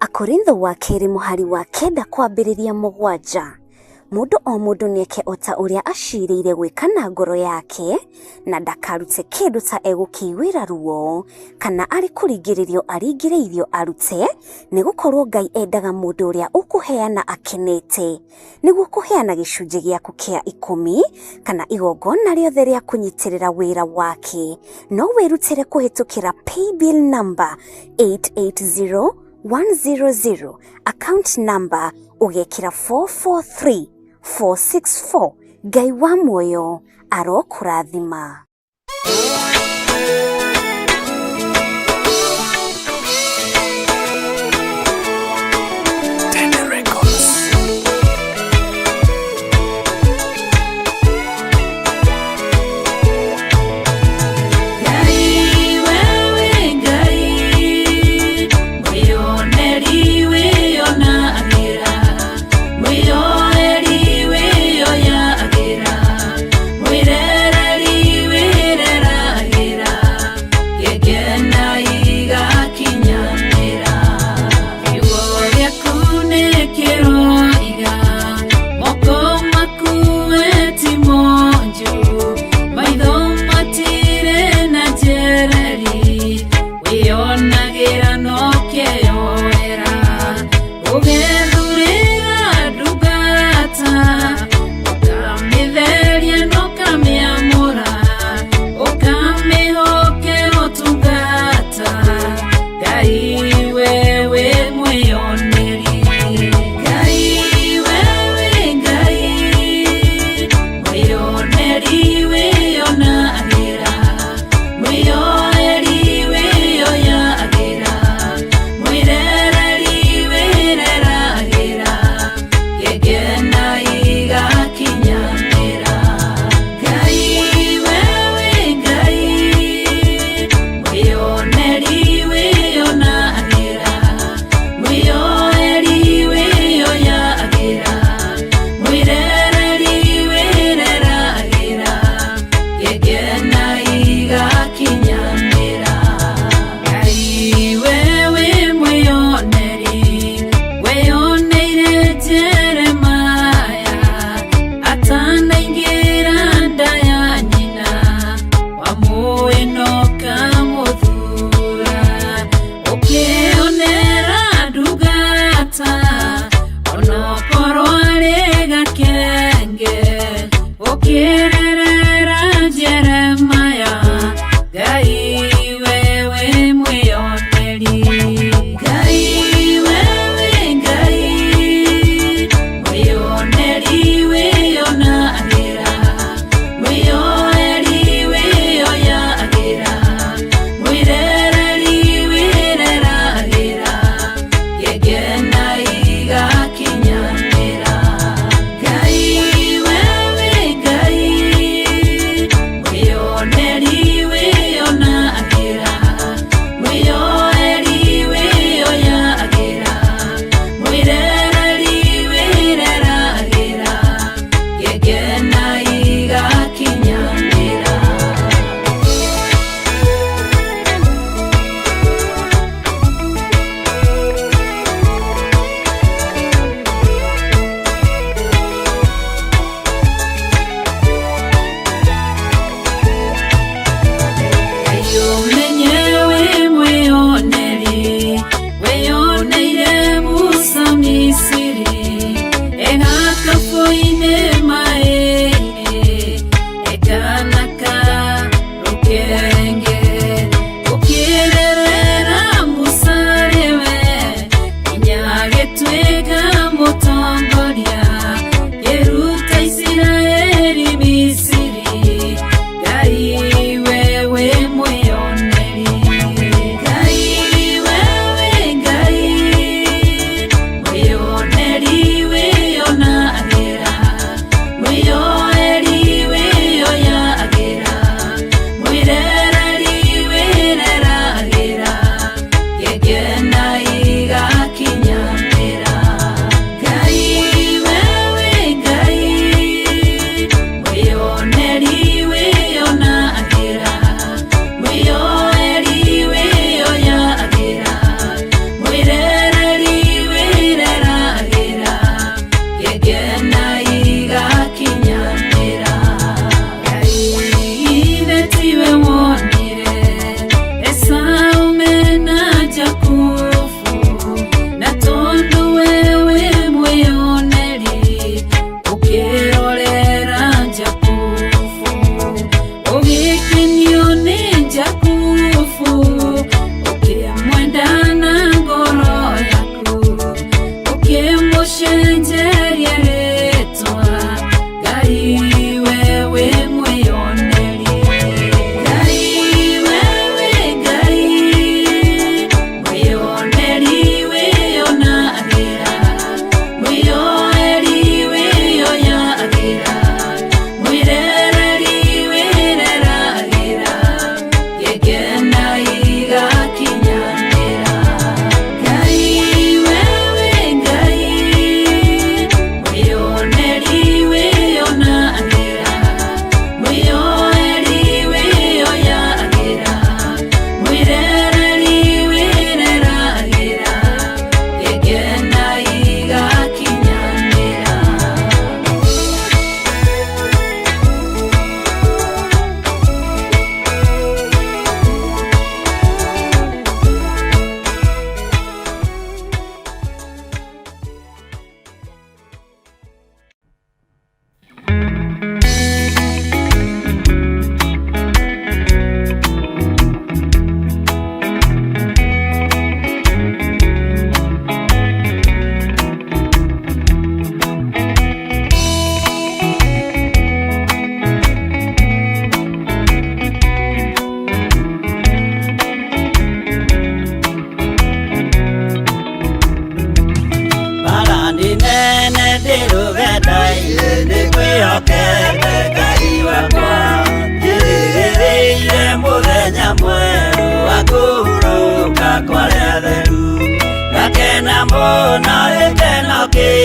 Akorintho wa kerĩ mũhari wa kenda kwambĩrĩria mũgwanja. Mũndũ o mũndũ nĩeke o ta ũrĩa aciirĩire gwĩka na ngoro yake, na ndakarute kĩndũ ta egũkĩiguĩra ruo, kana arĩ kũringĩrĩrio aringĩrĩirio arute, nĩ gũkorwo Ngai endaga mũndũ ũrĩa ũkũheana akenete. Nĩguo kũheana gĩcunjĩ gĩaku kĩa ikũmi, kana igongona rĩothe rĩa kũnyitĩrĩra wĩra wake, no wĩrutĩre kũhĩtũkĩra paybill number 880100, account number ũgekĩra 443 464. Ngai wa muoyo arokũrathima.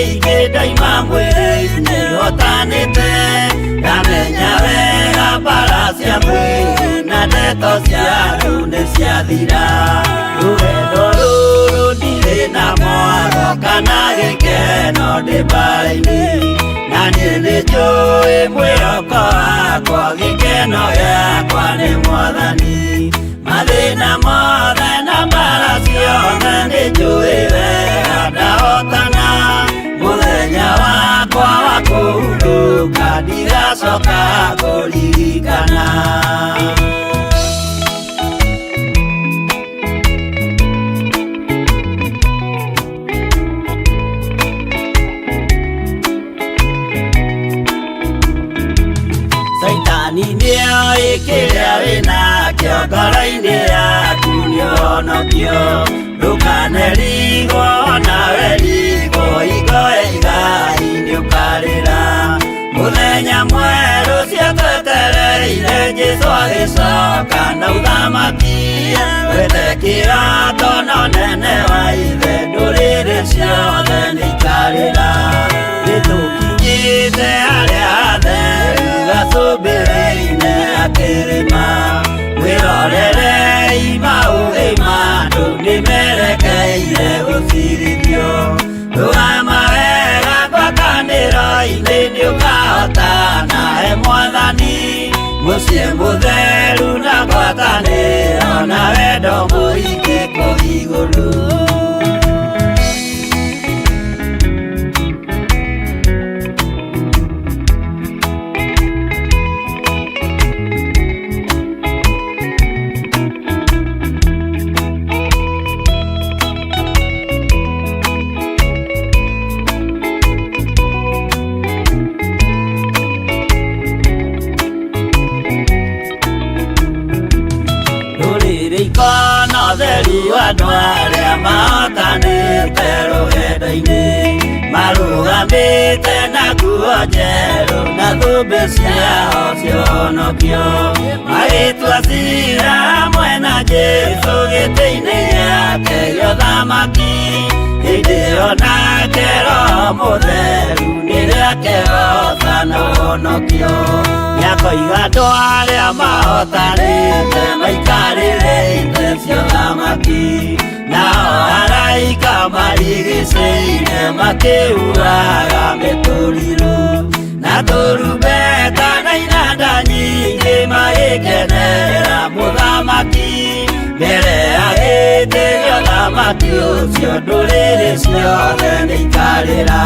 mĩingĩ ndaima mwĩrĩ-inĩ hotanĩte ndamenya wega mbara cia mwĩrĩ na ndeto cia andũ nĩ ciathira rũgendo rũrũ ndirĩ na mwaro kana gĩkeno ndĩ mbara-inĩ na niĩ nĩ njũĩ mwĩhoko wakwa gĩkeno gĩakwa nĩ mwathani mathĩna mothe na mbara ciothe nĩ njũĩ wega ndahotana mũthenya wakwa wa kũhurũka ndigacoka kũririkana. Saitani nĩoĩ kĩrĩa wĩnakĩo ngoro-inĩ yaku nĩũhonokio ndũkanerigwo nawe rigwo hingo ya igai nĩũkarĩra mũthenya mwerũ ciatwetereire Jesũ agĩcoka na ũthamaki wethe kĩrato na ũnene wa ithe ndũrĩrĩ ciothe nĩikarĩra nĩtũkinyĩte harĩa hatheru gacũmbĩrĩ-inĩ ga kĩrĩma mwĩrorerei maũthĩ ma andũ nĩmerekeire gũcirithio rũgama wega ngwatanĩro-inĩ nĩũkahotana he mwathani mũciĩ mũtheru na ngwatanĩro na wendo mũingĩ kũu igũrũ. Rũrĩrĩ ikona ũtheru andũ arĩa mahotanĩte rũgendo-inĩ marũgamĩte na nguo njerũ na thũmbĩ ciao cionokio magĩtua cira hamwe na Jesũ gĩtĩ-inĩ gĩake gĩa ũthamaki hĩndĩ ĩyo nake Roho Mũtheru nĩrĩake hotana ũhonokio nĩakoiga andũ arĩa mahotanĩte maikarĩre itĩ cia ũthamaki nao araika marigicĩire makĩhuhaga mĩtũrirũ na tũrumbeta na inanda nyingĩ magĩkenera mũthamaki mbere ya gĩtĩ gĩa ũthamaki ũcio ndũrĩrĩ ciothe nĩikarĩra.